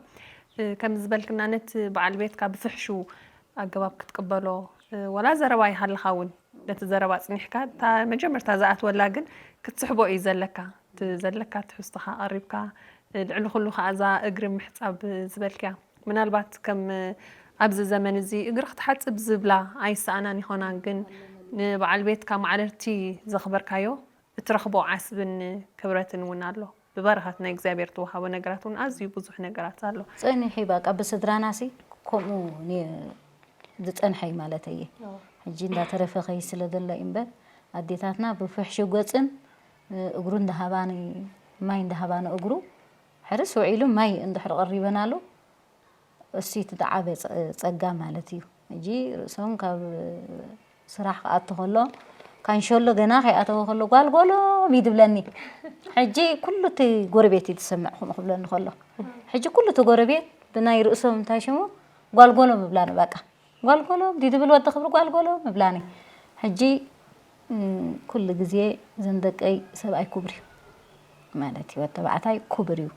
ከም ዝበልክና ነቲ በዓል ቤትካ ብፍሕሹ ኣገባብ ክትቅበሎ ወላ ዘረባ ይሃልኻ እውን ነቲ ዘረባ ኣጽኒሕካ እታ መጀመርታ ዝኣትወላ ግን ክትስሕቦ እዩ ዘለካ እቲ ዘለካ ትሕዝቶኻ ኣቕሪብካ ልዕሊ ኩሉ ከዓ እዛ እግሪ ምሕጻብ ዝበልክያ ምናልባት ከም ኣብዚ ዘመን እዚ እግሪ ክትሓጽብ ዝብላ ኣይሰኣናን ይኾና ግን ንበዓል ቤትካ ማዕረርቲ ዘኽበርካዮ እትረኽቦ ዓስብን ክብረትን እውን ኣሎ። ብበረኸት ናይ እግዚኣብሔር ትወሃቦ ነገራት እውን ኣዝዩ ብዙሕ ነገራት ኣሎ። ጸኒሑ እዩ በቃ ብስድራና ሲ ከምኡ ዝጸንሐ እዩ ማለት እየ። ሕጂ እንዳተረፈ ከይ ስለ ዘሎ እዩ እምበር ኣዴታትና ብፍሕሹ ገጽን እግሩ እንዳሃባኒ ማይ እንዳሃባኒ እግሩ ሕርስ ውዒሉ ማይ እንድሕር ቀሪበናሉ እሱ እቲ ዝዓበ ጸጋ ማለት እዩ። ሕጂ ርእሶም ካብ ስራሕ ክኣቱ ከሎ ካንሸሎ ገና ከይኣተወ ከሎ ጓል ጎሎም እዩ ድብለኒ። ሕጂ ኩሉ እቲ ጎረቤት እዩ ዝሰምዕ ከምኡ ክብለኒ ከሎ። ሕጂ ኩሉ እቲ ጎረቤት ብናይ ርእሶም እንታይ ሽሙ ጓል ጎሎም ይብላኒ በቃ። ጓል ጎሎም ድዩ ድብል ወዲ ክብሪ ጓል ጎሎም ይብላኒ። ሕጂ ኩሉ ግዜ እዘን ደቀይ ሰብኣይ ክቡር እዩ ማለት እዩ። ወዲ ተባዕታይ ክቡር እዩ።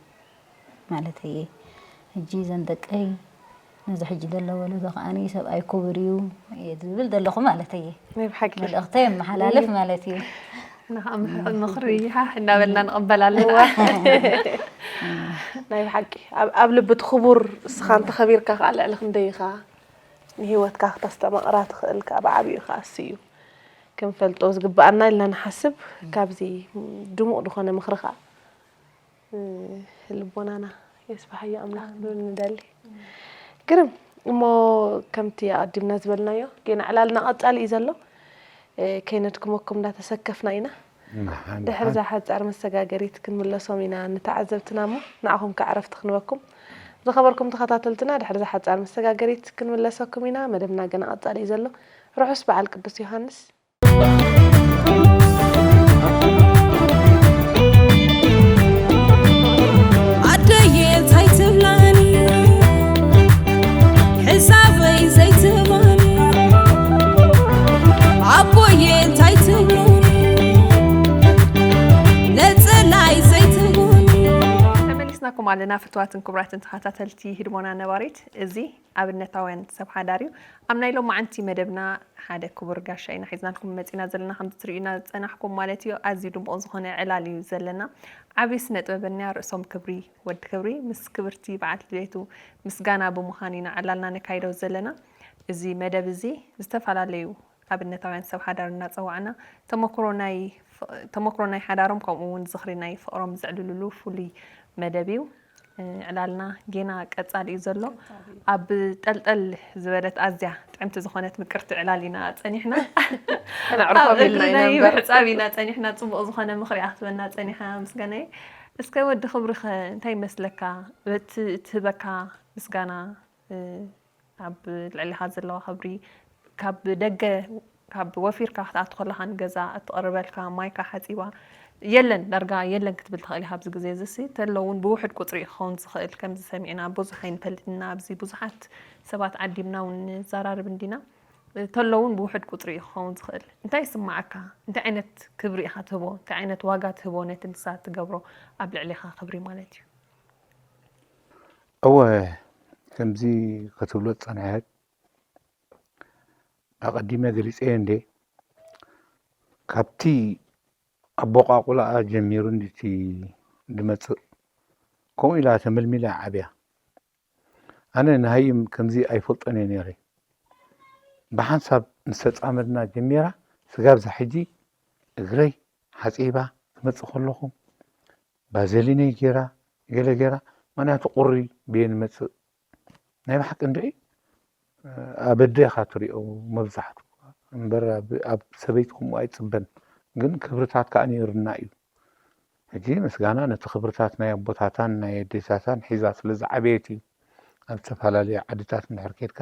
ማለተይ እየ። ሕጂ እዘን ደቀይ ነዚ ሕጂ ዘሎ ወለዶ ከዓኒ ሰብኣይ ክቡር እዩ እየ ዝብል ዘለኹ ማለተይ እየ። ናይ ብሓቂ። መልእኽተይ የመሓላልፍ ማለት እዩ። ምኽሪ ሃህ እናበልና ንቕበል ኣለና። ናይ ብሓቂ ኣብ ልቢ እቲ ክቡር እስኻ እንተኸቢርካ ከዓ ልዕሊ ክንደይ ኢኻ ንህይወትካ ክተስተማቕራ ትኽእል ከዓ ብዓብኡ ከዓ እሱ እዩ ክንፈልጦ ዝግበኣና ኢልና ንሓስብ። ካብዚ ድሙቕ ዝኾነ ምኽሪ ከዓ ልቦናና የስፍሓዮ ኣምላኽ ክንብል ንደሊ። ግርም እሞ ከምቲ ኣቐዲምና ዝበልናዮ ጌና ዕላልና ቀጻሊ እዩ ዘሎ። ከይነድክመኩም እንዳተሰከፍና ኢና። ድሕሪ እዛ ሓጻር መሰጋገሪት ክንምለሶም ኢና ንተዓዘብትና እሞ ንዓኹም ከዓረፍቲ ክንበኩም። ዝኸበርኩም ተኸታተልትና ድሕሪ እዛ ሓጻር መሰጋገሪት ክንምለሰኩም ኢና። መደብና ገና ቀጻሊ እዩ ዘሎ። ርሑስ በዓል ቅዱስ ዮሃንስ። ኣደየ እንታይ ትብላኒ ሕሳበይ ዘይትባኒ ኣቦየ እንታይ ትብሉኒ ነፀላይ ዘይትብሉኒ ተመሊስናኩም ኣለና ፍትዋትን ክቡራትን ተኸታተልቲ ህድሞና ነባሪት። እዚ ኣብነታውያን ሰብ ሓዳር እዩ። ኣብ ናይ ሎማዓንቲ መደብና ሓደ ክቡር ጋሻ ኢና ሒዝናልኩም መፂና ዘለና ከምዚ ትርእዩና ዝፀናሕኩም ማለት እዩ። ኣዝዩ ድሙቕ ዝኾነ ዕላል እዩ ዘለና። ዓብዪ ስነ ጥበበኛ ርእሶም ክብሪ ወዲ ክብሪ ምስ ክብርቲ በዓልቲ ቤቱ ምስጋና ብምዃን ኢና ዕላልና ነካይዶ ዘለና። እዚ መደብ እዚ ዝተፈላለዩ ኣብነታውያን ሰብ ሓዳር እናፀዋዕና ተመክሮ ናይ ተመክሮ ናይ ሓዳሮም ከምኡ እውን ዝኽሪ ናይ ፍቕሮም ዘዕልሉሉ ፍሉይ መደብ እዩ። ዕላልና ጌና ቀፃሊ እዩ ዘሎ። ኣብ ጠልጠል ዝበለት ኣዝያ ጥዕምቲ ዝኾነት ምቅርቲ ዕላል ኢና ፀኒሕና። ኣብ እግሪ ናይ ምሕፃብ ኢና ፀኒሕና። ፅቡቕ ዝኾነ ምኽሪ ክትበና ፀኒሓ ምስጋናይ። እስከ ወዲ ክብሪኸ እንታይ ይመስለካ? በቲ እትህበካ ምስጋና ኣብ ልዕሊኻ ዘለዋ ክብሪ ካብ ደገ ካብ ወፊርካ ክትኣቱ ከለኻ ንገዛ እትቕርበልካ ማይካ ሓፂባ የለን ዳርጋ የለን ክትብል ትኽእል ኢኻ ኣብዚ ግዜ እዚ ሲ ተሎ እውን ብውሕድ ቁፅሪ እዩ ክኸውን ዝኽእል ከምዚ ሰሚዕና ብዙሕ ኣይንፈልጥና ኣብዚ ብዙሓት ሰባት ዓዲምና እውን ንዘራርብ እንዲና ተሎ እውን ብውሕድ ቁፅሪ እዩ ክኸውን ዝኽእል እንታይ ይስማዓካ እንታይ ዓይነት ክብሪ ኢኻ ትህቦ እንታይ ዓይነት ዋጋ ትህቦ ነቲ ንሳ ትገብሮ ኣብ ልዕሊኻ ክብሪ ማለት እዩ እወ ከምዚ ክትብሎ ዝጸንሐት ኣቐዲመ ገሊጸዮ እንዴ ካብቲ ኣቦቓቑላኣ ጀሚሩ እንዲቲ ድመጽእ ከምኡ ኢላ ተመልሚላ ዓብያ ኣነ ንሃይም ከምዚ ኣይፈልጦን እየ ነይረ ብሓንሳብ ምስ ተጻመድና ጀሚራ ስጋብ ዛ ሕጂ እግረይ ሓጺባ ክመጽእ ከለኹ ባዘሊነይ ጌራ ገለ ጌራ ምክንያቱ ቁሪ ብየ ንመጽእ ናይ ብሓቂ እንድዒ ኣብ ኣደ ኢኻ ትሪኦ መብዛሕቱ እምበር ኣብ ሰበይቲ ከምኡ ኣይፅበን ግን ክብርታት ከዓ ነይሩና እዩ ሕጂ ምስጋና ነቲ ክብርታት ናይ ኣቦታታን ናይ ኣዴታታን ሒዛ ስለ ዝዓበየት እዩ ኣብ ዝተፈላለዩ ዓድታት እንድሕር ኬድካ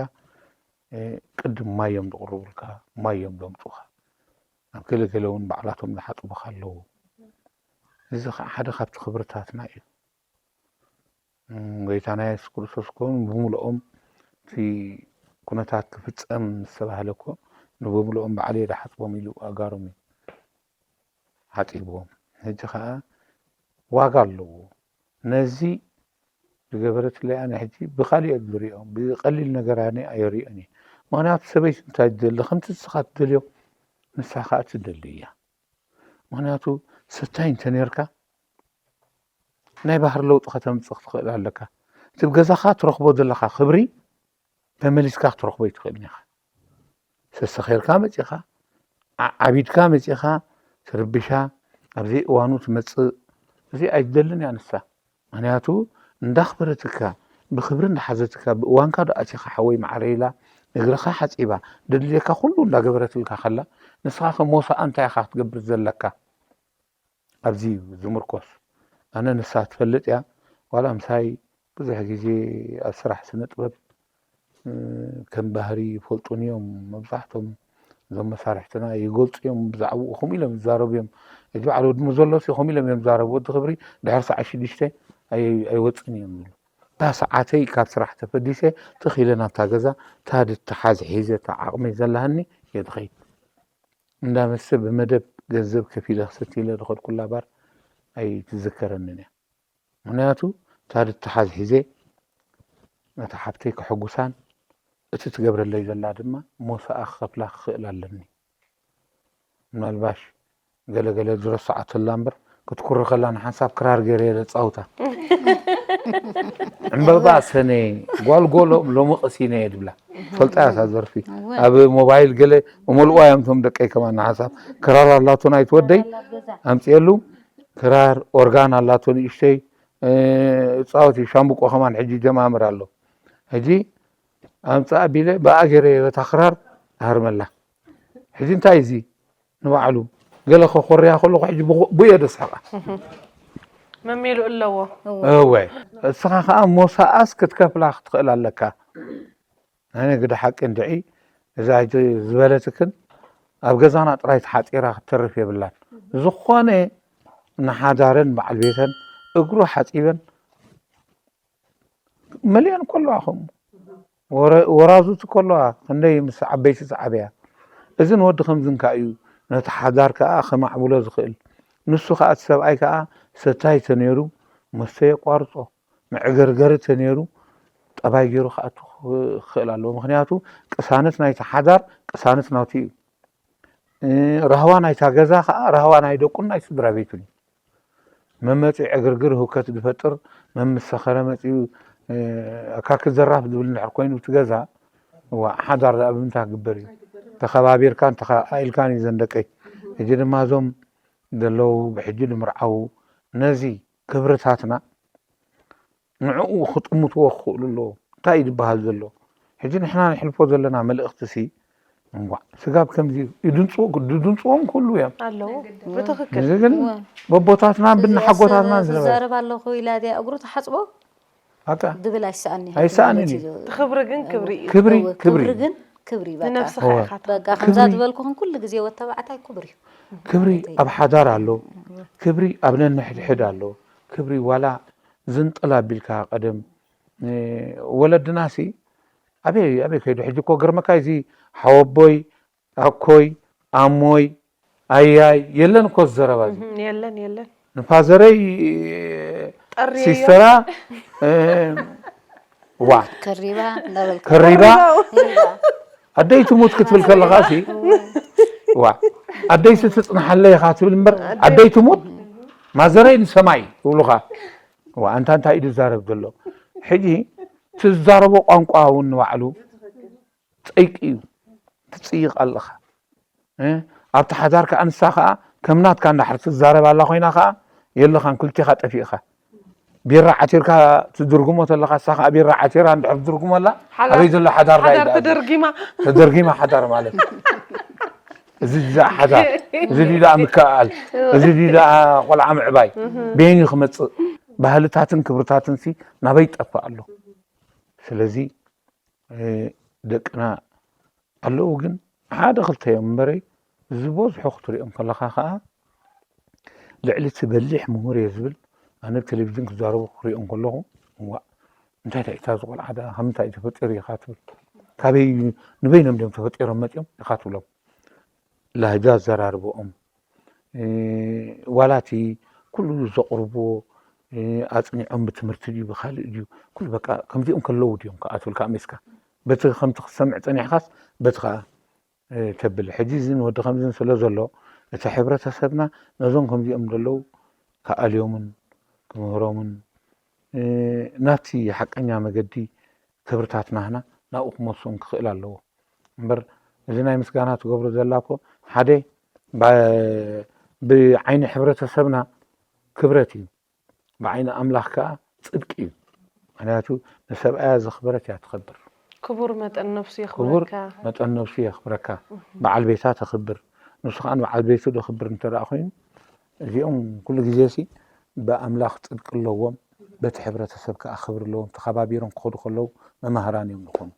ቅድም ማይ እዮም ዝቕርቡልካ ማይ እዮም ዘምፁኻ ኣብ ገለ ገለ እውን ባዕላቶም ዝሓፅቡኻ ኣለዉ እዚ ከዓ ሓደ ካብቲ ክብርታትና እዩ ጎይታና የሱስ ክርስቶስ ኮን ብምልኦም እቲ ኩነታት ክፍፀም ዝተባህለ እኮ ንብምልኦም ባዕለይ ዝሓፅቦም ኢሉ ኣጋሮም እዩ ሓፂብዎም ሕጂ ከዓ ዋጋ ኣለዎ ነዚ ዝገበረትለይ ኣነ ሕጂ ብካሊእ ዝሪኦም ብቀሊል ነገር ኣነ ኣይሪኦን እየ ምክንያቱ ሰበይቲ እንታይ ትደሊ ከምቲ ንስኻ ትደልዮ ንሳ ከዓ ትደሊ እያ ምክንያቱ ሰታይ እንተነርካ ናይ ባህሪ ለውጢ ከተምፅእ ክትኽእል ኣለካ እቲ ብገዛኻ ትረኽቦ ዘለካ ክብሪ ተመሊስካ ክትረኽቦ ይትኽእልን ኢኻ ሰሰኺርካ መፂኻ ዓቢድካ መፂኻ ትርብሻ ኣብዘይ እዋኑ ትመፅእ እዚ ኣይትደልን እያ ንሳ ምክንያቱ እንዳኽበረትካ ብክብሪ እንዳሓዘትካ ብእዋንካ ዶ ኣቲኻ ሓወይ ማዓረ ኢላ እግርኻ ሓፂባ ደድልየካ ኩሉ እንዳገበረትልካ ከላ ንስኻ ከ ሞሳኣ እንታይ ኢኻ ክትገብር ዘለካ ኣብዚ እዩ ዝምርኮስ ኣነ ንሳ ትፈልጥ እያ ዋላ ምሳይ ብዙሕ ግዜ ኣብ ስራሕ ስነ ጥበብ ከም ባህሪ ይፈልጡን እዮም መብዛሕቶም እዞም መሳርሕትና ይገልፁ እዮም ብዛዕባኡ ከምኡ ኢሎም ይዛረቡ እዮም እቲ በዓል ወዲ ሙዘሎስ ከምኡ ኢሎም እዮም ዝዛረቡ ወዲ ክብሪ ድሕሪ ሰዓት ሽዱሽተ ኣይወፅን እዮም ዝብሉ እታ ሰዓተይ ካብ ስራሕ ተፈዲሰ ትኽ ኢለ ናብታ ገዛ እታ ድትሓዝ ሒዘ እታ ዓቕመይ ዘለሃኒ እየ ዝኸይድ እንዳ መስተ ብመደብ ገንዘብ ከፊለ ክሰቲ ኢለ ዝኸድኩላ ባር ኣይትዝከረንን እያ ምኽንያቱ እታ ድትሓዝ ሒዘ ነታ ሓብተይ ከሐጉሳን እቲ ትገብረለይ ዘላ ድማ ሞሳኣ ክኸፍላ ክኽእል ኣለኒ ምናልባሽ ገለገለ ዝረስዓቶ ኣላ እምበር ክትኩሪ ከላ ንሓንሳብ ክራር ገይረ እየ ዘጻውታ ዕምበባ ሰነ ጓል ጎሎ ሎሚ ቀሲነ እየ ድብላ ፈልጣ እያ እታ ደርፊ ኣብ ሞባይል ገለ እመልእዋ እዮም እቶም ደቀይ ከማን ንሓንሳብ ክራር ኣላቶ ናይቲ ወደይ ኣምፅኤሉ ክራር ኦርጋን ኣላቶ ንእሽተይ እፃወት እዩ ሻምብቆ ከማን ሕጂ ጀማምር ኣሎ ሕጂ ኣምፃ ኣቢለ ብኣ ገይረ በታ ክራር ኣህርመላ። ሕጂ እንታይ እዚ ንባዕሉ ገለ ከኮርያ ከለኹ ሕጂ ብኡ- ብኡ እየ ደስሕቓ። መሜሉ ኣለዎ። እወ እስኻ ከዓ ሞሳኣስ ክትከፍላ ክትኽእል ኣለካ። ኣነ ግደ ሓቂ እንድዒ እዛ ሕጂ ዝበለትክን ኣብ ገዛና ጥራይ ተሓፂራ ክትተርፍ የብላን። ዝኾነ ንሓዳረን በዓል ቤተን እግሩ ሓፂበን መሊአን ከለዋ ከምኡ ወረ- ወራዙት ከለዋ ክንደይ ምስ ዓበይቲ ዝዓበያ እዝን ወዲ ከምዝን ከ እዩ ነቲ ሓዳር ከዓ ከማዕብሎ ዝኽእል። ንሱ ከዓ እቲ ሰብኣይ ከዓ ሰታይ ተነይሩ መስተ የቋርፆ፣ መዕገርገሪ ተነይሩ ጠባይ ገይሩ ክኣቱ ክኽእል ኣለዎ። ምክንያቱ ቅሳነት ናይቲ ሓዳር ቅሳነት ናቱ እዩ። ራህዋ ናይታ ገዛ ከዓ ራህዋ ናይ ደቁን ናይ ስድራ ቤቱን እዩ። መመፂ ዕግርግር ህውከት ዝፈጥር መምሰኸረ መፂኡ ኣካክ ዘራፍ ዝብል እንድሕር ኮይኑ እቲ ገዛ ዋ ሓዳር ደኣ ብምንታይ ክግበር እዩ? ተኸባቢርካን ተኸኣኢልካን እዩ ዘንደቀይ። ሕጂ ድማ እዞም ዘለዉ ብሕጂ ንምርዓዉ ነዚ ክብርታትና ንዕኡ ክጥምትዎ ክኽእሉ ኣለዎ። እንታይ እዩ ዝበሃል ዘሎ? ሕጂ ንሕና ንሕልፎ ዘለና መልእኽቲ ሲ እንኳዕ ስጋብ ከምዚ ይድንፅዎ ድድንፅዎም ክህሉ እዮም። ኣለዉ ብትኽክል እዚ ግን በቦታትና ብናሓጎታትና ዝነበረ ዝዛረብ ኣለኹ ኢላ ድያ እግሩ ተሓፅቦ በቃ ድብል ኣይሰኣኒ ኣይሰኣንን እዩ። እቲ ክብሪ ግን ክብሪ እዩ ክብሪ እወ፣ ክብሪ ክብሪ ግን ክብሪ እዩ በቃ ንነብስኻ እወ። ኢኻ በቃ ክብሪ- ከምዛ ዝበልኩኹም ኩሉ ግዜ ወተባዕታይ ክብሪ እዩ ክብሪ ኣብ ሓዳር ኣሎ። ክብሪ ኣብ ነንሕድሕድ ኣሎ። ክብሪ ዋላ ዝንጥል ኣቢልካ ቀደም እ፣ ወለድናሲ ኣበይ ኣበይ ከይዱ ሕጂ እኮ ግርመካ እዚ ሓወቦይ ኣኮይ ኣሞይ ኣያይ የለን እኮ ዝዘረባ እዚ እህም፣ የለን የለን ንፋዘረይ ጠርየዮ። ሲስተራ እ፣ ዋ ከሪባ እንዳበልካ ከሪባ ኣደይ ትሙት ክትብል ከለኻ ሲ ዋ ኣደይ ስትፅንሓለይ ኢኻ ትብል እምበር ኣደይ ትሙት ማዘረይ ንሰማይ ይብሉኻ። ዋ ኣንታ እንታይ እዩ ዝዛረብ ዘሎ? ሕጂ ትዛረቦ ቋንቋ እውን ንባዕሉ ፀይቂ እዩ። ትፅይቕ ኣለኻ እ? ኣብቲ ሓዳር ከዓ ንሳ ከዓ ከም ናትካ እንዳሕር ትዛረብ ኣላ ኮይና ከዓ የለኻን ክልቴኻ ጠፊእኻ። ቢራ ዓቲርካ ትድርግሞ ተለኻ እሳ ከዓ ቢራ ዓቲራ እንድሕር ትድርግሞ ኣላ ሓዳር- ኣበይ ዘሎ ሓዳር ዳኣ ሓዳር ይበሃል? ተደርጊማ ተደርጊማ ሓዳር ማለት እዚ ድኣ ሓዳር እዚ ድኣ ምክእኣል እዚ ድኣ ቆልዓ ምዕባይ በይኑ ክመፅእ ባህልታትን ክብርታትን ሲ ናበይ ጠፍእ ኣሎ። ስለዚ እ፣ ደቅና ኣለዉ ግን ሓደ ክልተ እዮም እምበረይ ዝበዝሑ ክትሪኦም ከለኻ ከዓ ልዕሊ እቲ በሊሕ ምሁር እየ ዝብል ኣነ ቴሌቪዥን ክዛረቡ ክሪኦም ከለኹ እዋእ እንታይ እንታይ እታ ዝቆልዓ ደኣ ካብ ምንታይ እዩ ተፈጢሩ ኢኻ ትብል ካበይ ንበይኖም ድዮም ተፈጢሮም መፂኦም ኢኻ ትብሎም ላህጃ ኣዘራርበኦም ዋላ እቲ ኩሉ ዘቕርብዎ ኣፅኒዖም ብትምህርቲ ድዩ ብካልእ ድዩ ኩሉ በቃ ከምዚኦም ከለዉ ድዮም ከዓ ትብል ከዓ ሜስካ በቲ ከምቲ ክትሰምዕ ፀኒሕካስ በቲ ከዓ ተብል ሕጂ እዚን ወዲ ከምዝን ስለ ዘሎ እቲ ሕብረተሰብና ነዞም ከምዚኦም ዘለዉ ክኣልዮምን ክምህሮምን ናብቲ ሓቀኛ መገዲ ክብርታት ናህና ናብኡ ክመልሶም ክኽእል ኣለዎ እምበር እዚ ናይ ምስጋና ትገብሮ ዘላ እኮ ሓደ ብዓይኒ ሕብረተሰብና ክብረት እዩ ብዓይኒ ኣምላኽ ከዓ ፅድቂ እዩ ምክንያቱ ንሰብኣያ ዘኽበረት እያ ትኸብር ክቡር መጠን ነፍሱ ክቡር የኽብረካ መጠን ነብሱ የኽብረካ በዓል ቤታ ተኽብር ንሱ ከዓ ንበዓል ቤቱ ዘኽብር እንተ ኮይኑ እዚኦም ኩሉ ግዜ ሲ ብኣምላኽ ፅድቂ ኣለዎም በቲ ሕብረተሰብ ከዓ ክብሪ ኣለዎም ተኸባቢሮም ክኸዱ ከለዉ መማህራን እዮም ዝኾኑ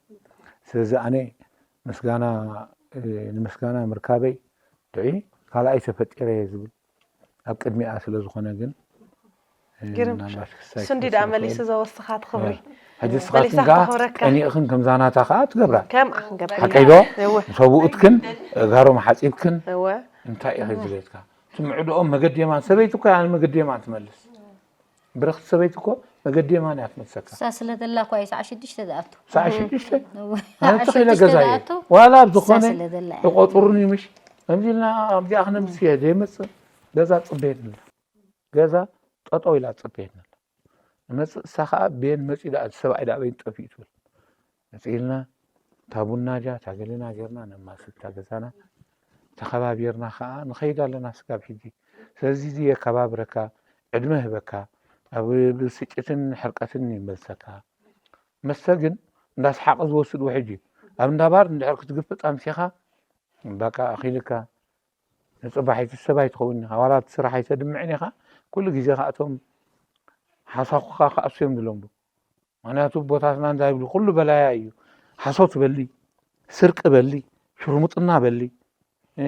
ስለዚ ኣነ ምስጋና ንምስጋና ምርካበይ ድዒ ካልኣይ ተፈጢረ እየ ዝብል ኣብ ቅድሚኣ ስለ ዝኾነ ግን ግርም። ምናልባት ክሳይ ስንዲ ክሳይ ደኣ ክሳይ መሊሰ ዘወስኻ ትኽብሪ ሕጂ መሊሳ ስኻትክን ከዓ ክኽብረካ ቀኒእኽን ከምዛ ናታ ከዓ ትገብራ ከምኣ ክንገብር ሓቀይ ዶ ሰብኡትክን ጋሮም ሓፂብክን እወ እንታይ ኢኺ ዝብለትካ ትምዕድኦም መገዲ የማን ሰበይቲ እኮ ያን መገዲ የማን ትመልስ ብርኽቲ ሰበይቲ እኮ መገዲ የማን እያ ትመልሰካ እሳ ስለ ዘላ እኳ እዩ ሰዓ ሽዱሽተ ዝኣቱ ሰዓ ሽዱሽተ ኣነ ተኺለ ገዛ እየ ዋላ ኣብ ዝኾነ ስለ ዘላ እያ። ይቆፅሩኒ ምሽ ከምዚ ኢልና ኣብዚኣ ክነምስ እየ ዘይመፅእ ገዛ ፅበየት ንላ ገዛ ጠጠው ኢላ ፅበየት ንላ ንመፅእ እሳ ከዓ ቤን መፂኡ ደኣ እቲ ሰብኣይ ደኣ በይን ጠፊኡ ትብል መፅእ ኢልና እታ ቡና ጃ እታ ገለና ጌርና ነማስል እታ ገዛና ተኸባቢርና ከዓ ንኸይድ ኣለና ስጋብ ሕጂ ስለዚ እዚ የከባብረካ ዕድመ ህበካ ኣብ ብስጭትን ሕርቀትን ይመልሰካ መስተ ግን እንዳሰሓቐ ዝወስድዎ ሕጂ። ኣብ እንዳባር እንድሕር ክትግፍጥ ኣምሲኻ፣ በቃ ኣኺልካ፣ ንጽባሒቱ ሰብ ኣይትኸውን ኢኻ። ዋላ እቲ ስራሕ ኣይተድምዕን ኢኻ። ኩሉ ግዜ ከኣ እቶም ሓሳኹኻ ክኣስዮም ድሎም ዶ። ምኽንያቱ ቦታትና እንታይ ይብሉ፣ ኩሉ በላያ እዩ። ሓሶት በሊ፣ ስርቂ በሊ፣ ሽርሙጥና በሊ፣ እ፣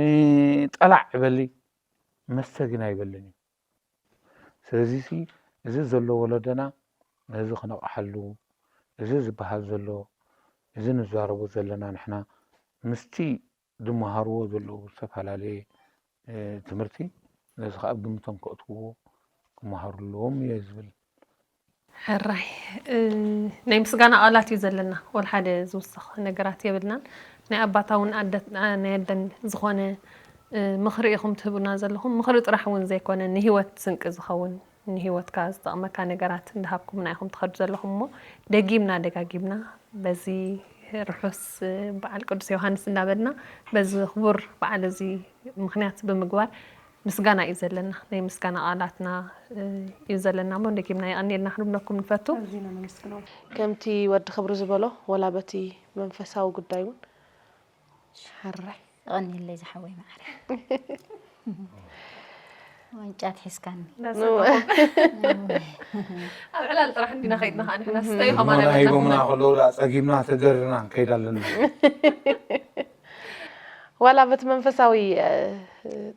ጠላዕ በሊ፣ መስተ ግን ኣይበልን እዩ። ስለዚሲ እዚ ዘሎ ወለዶና ነዚ ክነቕሓሉ፣ እዚ ዝበሃል ዘሎ፣ እዚ ንዛረቦ ዘለና ንሕና ምስቲ ዝመሃርዎ ዘለዉ ዝተፈላለየ፣ እ፣ ትምህርቲ ነዚ ከኣ ኣብ ግምቶም ከእትውዎ ክመሃሩ ኣለዎም እየ ዝብል። ሕራይ፣ እ፣ ናይ ምስጋና ቃላት እዩ ዘለና። ወላ ሓደ ዝውስኽ ነገራት የብልናን። ናይ ኣባታ እውን ኣደ-፣ ናይ ኣደን ዝኾነ፣ እ፣ ምኽሪ ኢኹም ትህቡና ዘለኹም። ምኽሪ ጥራሕ እውን ዘይኮነ፣ ንህይወት ስንቂ ዝኸውን፣ ንህይወትካ ዝጠቕመካ ነገራት እንዳሃብኩምና ኢኹም ትኸዱ ዘለኹም። እሞ ደጊምና ደጋጊምና በዚ ርሑስ በዓል ቅዱስ ዮሃንስ እንዳበልና፣ በዚ ክቡር በዓል እዚ ምኽንያት ብምግባር ምስጋና እዩ ዘለና። ናይ ምስጋና ቃላትና፣ እ፣ እዩ ዘለና። እሞ ደጊምና የቐንየልና ክንብለኩም ንፈቱ። ኣዝና ነመስግኖ። ከምቲ ወዲ ክብሩ ዝበሎ፣ ወላ በቲ መንፈሳዊ ጉዳይ እውን፣ ሕራይ። የቐንየለይ ዝሓወይ መዓረ። ዋንጫ ትሒዝካኒ። እናሰተኹም። ኣብ ዕላል ጥራሕ እንዲና ከይድና ከዓ ንሕና ስተዩ ከማን ቡና ኣይበልናን። ሂቦምና ከለዉ ደኣ ጸጊምና ተደሪርና ንከይድ ኣለና። ዋላ በቲ መንፈሳዊ፣ እ፣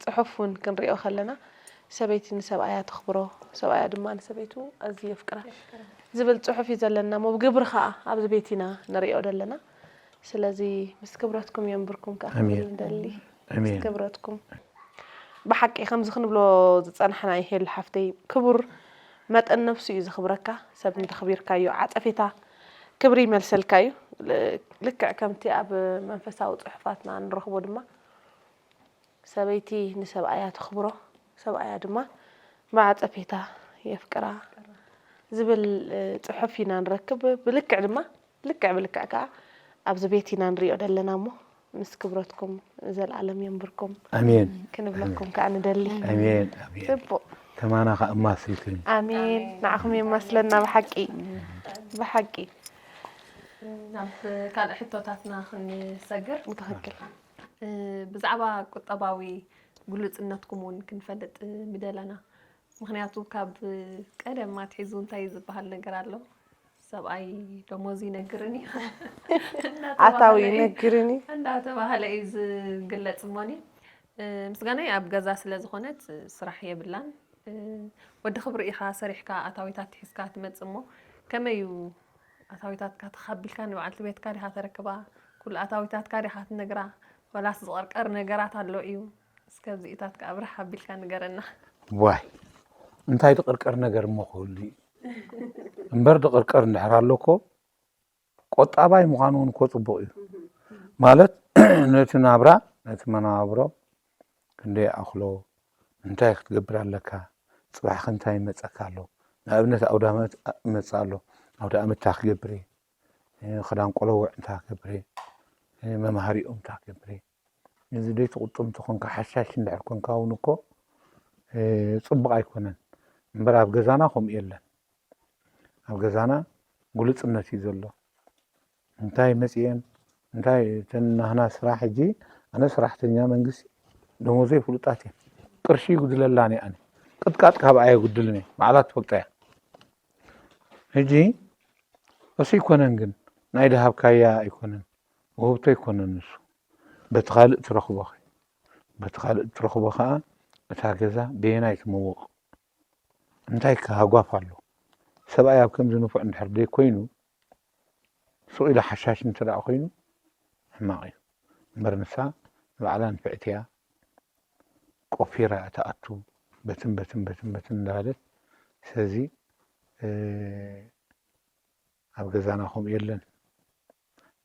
ጽሑፍ እውን ክንሪኦ ከለና፣ ሰበይቲ ንሰብኣያ ተኽብሮ፣ ሰብኣያ ድማ ንሰበይቱ ኣዝዩ የፍቅራ ዝብል ጽሑፍ እዩ ዘለና። እሞ ብግብሪ ከኣ ኣብዚ ቤት ኢና ንሪኦ ዘለና። ስለዚ ምስ ክብረትኩም የንብርኩም ከኣ ኣሜን። ክንብል ንደሊ። ኣሜን። ምስ ክብረትኩም። ብሓቂ ከምዚ ክንብሎ ዝጸናሕና እዩ፣ ሄሉ ሓፍተይ፣ ክቡር መጠን ነብሱ እዩ ዘኽብረካ። ሰብ እንተኽቢርካዮ ዓጸፌታ ክብሪ ይመልሰልካ እዩ። ል-፣ ልክዕ ከምቲ ኣብ መንፈሳዊ ጽሑፋትና ንረኽቦ ድማ፣ ሰበይቲ ንሰብኣያ ተኽብሮ፣ ሰብኣያ ድማ ብዓጸፌታ የፍቅራ ዝብል፣ እ፣ ጽሑፍ ኢና ንረክብ። ብልክዕ ድማ፣ ልክዕ ብልክዕ ከኣ ኣብዚ ቤት ኢና ንሪኦ ዘለና እሞ፣ ምስ ክብረትኩም ዘልኣለም የንብርኩም ኣሜን። ክንብለኩም ከኣ ንደሊ። ኣሜን፣ ኣሜን። ጽቡቕ። ከማና ከኣ እማስልክን። ኣሜን። ንዓኹም የማስለና ብሓቂ። ብሓቂ። ናብ ካልእ ሕቶታትና ክንሰግር። ብትኽክል። እ፣ ብዛዕባ ቁጠባዊ ግሉጽነትኩም እውን ክንፈልጥ ምደለና። ምኽንያቱ ካብ ቀደም ኣትሒዙ እንታይ ዝበሃል ነገር ኣሎ? ሰብኣይ ደሞዝ ይነግርን እዩ። ኣታዊ እናተባህለ እዩ፣ ይነግርን እዩ። እናተባህለ እዩ ዝግለጽ እሞኒ። እ፣ ምስጋናይ ኣብ ገዛ ስለ ዝኾነት ስራሕ የብላን። እ፣ ወዲ ክብሪ ኢኻ፣ ሰሪሕካ ኣታዊታት ሒዝካ ትመጽእ እሞ ከመይ እዩ ኣታዊታትካ ተኻቢልካ ንበዓልቲ ቤትካ ዲኻ ተረክባ? ኩሉ ኣታዊታትካ ዲኻ ትነግራ? ወላስ ዝቕርቀር ነገራት ኣሎ እዩ? እስከ ኣብዚኢታት ከኣ ብርሕ ኣቢልካ ንገረና። ዋይ፣ እንታይ ዝቕርቀር ነገር እሞ ክህሉ እዩ? እምበር ዝቕርቀር እንድሕር ኣሎ እኮ፣ ቆጣባይ ምዃኑ እውን እኮ ጽቡቕ እዩ። ማለት፣ ነቲ ናብራ፣ ነቲ መነባብሮ ክንደይ ይኣኽሎ፣ እንታይ ክትገብር ኣለካ፣ ጽባሕኸ እንታይ ይመጸካ ኣሎ? ንኣብነት፣ ኣውደ ኣመት ይመጽእ ኣሎ። ኣውደ ኣመት እንታይ ክገብር እየ? እ፣ ክዳን ቆለውዕ እንታይ ክገብር እየ? እ፣ መምሃሪኦም እንታይ ክገብር እየ? እዚ ደይ ትቑጥብ እንተኾንካ፣ ሓሻሽ እንድሕር ኮንካ እውን እኮ፣ እ፣ ጽቡቕ ኣይኮነን። እምበር ኣብ ገዛና ከምኡ የለን። ኣብ ገዛና ግሉጽነት እዩ ዘሎ። እንታይ መጽየን፣ እንታይ እተን ናህና ስራሕ፣ ሕጂ ኣነ ሰራሕተኛ መንግስቲ፣ ደሞዘይ ፍሉጣት እየን። ቅርሺ ይጉድለላን እየ ኣነ። ቅጥቃጥ ካብኣ የጉድልን እየ። ባዕላ ትፈልጦ እያ። ሕጂ እሱ ኣይኮነን ግን፣ ናይ ድሃብካያ ኣይኮነን፣ ውህብቶ ኣይኮነን ንሱ። በቲ ካልእ ትረኽቦ ኸ-፣ በቲ ካልእ ትረኽቦ ኸኣ እታ ገዛ በየናይ ትመውቕ? እንታይ ከ ሃጓፍ ኣሎ? ሰብኣይ ኣብ ከምዚ ንፉዕ እንድሕር ደይ ኮይኑ፣ ሱቕ ኢሉ ሓሻሽ እንተ ደኣ ኮይኑ፣ ሕማቕ እዩ። እምበር ንሳ ንባዕላ ንፍዕቲ እያ፣ ቆፊራ እያ ትኣቱ፣ በትን በትን በትን በትን እንዳበለት። ስለዚ፣ እ፣ ኣብ ገዛና ከምኡ የለን።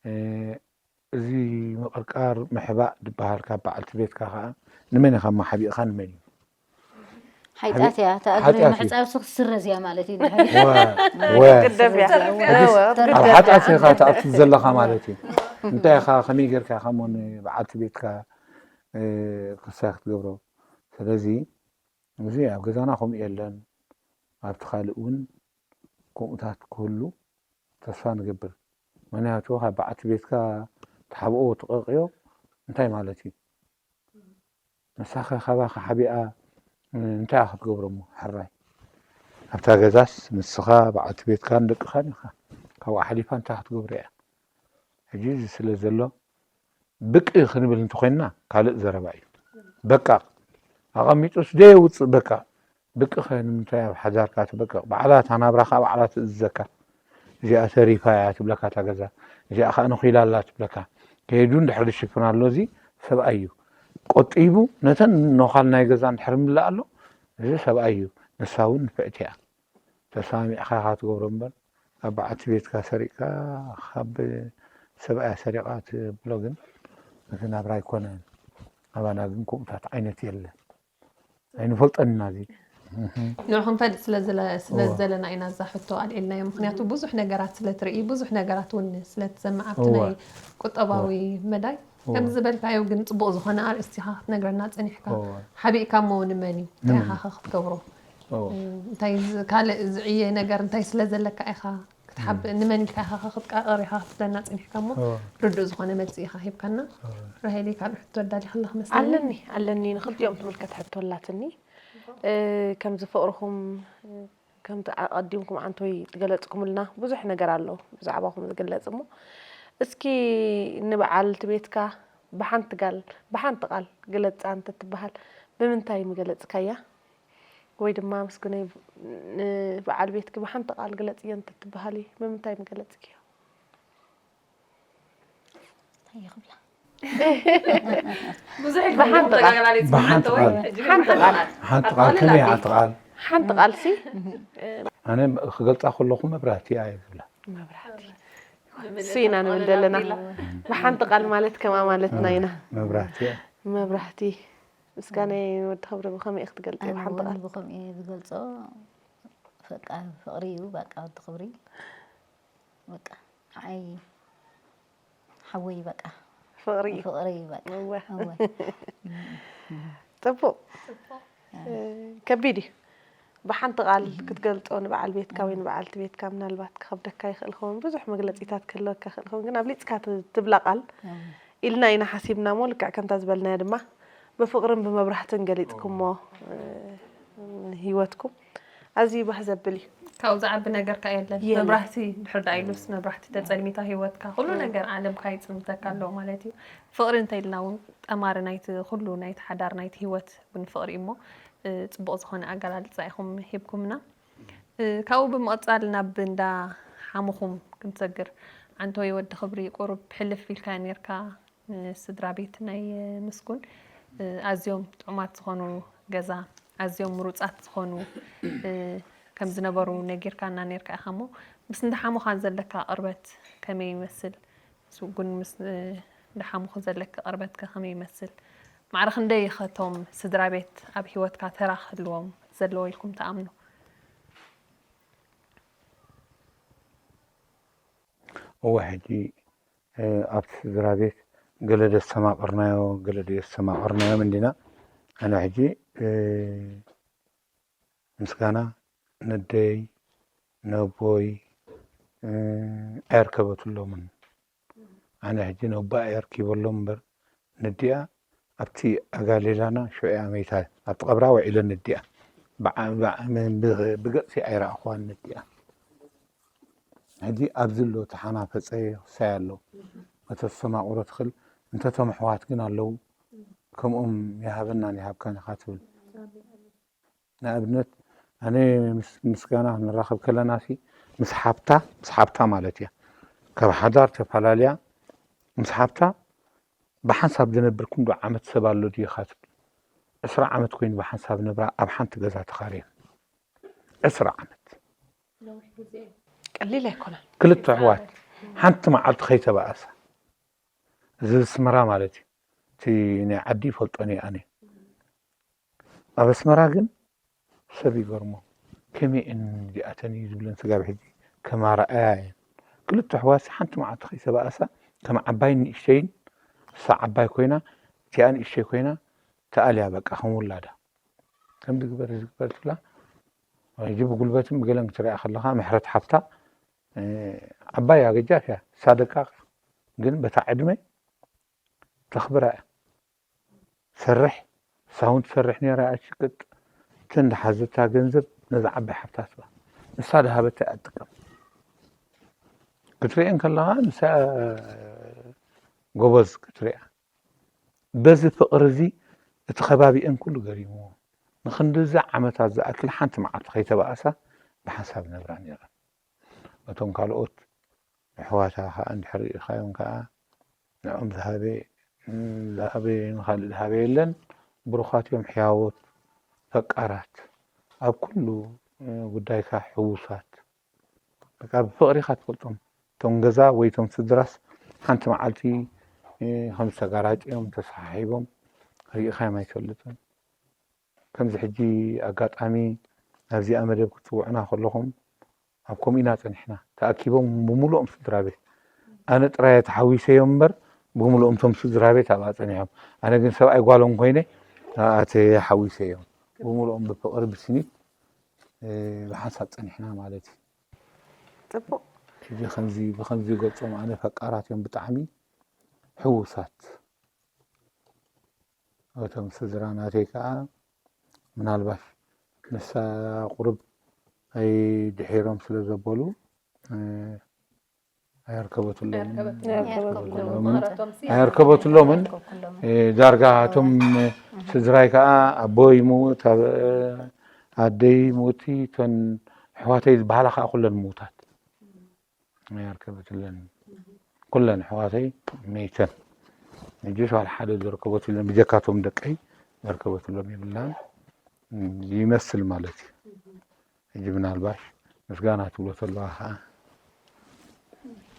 እ፣ እዚ ምቕርቃር ምሕባእ ዝበሃል ካብ በዓልቲ ቤትካ ከኣ ንመን ኢኻ ማሓቢእኻ ንመን እዩ? ሓይጣት እያ፣ እታ እግሪ ሓጢኣት እዩ። ምሕጻብ ሱኽ ትስረዝ እያ ማለት እዩ። ወ-፣ ወ-፣ ቅደም እያ። ተርፍ እያ። ወ-፣ ኣብ ቅደም እያ። ሓጢኣት ኢኻ ትኣቱ ዘለኻ ማለት እዩ። እንታይ ኢኻ፣ ከመይ ጌርካ ኢኻ እሞ ንበዓልቲ ቤትካ፣ እ፣ ክሳይ ክትገብሮ? ስለዚ፣ እዚ ኣብ ገዛና ከምኡ የለን። ኣብቲ ካልእ እውን ከምኡታት ክህሉ ተስፋ ንገብር። ምክንያቱ ካብ በዓልቲ ቤትካ ትሓብኦ ትቐቕዮ እንታይ ማለት እዩ? ንሳኸ ካባኻ ሓቢኣ እንታይ ክትገብሮ እሞ ሕራይ? ኣብታ ገዛስ ንስኻ በዓልቲ ቤትካን ደቅኻን ኢኻ። ካብኡ ሓሊፋ እንታይ ክትገብሮ እያ? ሕጂ እዚ ስለ ዘሎ ብቅ ክንብል እንተኾይንና ካልእ ዘረባ እዩ። በቃ ኣቐሚጡስ ደየውፅእ በቃ ብቅ ከ ንምንታይ ኣብ ሓዳርካ ትበቅቕ? ባዕላ እታ ናብራኻ ባዕላ ትእዝዘካ። እዚኣ ተሪፋ እያ ትብለካ እታ ገዛ፣ እዚኣ ከዓ ነኺላ ኣላ ትብለካ። ከይዱ እንድሕር ዝሽፍን ኣሎ እዚ ሰብኣይ እዩ። ቆጢቡ ነተን ነዃል ናይ ገዛ እንድሕር ምልእ ኣሎ እዚ ሰብኣይ እዩ። ንሳ እውን ንፍዕቲ እያ። ተሰማሚዕካ ኢኻ ትገብሮ እምበር ካብ በዓልቲ ቤትካ ሰሪቕካ ካብ ሰብኣያ ሰሪቓ ትብሎ ግን እቲ ናብራ ኣይኮነን። ኣባና ግን ከምኡታት ዓይነት የለን። ኣይንፈልጠን ኢና እዚ። ንዑ ክንፈልጥ ስለ ዝለ- ስለ ዝደለና ኢና እዛ ሕቶ ኣልዒልናዮ። ምክንያቱ ብዙሕ ነገራት ስለ ትርኢ፣ ብዙሕ ነገራት እውን ስለ ትሰምዕ ኣብቲ እወ። ናይ ቁጠባዊ መዳይ እወ። ከምዚ ዝበልካዮ ግን ጽቡቕ ዝኾነ ኣርእስቲ ኢኻ ክትነግረና ጸኒሕካ። እወ። ሓቢእካ እሞ ንመን እዩ? እንታይ እወ። ኢኻ ኸ ክትገብሮ? እወ። እንታይ ዝ- ካልእ ዝዕየ ነገር እንታይ ስለ ዘለካ ኢኻ ክትሓብ እም። ንመን ኢልካ ኢኻ ኸ ክትቃቐር ኢኻ ክትብለና ጸኒሕካ እሞ እወ። ርዱእ ዝኾነ መልሲ ኢኻ ሂብካና። እወ። ራሄለይ ካልእ ሕቶ ኣዳሊኻ ኣለኻ መስለኒ። ኣለኒ ኣለኒ ንኽልቲኦም ትምልከት ሕቶ ኣላትኒ። እ፣ ከምዚ ፍቕርኹም፣ እ፣ ከምቲ ኣቐዲምኩም ዓንቶይ ዝገለጽኩምልና ብዙሕ ነገር ኣሎ ብዛዕባኹም ዝግለጽ እሞ፣ እስኪ ንበዓልቲ ቤትካ ብሓንቲ ጋል ብሓንቲ ቃል ግለጻ እንተትበሃል ብምንታይ ምገለጽካያ? ወይ ድማ ምስጉነይ ንበዓል ቤትኪ ብሓንቲ ቃል ግለጽዮ እንተትበሃሊ ብምንታይ ምገለጽክዮ? እንታይ ይኽብላ? ብዙሕ ብሓንቲ ቃል። ብሓንቲ ቃል። ሓንቲ ቃል። ሓንቲ ቃል፣ ከመይ ሓንቲ ቃል? ሓንቲ ቃል ሲ? ኣነ ክገልጻ ከለኹ መብራህቲ እየ ዝብላ። መብራህቲ። እሱ ኢና ንብል ዘለና። ብሓንቲ ቃል ማለት ከምኣ ማለትና ኢና። መብራህቲ እያ። መብራህቲ። ምስጋናይ ንወዲ ክብሪ ብኸመይ ኢኺ ትገልጽዮ ኣነ ብሓንቲ እውን ቃል? ብኸምኡ እየ ዝገልጾ። በቃ ፍቕሪ እዩ፣ በቃ ወዲ ክብሪ። በቃ ንዓይ ሓወይ በቃ ፍቕሪ እዩ። ፍቕሪ እዩ በቃ። እወ። እወ። ጽቡቕ። እ፣ ከቢድ እዩ። ብሓንቲ ቃል ክትገልጾ ንበዓል ቤትካ ወይ ንበዓልቲ ቤትካ ምናልባት ክኸብደካ ይኽእል ኸውን። ብዙሕ መግለጺታት ክህልወካ ይኽእል ኸውን። ግን ኣብሊጽካ ት- ትብላ ቃል እወ። ኢልና ኢና ሓሲብና እሞ ልክዕ ከምታ ዝበልናያ ድማ ብፍቕርን ብመብራህትን ገሊጽኩሞ፣ እ፣ ህይወትኩም። ኣዝዩ ባህ ዘብል እዩ። ካብኡ ዝዓቢ ነገር ከኣ የለን። የለን። መብራህቲ ድሕር ደኣ ኢሉስ መብራህቲ ተጸልሚታ ህይወትካ፣ ኩሉ እም። ነገር ዓለምካ ይጽልምተካ ኣሎ ማለት እዩ። ፍቕሪ እንተ ኢልና እውን ጠማሪ ናይቲ ኩሉ ናይቲ ሓዳር ናይቲ ህይወት እውን ፍቕሪ እዩ እሞ፣ እ፣ ጽቡቕ ዝኾነ ኣገላልጻ ኢኹም ሂብኩምና። እ፣ ካብኡ ብምቕጻል ናብ እንዳ ሓሙኹም ክንሰግር። ዓንቶይ ወዲ ክብሪ ቁሩብ ሕልፍ ኢልካዮ ኔርካ። ንስድራ ቤት ናይ ምስጉን፣ እ፣ ኣዝዮም ጥዑማት ዝኾኑ ገዛ፣ ኣዝዮም ምሩጻት ዝኾኑ፣ እ፣ ከም ዝነበሩ ነጊርካና ኔርካ ኢኻ እሞ፣ ምስ እንዳ ሓሙኻ ዘለካ ቅርበት ከመይ ይመስል? ምስጉን ምስ፣ እ፣ እንዳ ሓሙኺ ዘለኪ ቅርበት ከ ከመይ ይመስል? ማዕረ ክንደይ ኢኸ እቶም ስድራ ቤት ኣብ ህይወትካ ተራ ክህልዎም ዘለዎ ኢልኩም ትኣምኑ? እወ፣ ሕጂ፣ እ፣ ኣብቲ ስድራ ቤት ገለ ደስተማቐርናዮ፣ ገለ ደየስተማቐርናዮም እንዲና። ኣነ ሕጂ፣ እ፣ ምስጋና ነደይ፣ ነቦይ፣ እ፣ ኣየርከበትሎምን። ኣነ ሕጂ ነቦኣ የርኪበሎም እምበር፣ ነዲኣ ኣብቲ ኣጋሌላና ሽዑ እያ መይታ፣ ኣብቲ ቀብራ ውዒለ ነዲኣ። ብዓ-፣ ብዓ-፣ ብ-፣ ብገጽሲ ኣይረኣኽዋን ነዲኣ። ሕጂ ኣብዚ ኣሎ ተሓናፈጸ ክሳይ ኣሎ። መተስተማቕሮ ትኽእል፣ እንተ እቶም ኣሕዋት ግን ኣለዉ፣ ከምኦም ይሃበናን ይሃብካን ኢኻ ትብል። ንኣብነት፣ ኣነ ምስ ምስጋና ክንራኸብ ከለና ሲ፣ ምስ ሓብታ፣ ምስ ሓብታ ማለት እያ። ካብ ሓዳር ተፈላልያ፣ ምስ ሓብታ ብሓንሳብ ዝነብር ክንዱ ዓመት ሰብ ኣሎ ድዩ ኢኻ ትብል። ዕስራ ዓመት ኮይኑ ብሓንሳብ ነብራ ኣብ ሓንቲ ገዛ ተኻርየን። ዕስራ ዓመት። ነዊሕ ግዜ እዩ። ቀሊል ኣይኮነን። ክልተ ኣሕዋት ሓንቲ መዓልቲ ከይተባኣሳ። እዚ ኣስመራ ማለት እዩ። እቲ ናይ ዓዲ ይፈልጦን እየ ኣነ። ኣብ ኣስመራ ግን ሰብ ይገርሞ። ከመይ እየን እዚኣተን እዩ ዝብለን ስጋብ ሕጂ ከም ኣርኣያ እየን። ክልተ ኣሕዋትሲ ሓንቲ መዓልቲ ከይተባኣሳ ከም ዓባይን ንእሽተይን፣ እሳ ዓባይ ኮይና፣ እቲኣ ንእሽተይ ኮይና፣ ተኣልያ በቃ ከም ውላዳ። ከምዚ ግበር፣ እዚ ግበር ትብላ። ሕጂ ብጉልበትን ብገለን ክትሪኣ ከለኻ፣ ምሕረት ሓፍታ ዓባይ ኣገጃፍ እያ ሳደቃ፣ ግን በታ ዕድመ ተኽብራ እያ። ሰርሕ ሳውን ትሰርሕ ነራ፣ ኣሽቅጥ ትንድሓዘታ ገንዘብ ነዛ ዓባይ ሓፍታ ትባ ንሳ ድሃበታ እያ ትጥቀም። ክትሪኤን ከለኻ ንሳ ጎበዝ ክትሪኣ። በዚ ፍቕሪ እዚ እቲ ከባቢአን ኩሉ ገሪምዎ። ንኽንድዚ ዓመታት ዝኣክል ሓንቲ መዓልቲ ከይተባእሳ ብሓንሳብ ነብራ ነይረን። እቶም ካልኦት ኣሕዋታ ከዓ እንድሕር ርኢኻዮም ከዓ ንዕኦም ዝሃበ ዝሃበ ንኻልእ ዝሃበ የለን። ብሩኻት እዮም፣ ሕያዎት፣ ፈቃራት፣ ኣብ ኩሉ ጉዳይካ ሕዉሳት። በቃ ብፍቕሪ ኢኻ ትፈልጦም። እቶም ገዛ ወይ እቶም ስድራስ ሓንቲ መዓልቲ ከም ዝተጋራጭዮም ተሰሓሒቦም ርኢኻዮም ኣይትፈልጥን። ከምዚ ሕጂ ኣጋጣሚ ናብዚኣ መደብ ክትፅውዕና ከለኹም ኣብ ከምኡ ኢና ፀኒሕና። ተኣኪቦም ብምሉኦም ስድራ ቤት፣ ኣነ ጥራይ ተሓዊሰዮም እምበር ብምሉኦም እቶም ስድራ ቤት ኣብኣ ፀኒሖም። ኣነ ግን ሰብኣይ ጓሎም ኮይነ ኣብኣ ተሓዊሰዮም። ብምሉኦም ብፍቕሪ ብስኒት ብሓንሳብ ፀኒሕና ማለት እዩ። ፅቡቅ። ሕጂ ከምዚ ብከምዚ ገልፆም ኣነ ፈቃራት እዮም ብጣዕሚ ሕዉሳት። እቶም ስድራ ናተይ ከዓ ምናልባሽ ንሳ ቁሩብ ኣይድሒሮም ስለ ዘበሉ ኣየርከበትሎምን ኣየርከበትሎምን። ዳርጋ እቶም ስድራይ ከዓ ኣቦ ይሙት፣ ኣደይ ሙቲ፣ እተን ኣሕዋተይ ዝበሃላ ከዓ ኩለን ምዉታት። ኣየርከበትለን። ኩለን ኣሕዋተይ መይተን። ሕጂ ዋላ ሓደ ዘርከበትለን ብጀካቶም ደቀይ ዘርከበትሎም የብላን ይመስል ማለት እዩ። ሕጂ ምናልባሽ ምስጋና ትብሎ ተለዋ ከዓ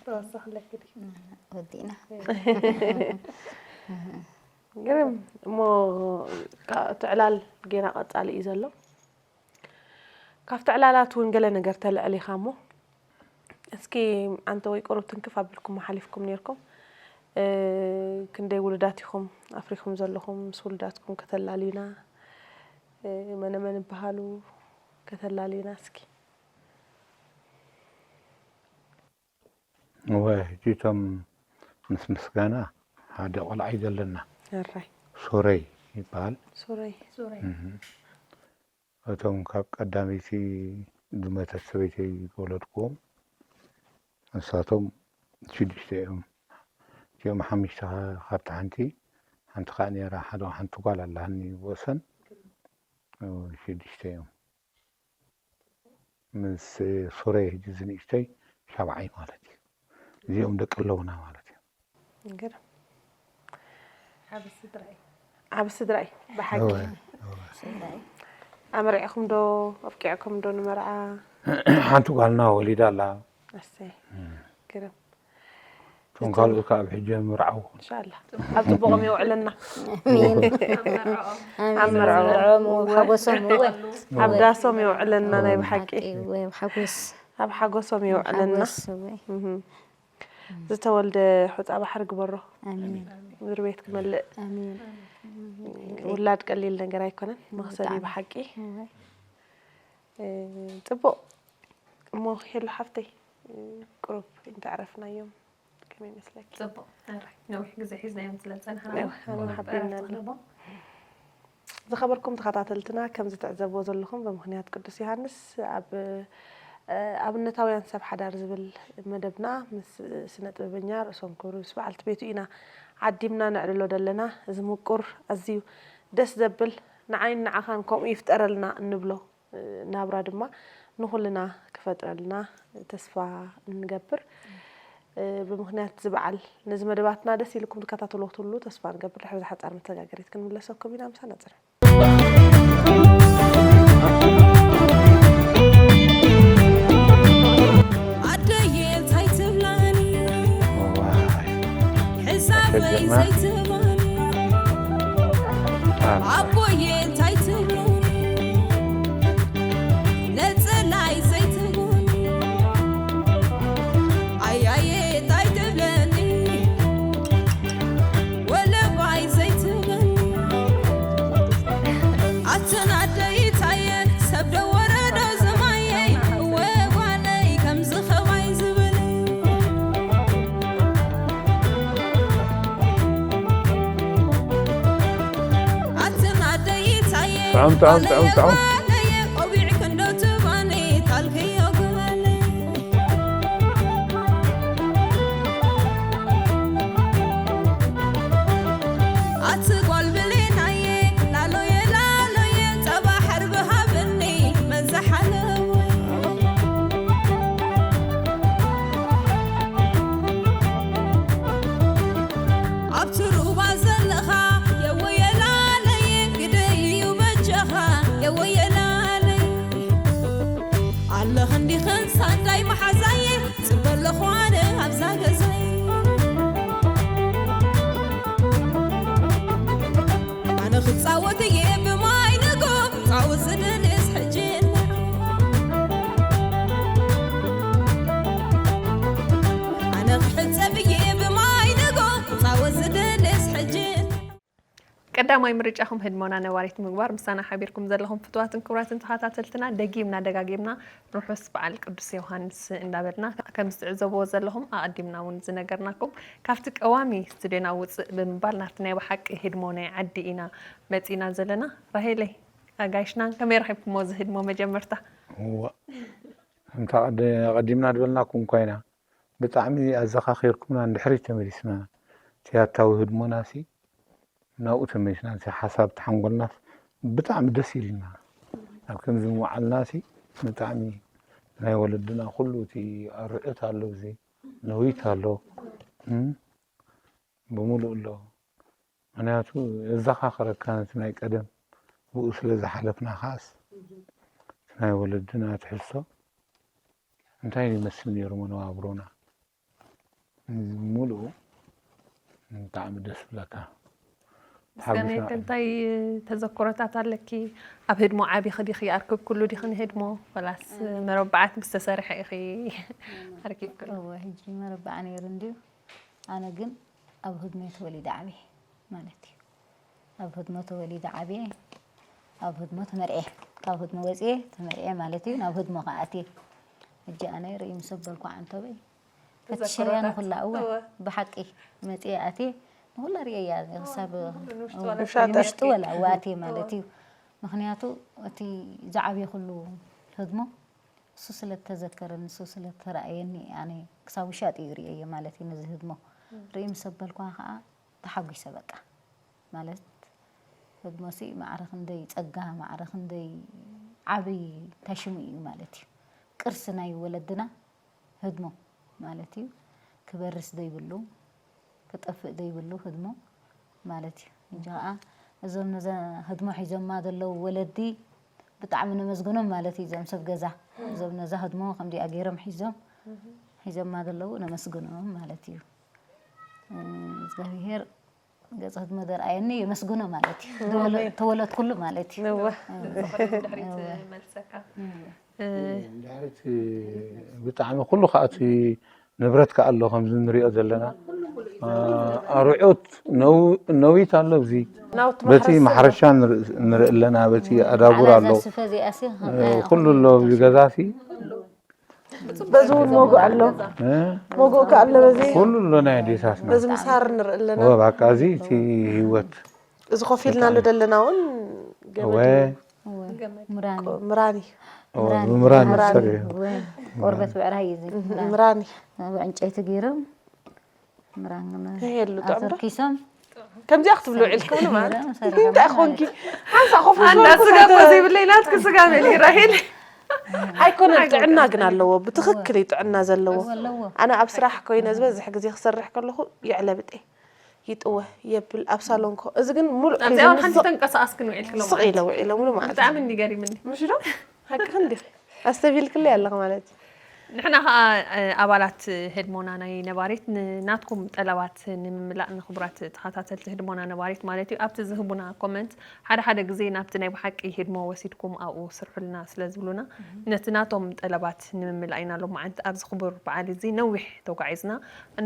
ተወሰኽለኪ ድዩ? ወዲእና ግርም እሞ እቲ ዕላል ጌና ቀጻሊ እዩ ዘሎ። ካብቲ ዕላላት እውን ገለ ነገር ተልዕል ኢኻ እሞ እስኪ ኣንተ ወይ ቁሩብ ትንክፍ ኣቢልኩም ሓሊፍኩም ነርኩም። ክንደይ ውሉዳት ኢኹም ኣፍሪኹም ዘለኹም? ምስ ውሉዳትኩም ከተላልዩና፣ መነ መን ይበሃሉ? ከተላልዩና እስኪ። እወ፣ ሕጂ እቶም ምስ ምስጋና ሓደ ቆልዓ እዩ ዘለና። ሕራይ ሱረይ ይበሃል። ሱረይ እቶም ካብ ቀዳመይቲ ዝመተት ሰበይተይ ዝወለድክዎም ንሳቶም ሽዱሽተ እዮም። እቲኦም ሓሙሽተ ካብቲ ሓንቲ ሓንቲ ከዓ ነይራ ሓደ ሓንቲ ጓል ኣለሃኒ ወሰን ሽዱሽተ እዮም። ምስ ሱረይ ሕጂ ዝንእሽተይ ሻብዓይ ማለት እዩ። እዚኦም ደቂ ኣለውና ማለት እዩ። ግርም ዓቢ ስድራ እዩ። ዓቢ ስድራ እዩ ብሓቂ። ኣመርዒኹም ዶ ኣብቂዕኩም ዶ ንመርዓ? ሓንቲ ጓልና ወሊዳ ኣላ። ኣሰይ ግርም እቶም ካልኦት ከዓ ኣብ ሕጂ ምርዓው። እንሻላ ኣብ ፅቡቆም የውዕለና። ኣብ መርዓኦም ሓጎሶም እወ ኣብ ዳሶም የውዕለና። ናይ ብሓቂ ሓጎስ ኣብ ሓጎሶም የውዕለና። ዝተወልደ ሑፃ ባሕሪ ግበሮ። ምድሪ ቤት ክመልእ ውላድ ቀሊል ነገር ኣይኮነን። መክሰብ እዩ ብሓቂ። ፅቡቅ እሞ ሄሉ ሓፍተይ ቁሩብ እንተዕረፍናዮም ከመይ ይመስለኪ? ፅቡቅ። ነዊሕ ግዜ ሒዝናዮም ስለ ዝፀናሕና ሓቢርና። ዝኸበርኩም ተኸታተልትና ከም ዝትዕዘብዎ ዘለኹም ብምኽንያት ቅዱስ ዮሃንስ ኣብ ኣብነታውያን ሰብ ሓዳር ዝብል መደብና ምስ ስነ ጥበበኛ ርእሶም ክብሩ ምስ በዓልቲ ቤቱ ኢና ዓዲምና ነዕልሎ ዘለና። እዚ ምቁር ኣዝዩ ደስ ዘብል ንዓይን ንዓኻን ከምኡ ይፍጠረልና እንብሎ ናብራ ድማ ንኹልና ክፈጥረልና ተስፋ ንገብር። ብምኽንያት እዚ በዓል ነዚ መደባትና ደስ ኢልኩም ትከታተልዎ ክትህሉ ተስፋ ንገብር። ድሕሪ ዝሓፃር መተጋገሪት ክንምለሰኩም ኢና። ምሳና ፅንሑ። ኣደየ እንታይ ትብላኒ ሕሳበይ ዘይትህባኒ ኣቦየ እንታይ ትብሉኒ ነፀላይ ዘይትህቡኒ ኣያየ እንታይ ትብለኒ ወለባይ ዘይትህበኒ ጣዕም ጣዕም ጣዕም ጣዕም። ኣብቲ ሩባ ዘለኻ የወየላለይ ግደይ እዩ በጃኻ የወየላለይ ኣለኽ እንዲኽን ሳንዳይ መሓዛየ ጽበ ኣለኹ ኣነ ኣብዛ ገዛይ ኣነ ክጻወት እየ ብማይ ንጎ ጻወት ዝደልስ ሕጂ ኣነ ክሕጸብ እየ ብማይ ንጎ ጻወት ዝደልስ ሕጂ ቀዳማይ ምርጫኹም ህድሞና ነባሪት ምግባር ምሳና ሓቢርኩም ዘለኹም ፍትዋትን ክቡራትን ተኸታተልትና ደጊምና ደጋጊምና ርሑስ በዓል ቅዱስ ዮሃንስ እንዳበልና ከምዚ ትዕዘብዎ ዘለኹም ኣቐዲምና እውን ዝነገርናኩም ካብቲ ቀዋሚ ስቱድዮና ውፅእ ብምባል ናብቲ ናይ ብሓቂ ህድሞ ናይ ዓዲ ኢና መፂና ዘለና። ራሄለይ ኣጋይሽናን ከመይ ረኺብኩሞ እዚ ህድሞ መጀመርታ? እዋ፣ ከምታ ቀደ-፣ ኣቐዲምና ዝበልናኩም እኳ ኢና ብጣዕሚ ኣዘኻኺርኩምና ንድሕሪት ተመሊስና። እቲ ያታዊ ህድሞናሲ ናብኡ ተመሊስና። እቲ ሓሳብ ተሓንጎልናስ ብጣዕሚ ደስ ኢልና። ኣብ ከምዚ ምውዓልናሲ ብጣዕሚ ናይ ወለድና ኩሉ እቲ ኣርዑት ኣሎ፣ እዚ ነዊት ኣሎ። እም፣ ብምሉእ ኣሎ። ምኽንያቱ የዘኻኽረካ ነቲ ናይ ቀደም ብኡ ስለ ዝሓለፍና ከኣስ እቲ ናይ ወለድና ትሕዝቶ እንታይ ይመስል ነይሩ መነባብሮና? እዚ ሙሉኡ ብጣዕሚ ደስ ብለካ። ምስጋናይ ተሓጒስና። እንታይ ተዘክሮታት ኣለኪ? ኣብ ህድሞ ዓቢኺ ዲኺ? ኣርክብክሉ ዲኺ ንህድሞ? ወላስ መረባዓት ምስ ተሰርሐ ኢኺ ኣርኪብክሉ? እወ፣ ሕጂ መረባዕ ነይሩ እንድዩ። ኣነ ግን ኣብ ህድሞ ተወሊደ ዓብየ ማለት እዩ። ኣብ ህድሞ ተወሊደ ዓብየ፣ ኣብ ህድሞ ተመርዕየ። ካብ ህድሞ ወፅየ ተመርዕየ ማለት እዩ። ናብ ህድሞ ከኣ ኣትየ። ሕጂ ኣነ ርእይ ምስ ኣበልኩ ዓንተበይ ፈትሸያ ተዘክሮታት። ንኹላ፣ እወ፣ እወ። ብሓቂ መፅየ ኣትየ ንኹላ ርእየያ ክሳብ ውሽጢ ወላ ውሽጢ ወላ እወ ኣትየ ማለት እዩ። ምኽንያቱ እቲ ዝዓብየኹሉ ህድሞ እሱ ስለ ተዘከረኒ፣ እሱ ስለ ተራእየኒ፣ ኣነ ክሳብ ውሻጢ እዩ ርእየዮ ማለት እዩ ነዚ ህድሞ። ርእይ ምስ ኣበልኳ ከኣ ተሓጒሰ በቃ። ማለት ህድሞሲ ማዕረ ክንደይ ጸጋ፣ ማዕረ ክንደይ ዓብይ እንታይ ሽሙ እዩ ማለት እዩ። ቅርሲ ናይ ወለድና ህድሞ ማለት እዩ። ክበርስ ዘይብሉ፣ ክጠፍእ ዘይብሉ ህድሞ ማለት እዩ። ሕጂ ከኣ እዞም ነዛ ህድሞ ሒዞማ ዘለዉ ወለዲ ብጣዕሚ ነመስግኖም ማለት እዩ። እዞም ሰብ ገዛ እዞም ነዛ ህድሞ ከምዚኣ ገይሮም ሒዞም ሒዞማ ዘለዉ ነመስግኖም ማለት እዩ። እ፣ እግዚኣብሄር ገጽ ህድሞ ዘርኣየኒ የመስግኖ ማለት እዩ። ተወለ-፣ ኣሜን። ተወለድኩሉ ማለት እዩ። እወ። ዝኽሪ ድሕሪት እወ። መልሰካ። እወ። እ፣ ድሕሪት ብጣዕሚ ኩሉ ከኣ እቲ ንብረት ከኣ ኣሎ ከምዚ ንሪኦ ዘለና። እ፣ ኣርዑት ነው-፣ ነዊት ኣሎ ኣብዚ። ናውቲ በቲ ማሕረስ ማሕረሻ ንርኢ-፣ ንርኢ ኣለና፣ በቲ ኣዳጉር ኣሎ። ኣላዛር ስፈ እዚኣሲ እ፣ ከም ኩሉ ኣሎ ኣብዚ ገዛሲ። በዚ እውን መጉእ ኣሎ። እ? መጉእ ከ ኣሎ በዚ? ኩሉ ኣሎ ናይ ኣዴታትና። በዚ ምሳር ንርኢ ኣለና። እወ፣ በቃ እዚ እቲ ህይወት። እዚ ኮፍ ኢልናሉ በጣዕሚ። ዘለና እውን ገመድ እወ። እዩ። እወ። ምራን እዩ። ምራን እዩ። እወ፣ ምራን ብምራን እዩ። ምራን እዩ። ዝሰርሕ። እወ። ቆርበት ብዕራይ እዩ እዚ። እህ፣ ምራን። ምራን እዩ። ኣብ ዕንጨይቲ ገይሮም ምራን ግን ከየሉ ጥዑም ዶ? ኣተርኪሶም ከምዚኣ ክትብሉ ውዒልኩም ማለት ምራን ሰሪሖም እንታይ ማለት ኮንኪ? ሓንሳ ኮፍ ኣንዳ ኢልኩም ስጋ እኮ ዘይብለይ ናትኪ ስጋ በሊ ራሄል። ኣይኮነን፣ ኣይኮነን። ጥዕና ግን ኣለዎ። ብትኽክል እዩ ጥዕና ዘለዎ። ኣለዎ። ኣነ ኣብ ስራሕ ኮይነ ዝበዝሕ ግዜ ክሰርሕ ከለኹ የዕለብጥ እየ። ይጥወ፣ የብል፣ ኣብ ሳሎን ኮ-፣ እዚ ግን ሙሉእ ኣብዚኣ እውን ሒዙ ሓንቲ ስቕ-፣ ተንቀሳቐስክን ውዒልክሎም ስቕ ማለት ኢለ እዩ። ውዒለ ሙሉእ ማለት እዩ። ብጣዕሚ እንዲ ገሪምኒ። ምሽ ዶ? ሓቅኺ እንዲኺ። ኣስተብሂልክለይ ኣለኺ ማለት እዩ። ንሕና ኸኣ፣ እ፣ ኣባላት ህድሞና ናይ ነባሪት ን-፣ ናትኩም ጠለባት ንምምላእ ንኽቡራት ተኸታተልቲ ህድሞና ነባሪት ማለት እዩ፣ ኣብቲ ዝህቡና ኮመንት ሓደ ሓደ ግዜ ናብቲ ናይ ብሓቂ ህድሞ ወሲድኩም ኣብኡ ስርሑልና ስለ ዝብሉና፣ እህ። ነቲ ናቶም ጠለባት ንምምላእ ኢና ሎማዓንቲ ኣብዚ ክቡር በዓል እዚ ነዊሕ ተጓዒዝና።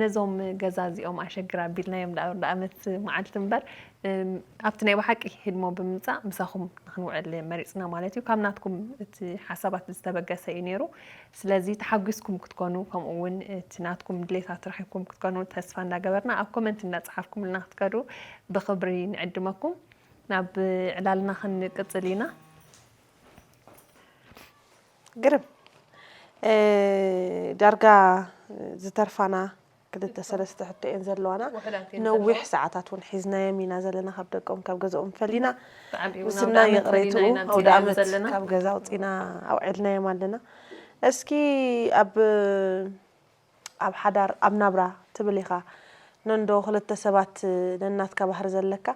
ነዞም ገዛ እዚኦም ኣሸግር ኣቢልናዮም ደኣ ንኣብነት መዓልቲ እምበር፣ እም፣ ኣብቲ ናይ ብሓቂ ህድሞ ብምምጻእ ምሳኹም ንኽንውዕል መሪጽና ማለት እዩ። ካብ ናትኩም እቲ ሓሳባት ዝተበገሰ እዩ ነይሩ። ስለዚ ተሓጒስኩም ክትኮኑ፣ ከምኡ እውን እቲ ናትኩም ድሌታት ረኺብኩም ክትኮኑ ተስፋ እንዳገበርና፣ ኣብ ኮመንት እንዳጸሓፍኩምልና ክትከዱ ብኽብሪ ንዕድመኩም። ናብ ዕላልና ክንቅጽል ኢና። ግርም እ፣ ዳርጋ ዝተርፋና ክልተ ሰለስተ ሕቶ እየን ዘለዋና። ውሑዳት እየን ነዊሕ ዘለዋ። ሰዓታት እውን ሒዝናዮም ኢና ዘለና ካብ ደቆም ካብ ገዝኦም ፈሊና። ብጣዕሚ እውን ምስና ኣውደ ዓመት ይቕሬትኡ ፈሊና ኢና ኣውደ ኣምጺእናዮም ዓመት ዘለና። ካብ ገዛ ኣውፂና ኣውዒልናዮም ኣለና። እስኪ ኣብ ኣብ ሓዳር ኣብ ናብራ ትብል ኢኻ ነንዶ ክልተ ሰባት ነናትካ ባህሪ ዘለካ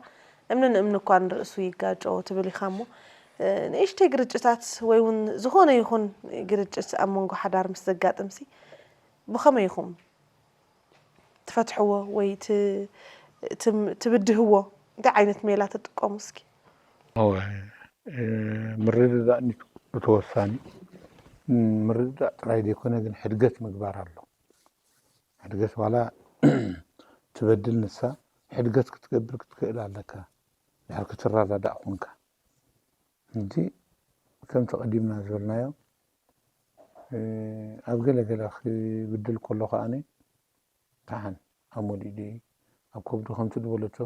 እምኒ ንእምኒ እኳ ንርእሱ ይጋጮ ትብል ኢኻ እሞ እ፣ ንእሽተይ ግርጭታት ወይ እውን ዝኾነ ይኹን ግርጭት ኣብ መንጎ ሓዳር ምስ ዘጋጥምሲ ብኸመይ ኢኹም ትፈትሕዎ ወይ ት- ትም- ትብድህዎ እንታይ ዓይነት ሜላ ትጥቀሙ እስኪ? እወ፣ እ፣ ምርድዳእ ኒቱ እቲ ወሳኒ። ም፣ ምርድዳእ ጥራይ ዘይኮነ ግን ሕድገት ምግባር ኣሎ። ሕድገት ዋላ ትበድል ንሳ ሕድገት ክትገብር ክትክእል ኣለካ። ድሕር ክትረዳዳእ ኮንካ። እንጂ ከምቲ ቀዲምና ዝበልናዮ እ፣ ኣብ ገለ ገለ ክብድል ከሎ ከኣኒ ደሓን ኣብ መሊኡ ድዩ ኣብ ከብዱ ከምቲ ዝበለቶ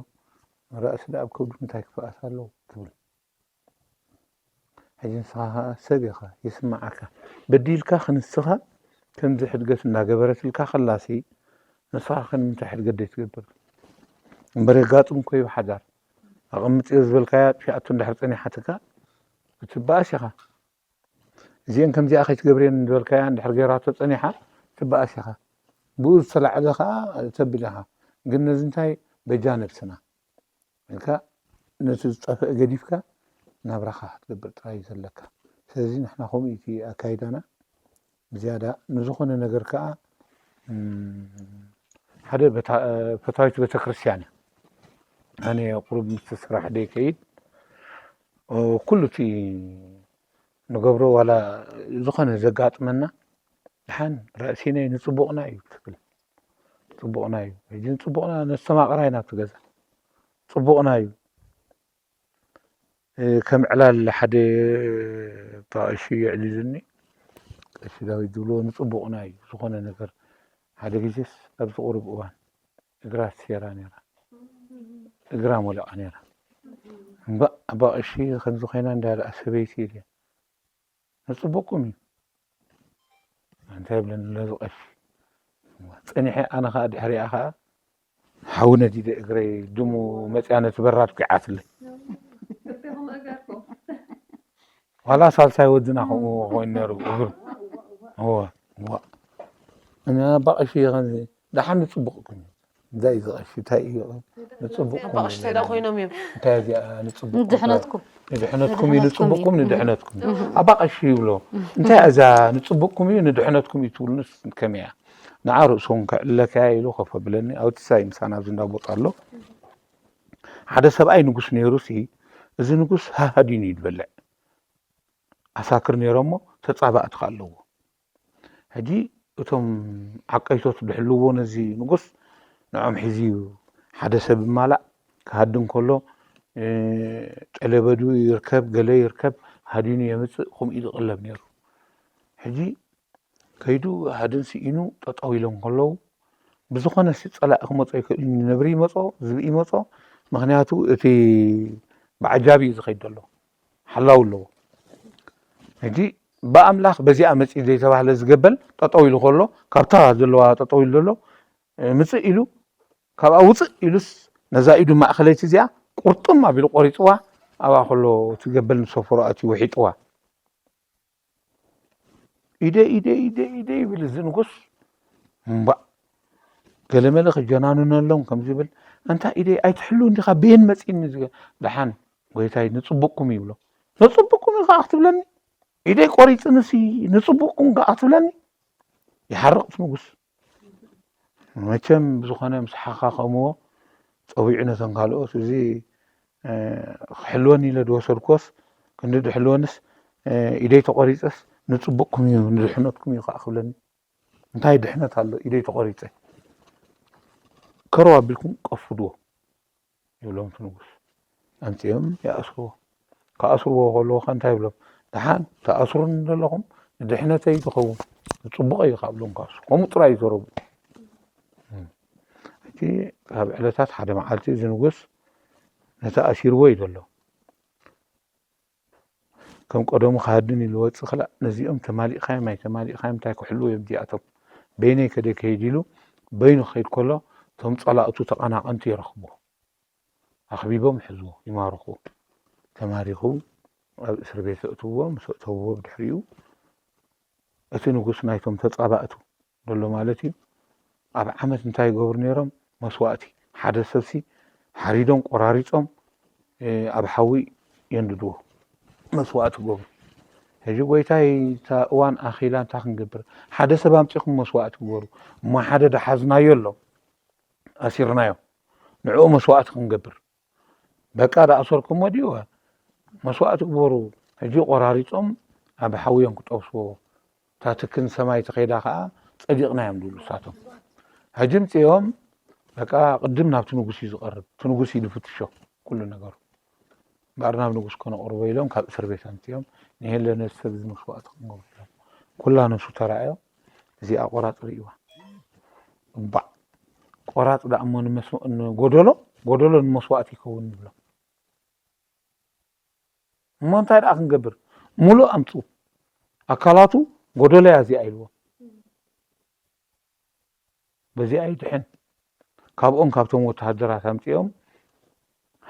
ረእሲ ደኣ ኣብ ከብዱ እንታይ ክፍኣት ኣለዎ ትብል። ሕጂ ንስኻ ኸዓ ሰብ ኢኻ ይስምዓካ። በዲልካ ክንስኻ ከምዚ ሕድገት እናገበረትልካ ከላሲ ንስኻ ከ ንምንታይ ሕድገት ዘይትገብር? እምበር የጋጥም እኮ እዩ ብሓዳር። ኣቐምጥዮ ዝበልካያ ኣጥፊኣቶ እንድሕር ጸኒሓትካ ክትበኣስ ኢኻ። እዚአን ከምዚኣ ከይትገብርየን ዝበልካያ እንድሕር ገይራቶ ጸኒሓ ትበኣስ ኢኻ። ብኡ ዝተላዕለ ኸዓ ተብል ኢኻ። ግን ነዚ እንታይ በጃ ነብስና ኢልካ ነቲ ዝጠፍአ ገዲፍካ ናብራኻ ክትገብር ጥራይ እዩ ዘለካ። ስለዚ ንሕና ከምኡ እዩ እቲ ኣካይዳና። ብዝያዳ ንዝኾነ ነገር ከኣ ሓደ ፈታዊት ቤተክርስትያን እያ። ኣነ ቁሩብ ምስቲ ስራሕ ደይከይድ ኩሉ እቲ ንገብሮ ዋላ ዝኾነ ዘጋጥመና ደሓን ራእሲነይ ንፅቡቕና እዩ ትብል። ፅቡቕና እዩ። ሕጂ ንፅቡቕና ነስተማቕራ ኢና ኣብቲ ገዛ። ፅቡቕና እዩ። ከም ዕላል ሓደ ኣባ ቀሺ የዕሊሉኒ። ቀሺ ዳዊት ዝብልዎ ንፅቡቕና እዩ ዝኾነ ነገር። ሓደ ግዜስ ኣብዚ ቁሩብ እዋን እግራ ተሰይራ ነይራ። እግራ ሞሊቓ ነይራ። እምባእ ኣባ ቀሺ ከምዚ ኮይና እንዳ ደኣ ሰበይቲ ኢለ ንፅቡቕኩም እዩ። እንታይ ይብለኒ ኣሎ እዚ ቀሺ። ፀኒሐ ኣነ ከዓ ድሕሪኣ ከዓ ሓዊ ነዲደ እግረይ ድሙ መፅያ ነቲ በራድ ኲዓትለይ። ዋላ ሳልሳይ ወድና ከምኡ ኮይኑ ነይሩ እግሩ። እወ እወ። እና ኣባ ቀሺ ከምዚ ደሓን ንፅቡቕኩም እዩ። እንታይ እዩ ዝቐሺ እንታይ እዩ ንፅቡቕኩም ኣባቕሽተ ዳ ኮይኖም እዮም እንታይ እዚኣ ንፅቡቕኩም ንድሕነትኩም ንድሕነትኩም እዩ ንፅቡቕኩም ንድሕነትኩም ኣባ ቀሺ ይብሎ እንታይ እዛ ንፅቡቕኩም እዩ ንድሕነትኩም እዩ ትብሉንስ ከመይ እያ ንዓ ርእሱ እውን ከዕልለካ ኢሉ ከፍ ኣብለኒ ኣብቲ ሳይ ምሳና ኣብዚ እንዳቦጥ ኣሎ ሓደ ሰብኣይ ንጉስ ነይሩ ሲ እዚ ንጉስ ሃሃዲኑ እዩ ዝበልዕ ኣሳክር ነይሮሞ ተፃባእቲ ከ ኣለዎ ሕጂ እቶም ዓቀይቶት ዝሕልውዎ ነዚ ንጉስ ንዖም ሒዙ እዩ ሓደ ሰብ ይማላእ ክሃዲ እንከሎ ጨለበዱ ይርከብ ገለ ይርከብ ሃዲኑ የምፅእ ከምኡ እዩ ዝቕለብ ነይሩ ሕጂ ከይዱ ሃድን ስኢኑ ጠጠው ኢሎም ከለዉ ብዝኾነ ሲ ፀላኢ ክመፆ ይኽእል እዩ ነብሪ ይመፆ ዝብኢ ይመፆ ምክንያቱ እቲ ብዓጃቢ እዩ ዝኸይድ ዘሎ ሓላው ኣለዎ ሕጂ ብኣምላኽ በዚኣ መፂኡ ዘይተባህለ ዝገበል ጠጠው ኢሉ ከሎ ካብታ ዘለዋ ጠጠው ኢሉ ዘሎ ምፅእ ኢሉ ካብኣ ውፅእ ኢሉስ ነዛ ኢዱ ማእኸለይቲ እዚኣ ቁርጥም ኣቢሉ ቆሪፅዋ ኣብኣ ከሎ እቲ ገበል ንሰፈሩ ኣትዩ ውሒጥዋ ኢደ ኢደ ኢደ ኢደ ይብል እዚ ንጉስ እምባእ ገለመለ ክጀናንነሎም ከም ዝብል ኣንታ ኢደይ ኣይትሕሉ እንዲኻ በየን መፂኒ ደሓን ጎይታይ ንፅቡቅኩም ይብሎ ንፅቡቅኩም ኢኻ ክትብለኒ ኢደይ ቆሪፅንሲ ንፅቡቅኩም ከዓ ክትብለኒ ይሓርቕ እቲ ንጉስ መቸም ብዝኾነ ምስ ሓኻኸምዎ ፀዊዑ ነተን ካልኦት እዚ ክሕልወኒ ኢለ ዝወሰድኩዎስ ክንዲ ድሕልወንስ ኢደይ ተቆሪፀስ ንፅቡቅኩም እዩ ንድሕነትኩም እዩ ከዓ ክብለኒ እንታይ ድሕነት ኣሎ ኢደይ ተቆሪፀ ከረው ኣቢልኩም ቀፍድዎ ይብሎም እቲ ንጉስ ኣምፅኦም ይኣስርዎ ክኣስርዎ ከለዉ ከ እንታይ ይብሎም ደሓን ትኣስሩኒ ዘለኹም ንድሕነተይ ዝኸውን ንፅቡቀይ እዩ ካብሎም ክኣስሩ ከምኡ ጥራይ ይዘረቡ እቲ ካብ ዕለታት ሓደ መዓልቲ እዚ ንጉስ ነቲ ኣሲርዎ እዩ ዘሎ ከም ቀደሙ ክሃድን ኢሉ ወፅእ ክላእ ነዚኦም ተማሊእካዮም ኣይተማሊእካዮም እንታይ ክሕልው እዮም እዚኣቶም? በይነይ ከደ ከይድ ኢሉ በይኑ ክኸይድ ከሎ እቶም ፀላእቱ ተቐናቐንቲ ይረኽብዎ። ኣኽቢቦም ይሕዝዎ፣ ይማርኹ። ተማሪኹ ኣብ እስር ቤት የእትውዎ። ምስ ኣእተውዎ ብድሕሪኡ እቲ ንጉስ ናይቶም ተፃባእቱ ዘሎ ማለት እዩ። ኣብ ዓመት እንታይ ይገብሩ ነይሮም? መስዋእቲ። ሓደ ሰብሲ ሓሪዶም ቆራሪጾም ኣብ ሓዊ የንድድዎ፣ መስዋእቲ ይገብሩ። ሕጂ ጎይታይ እታ እዋን ኣኺላ እንታይ ክንገብር? ሓደ ሰብ ኣምጺኹም መስዋእቲ ግበሩ። እሞ ሓደ ደሓዝናዮ ኣሎ ኣሲርናዮ፣ ንዕኡ መስዋእቲ ክንገብር። በቃ ደኣሰርኩሞ ድዩ? መስዋእቲ ግበሩ። ሕጂ ቆራሪጾም ኣብ ሓዊ እዮም ክጠብስዎ። እታ ትክን ሰማይ ተኸይዳ ከኣ ጸዲቕና እዮም ዝብሉ እሳቶም። ሕጂ ምጽኦም በቃ ቅድም ናብቲ ንጉስ እዩ ዝቐርብ። እቲ ንጉስ እዩ ዝፍትሾ ኩሉ ነገሩ። እምበኣር ናብ ንጉስ ከነቕርቦ ኢሎም ካብ እስር ቤት ኣምጽኦም ንሄለ ነዚ ሰብ እዚ መስዋእቲ ክንገብር ኢሎም። ኩላ ነሱ ተራእዮ እዚኣ ቆራጽ ርእይዋ። እባዕ ቆራጽ ደኣ እሞ ንመስዋ- ንጎደሎ ጎደሎ ንመስዋእቲ ይኸውን ይብሎም። እሞ እንታይ ደኣ ክንገብር? ሙሉእ ኣምፁ። ኣካላቱ ጎደሎ እያ እዚኣ ኢልዎም። በዚኣ ይድሕን። ካብኦም ካብቶም ወተሃደራት ኣምፂኦም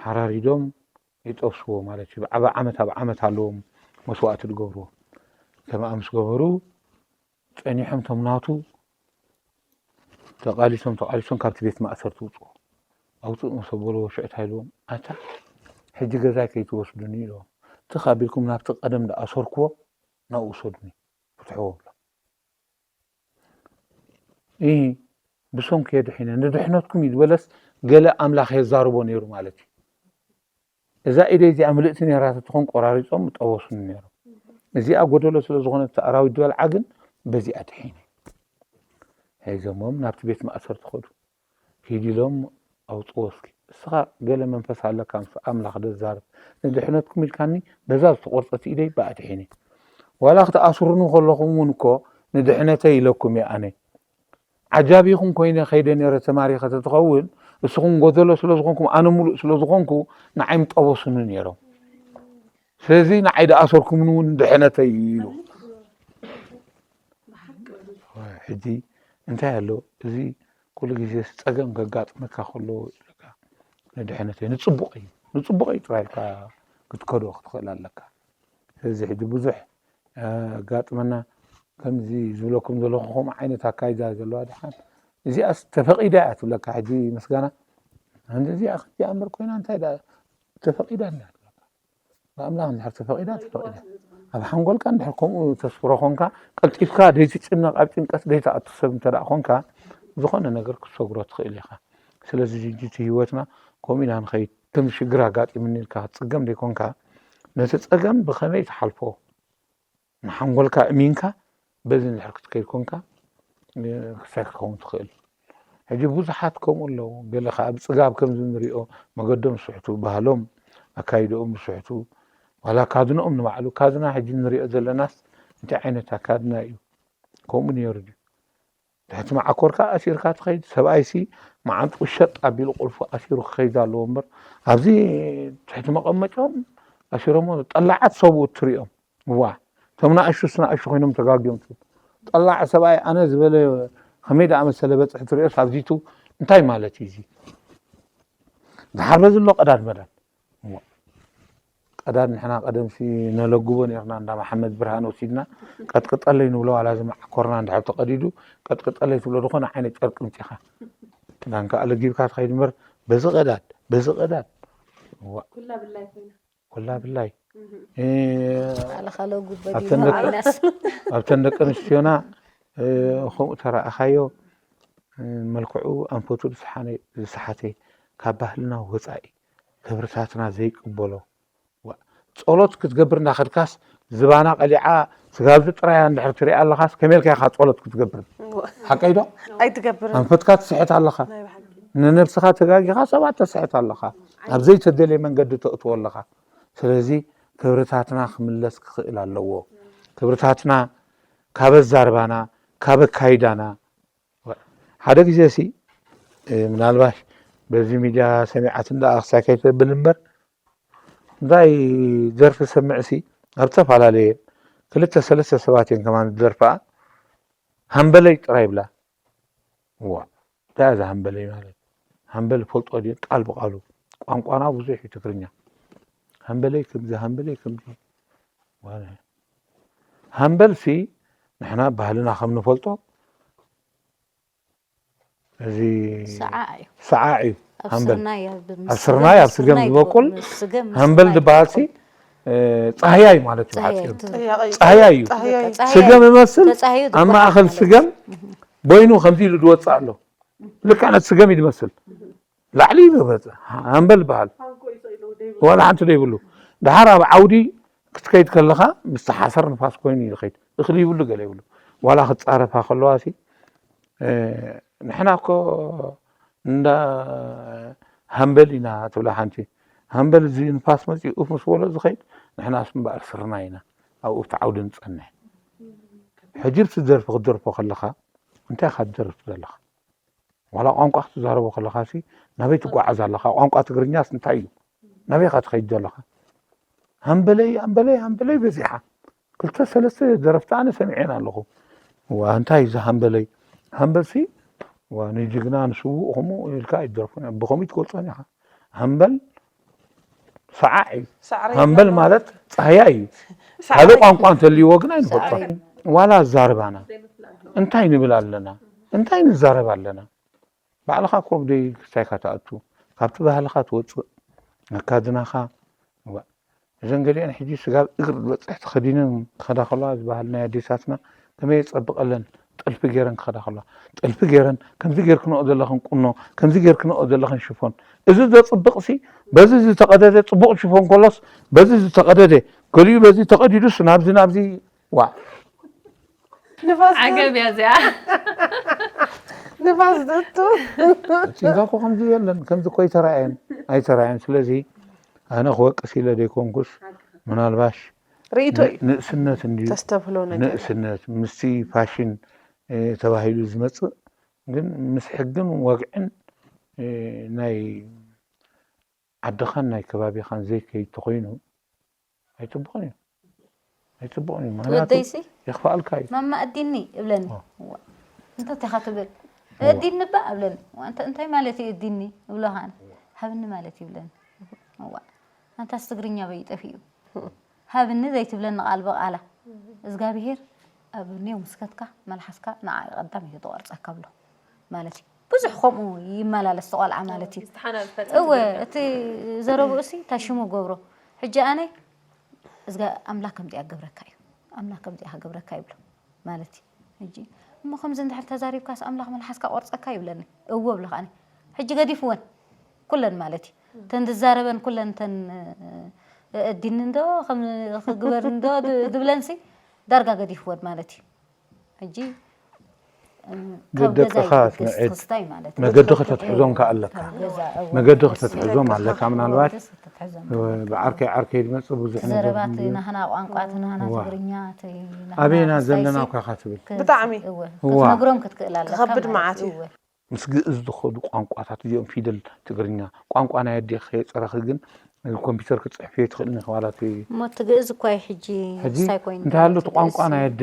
ሓራሪዶም ይጠብስዎ ማለት እዩ። ኣብ ዓመት ኣብ ዓመት ኣለዎም መስዋእቲ ዝገብርዎ። ከምኣ ምስ ገበሩ ፀኒሖም ቶም ናቱ ተቓሊሶም ተቓሊሶም ካብቲ ቤት ማእሰርቲ ውፅኡ። ኣውፅኡ ምስ ኣበልዎ ሽዑ እንታይ ኢልዎም? ኣታ ሕጂ ገዛይ ከይትወስዱኒ ኢልዎም። ትኽ ኣቢልኩም ናብቲ ቀደም ዝኣሰርክዎ ናብኡ ውሰዱኒ ፍትሕዎ ብሎም። ኢ ብሶም ከየድሒነ ንድሕነትኩም እዩ ዝበለስ ገለ ኣምላኽ የዛርቦ ነይሩ ማለት እዩ። እዛ ኢደይ እዚኣ ምልእቲ ነይራ ተትኾን ቆራሪጾም ምጠወሱኒ ነይሮም። እዚኣ ጎደሎ ስለ ዝኾነት እታ ኣራዊት ዝበልዓ ግን በዚኣ ድሒነ። ሒዞሞም ናብቲ ቤት ማእሰርቲ ኸዱ። ሂድ ኢሎም ኣውፅዎ እስኪ። እስኻ ገለ መንፈስ ኣለካ ምስ ኣምላኽ ደዛርብ። ንድሕነትኩም ኢልካኒ በዛ ዝተቆርፀት ኢደይ ብኣ ድሒነ። ዋላ ክትኣስሩኒ ከለኹም እውን እኮ ንድሕነተይ ኢለኩም እየ ኣነ። ዓጃቢኹም ኮይነ ከይደ ነይረ ተማሪኸ ተትኸውን እስኹም ጎደሎ ስለ ዝኾንኩም ኣነ ሙሉእ ስለ ዝኾንኩ ንዓይ ምጠበሱኒ ነይሮም። ስለዚ ንዓይ ደኣሰርኩምኒ እውን ድሕነተይ እዩ ኢሉ። ሕጂ እንታይ ኣሎ እዚ ኩሉ ግዜ ጸገም ከጋጥመካ ከሎ ኢልካ ንድሕነተይ ንጽቡቕ እዩ ንጽቡቕ እዩ ጥራይ ኢልካ ክትከዶ ክትኽእል ኣለካ። ስለዚ ሕጂ ብዙሕ ኣጋጥመና ከምዚ ዝብለኩም ዘለኹ ከምኡ ዓይነት ኣካይዳ ዘለዋ ድሓን እዚኣስ ተፈቒዳ እያ ትብለካ። ሕጂ ምስጋና እዚኣ ከምዚኣ እምበር ኮይና እንታይ ደኣ ተፈቒዳ እንድያ ትብለካ። ብኣምላኽ እንድሕር ተፈቒዳ ተፈቒዳ። ኣብ ሓንጎልካ እንድሕር ከምኡ ተስፍሮ ኾንካ ቀልጢፍካ ደይትጭነቕ ኣብ ጭንቀት ደይትኣቱ ሰብ እንተ ደኣ ኾንካ ዝኾነ ነገር ክትሰግሮ ትኽእል ኢኻ። ስለዚ ሕጂ እቲ ህይወትና ከምኡ ኢና ንኸይድ። ከም ሽግር ኣጋጢምኒ ኢልካ ክትጽገም ደይኮንካ ነቲ ጸገም ብኸመይ ትሓልፎ ንሓንጎልካ እሚንካ በዚ እንድሕር ክትከይድ ኮንካ ክሳይ ክትኸውን ትኽእል። ሕጂ ብዙሓት ከምኡ ኣለዉ። ገለ ከዓ ብፅጋብ ከምዚ ንሪኦ መገዶም ስሕቱ፣ ባህሎም ኣካይድኦም ስሕቱ፣ ዋላ ካድንኦም ንባዕሉ ካድና ሕጂ ንሪኦ ዘለናስ እንታይ ዓይነት ኣካድና እዩ? ከምኡ ነይሩ ድዩ? ትሕቲ መዓኮርካ ኣሲርካ ትኸይድ። ሰብኣይሲ መዓንጥኡ ሸጥ ኣቢሉ ቁልፉ ኣሲሩ ክኸይድ ኣለዎ እምበር ኣብዚ ትሕቲ መቐመጫኦም ኣሲሮሞ ጠላዓት ሰብኡ እትሪኦም እዋ እቶም ንኣሽቱ ንኣሽቱ ኮይኖም ተጋግዮም ትብል ጠላዕ ሰብኣይ ኣነ ዝበለ ከመይ ደኣ መሰለ በፅሒ ትሪኦስ ኣብዚቱ እንታይ ማለት እዩ እዚ ዝሓርበ ዘሎ ቀዳድ መዳድ ቀዳድ ንሕና ቀደምሲ ነለግቦ ነርና እንዳ መሓመድ ብርሃን ወሲድና ቀጥቅጠለይ ንብሎ ዋላ እዚ መዓኮርና እንድሕር ተቀዲዱ ቀጥቅጠለይ ትብሎ ዝኾነ ዓይነት ጨርቂ ምፂኻ ክዳንካ ኣለጊብካ ትኸይድ እምበር በዚ ቀዳድ በዚ ቀዳድ ኩላ ብላይ ኮይና ኩላ ብላይ ባዕልኻ ለጉበ ኣብተን ደቂ- ዲናስ ኣብተን ደቂ ኣንስትዮና ከምኡ ተረኣኻዮ መልክዑ ኣንፈቱ ዝሰሓነ- ዝሰሓተ ካብ ባህልና ወፃኢ ክብርታትና ዘይቅበሎ ዋ፣ ጸሎት ክትገብር እንዳኸድካስ ዝባና ቀሊዓ ስጋብዚ ጥራያ እንድሕር ትሪኣ ኣለኻስ ከመይ ኢልካ ኢኻ ጸሎት ክትገብር ሓቀይ ዶ ኣይትገብርን ኣንፈትካ ትስሕት ኣለኻ ናይ ብሓቂ ንነብስኻ ተጋጊኻ ሰባት ተስሕት ኣለኻ ኣብ ዘይተደልየ መንገዲ ተእትዎ ኣለኻ ስለዚ ክብርታትና ክምለስ ክኽእል ኣለዎ ክብርታትና ካብ ኣዛርባና ካብ ኣካይዳና ሓደ ግዜ ሲ ምናልባሽ በዚ ሚድያ ሰሚዓት እንዳ ክሳይ ከይተብል እምበር እንታይ ደርፊ ሰምዕ ሲ ኣብ ዝተፈላለየ ክልተ ሰለስተ ሰባት እየን ከማን ዝደርፋ። ሃምበለይ ጥራይ ይብላ። ዋ እንታይ እዛ ሃምበለይ ማለት? ሃምበል ፈልጦ ድየ? ቃል ብቃሉ ቋንቋና ብዙሕ እዩ ትግርኛ። ሃምበለይ ከምዚ፣ ሃምበለይ ከምዚ። ዋላ ሃምበል ሲ ንሕና ባህልና ከም ንፈልጦ እዚ ሰዓ እዩ። ሰዓ እዩ። ኣብ ሃምበል ስርናይ ኣብ ኣብ ምስ ስርናይ ስገም ኣብ ስገም ስርናይ ዝበቁል ዝበቁል ስገም ምስ ሃምበል ስርናይ ዝበሃል ሲ ዝበቁል። እ፣ ጻህያይ ማለት እዩ ጻህያይ ብሓጺሩ። ትብል። ጻህያይ እዩ። ጻህያይ። በቃ ጻህያይ ስገም ይመስል ተጻህዩ ኣብ ዝበሃል ማእኸል ማለት ስገም እዩ። በይኑ ከምዚ ኢሉ ዝወጽእ ኣሎ። ልክዕ ነቲ ስገም እዩ ዝመስል። ላዕሊ ይበጽሕ። ሃምበል ይበሃል። ዋላ ሓንቲ ዘይብሉ። ድሓር ኣብ ዓውዲ ክትከይድ ከለኻ ምስ ሓሰር ንፋስ ኮይኑ እዩ ዝኸይድ። እኽሊ ይብሉ ገለ ይብሉ። ዋላ ክትጻረፋ ከለዋ ሲ፣ እ፣ ንሕና እኮ እንዳ ሃምበል ኢና ትብላ ሓንቲ። ሃምበል እዚ ንፋስ መጺኡ ኡፍ ምስ በሎ ዝኸይድ፣ ንሕናስ እምበኣር ስርና ኢና ኣብኡ ኣብቲ ዓውዲ ንጸንሕ። ሕጂ ብቲ ደርፊ ክትደርፎ ከለኻ፣ እንታይ ኢኻ ትደርፍ ዘለኻ? ዋላ ቋንቋ ክትዛረቦ ከለኻ ሲ፣ ናበይ ትጓዓዝ ኣለኻ? ቋንቋ ትግርኛስ እንታይ እዩ? ናበይ ኢኻ ትኸይድ ዘለኻ? ሃምበለይ፣ ሃምበለይ፣ ሃምበለይ በዚሓ። ክልተ ሰለስተ ደረፍቲ ኣነ ሰሚዐን ኣለኹ። ዋ፣ እንታይ እዩ እዚ ሃምበለይ? ሃምበል ሲ፣ ዋ፣ ንጅግና ንስዉእ ከምኡ ኢልካ ኣይትደርፎን፣ ብኸምኡ ትገልጾን ኢኻ። ሃምበል ሰዓዕ እዩ። ሳዕሪ ሃምበል ይባላል። ማለት ጻህያ እዩ። ሳዕሪ። ካልእ ቋንቋ እንተልይዎ ግን ኣይንፈልጦ። ሳዕሪ። ዋላ ኣዛርባና እንታይ ንብል ኣለና? እንታይ ንዛረብ ኣለና? ባዕልኻ ኮብ ደይ ክስታይካ ትኣቱ። ካብቲ ባህልኻ ትወጽእ። ኣካድናኻ። ዋ፣ እዘን ገሊአን ሕጂ ስጋብ እግሪ ዝበጽሕ ተኸዲነን ክኸዳ ከለዋ፣ እዚ ባህሊ ናይ ኣዴታትና ከመይ የጸብቐለን፣ ጥልፊ ገይረን ክኸዳ ከለዋ። ጥልፊ ገይረን፣ ከምዚ ገይርክንኦ ዘለኽን ቁኖ፣ ከምዚ ገይርክንኦ ዘለኽን ሽፎን። እዚ ዘጽብቕሲ፣ በዚ ዝተቐደደ ጽቡቕ ሽፎን ከሎስ፣ በዚ ዝተቐደደ፣ ገሊኡ በዚ ተቐዲዱስ ናብዚ ናብዚ፣ ዋ። ንፋስ ዓገብ እያ እዚኣ። ንፋስ ዘእቱ። ቲንጋ እኮ ከምዚ የለን፣ ከምዚ እኮ ኣይተራእየን፣ ኣይተራእየን። ስለዚ ኣነ ክወቅስ ኢለ ዘይኮንኩስ፣ ምናልባሽ ርእይቶ ን-፣ እዩ። ንእስነት እንድዩ። ተስተብህሎ ነገር እዩ። ንእስነት ምስቲ ፋሽን፣ እ፣ ተባሂሉ ዝመጽእ፣ ግን ምስ ሕግን ወግዕን፣ እ፣ ናይ ዓድኻን ናይ ከባቢኻን ዘይከይድ ተኾይኑ፣ ኣይጽቡቕን እዩ። ኣይጽቡቕን እዩ። ምኽንያቱ ወደይሲ የኽፍኣልካ እዩ። ማማ እዲኒ እብለኒ። ኦ። እዋ። እንታይ ኢኻ ትብል? እዋ። እዲኒ እባ እብለኒ። እዋ፣ እንተ-፣ እንታይ ማለት እዩ እዲኒ? እብሎ ኸዓ። እዋ። ሃብኒ ማለት እዩ ይብለኒ። እዋ። ኣንታስ ትግርኛ በይ ጠፊኡ። ሃብኒ ዘይትብለኒ ቃል ብቓላ። እዝጋብሄር ኣብ ኔው ምስ ከትካ መልሓስካ ንዓ ቀዳም እዩ ተቆርጸካ ብሎ ማለት እዩ። ብዙሕ ከምኡ ይመላለስ እቲ ቆልዓ ማለት እዩ። ዝተሓናዝፈ እወ፣ ጽንሲ እቲ ዘረብኡ ሲ ታሽሙ ገብሮ። ሕጂ ኣነ እዝጋ ኣምላኽ ከምዚኣ ክገብረካ እዩ። ኣምላኽ ከምዚኣ ክገብረካ ይብሎ ማለት እዩ። ሕጂ እሞ ከምዚ እንድሕር ተዛሪብካስ ኣምላኽ መልሓስካ ቆርጸካ ይብለኒ። እወ ብለኻ ኣነ። ሕጂ ገዲፍወን ኩለን ማለት እዩ። እተን ዝዛረበን ኩለን እተን፣ እ፣ እዲኒ እንዶ ከም ክግበር እንዶ ድ-፣ ድብለንሲ ዳርጋ ገዲፍወን ማለት እዩ። ሕጂ፣ እ፣ ካብ ገዛ ደቅኻ ይብገስ ስምዒት ክስታይ ማለት እዩ። መገዲ ከተትሕዞም ከኣ ኣለካ። ካብ ገዛ፣ እወ፣ መገዲ መገዲ ከተትሕዞም ደቅኻ ኣለካ። ምናልባት፣ መገዲ ከተትሕዞም እ፣ ኣለካ። ብዓርከይ ዓርከይ ዝመጽእ ብዙሕ ነገር ዘረባት እንድዩ። ናህና ቋንቋ፣ እቲ ናህና እዋ። ትግርኛ፣ እቲ ናህና ኣበይና ክስታይ ዘለና ሲ እኳ ኢኻ ትብል። ክስ-፣ ብጣዕሚ። እወ፣ እዋ። ክትነግሮም ክትክእል ኣለካ ክኸብድ ማለት መዓት እዩ። እዩ። እወ። ምስ ግእዝ ዝኸዱ ቋንቋታት እዚኦም፣ ፊደል ትግርኛ፣ ቋንቋ ናይ ኣዴ ከየጽረኺ ግን ኮምፒውተር ክትጽሕፊ ኣይትኽእልን ኢኺ ዋላ እቲ እሞ እቲ ግእዝ እኳ እዩ ሕጂ ሕጂ እንታይ ኮይኑ እንታይ ኣሎ እቲ እቲ ቋንቋ ግእዝ? ናይ ኣዴ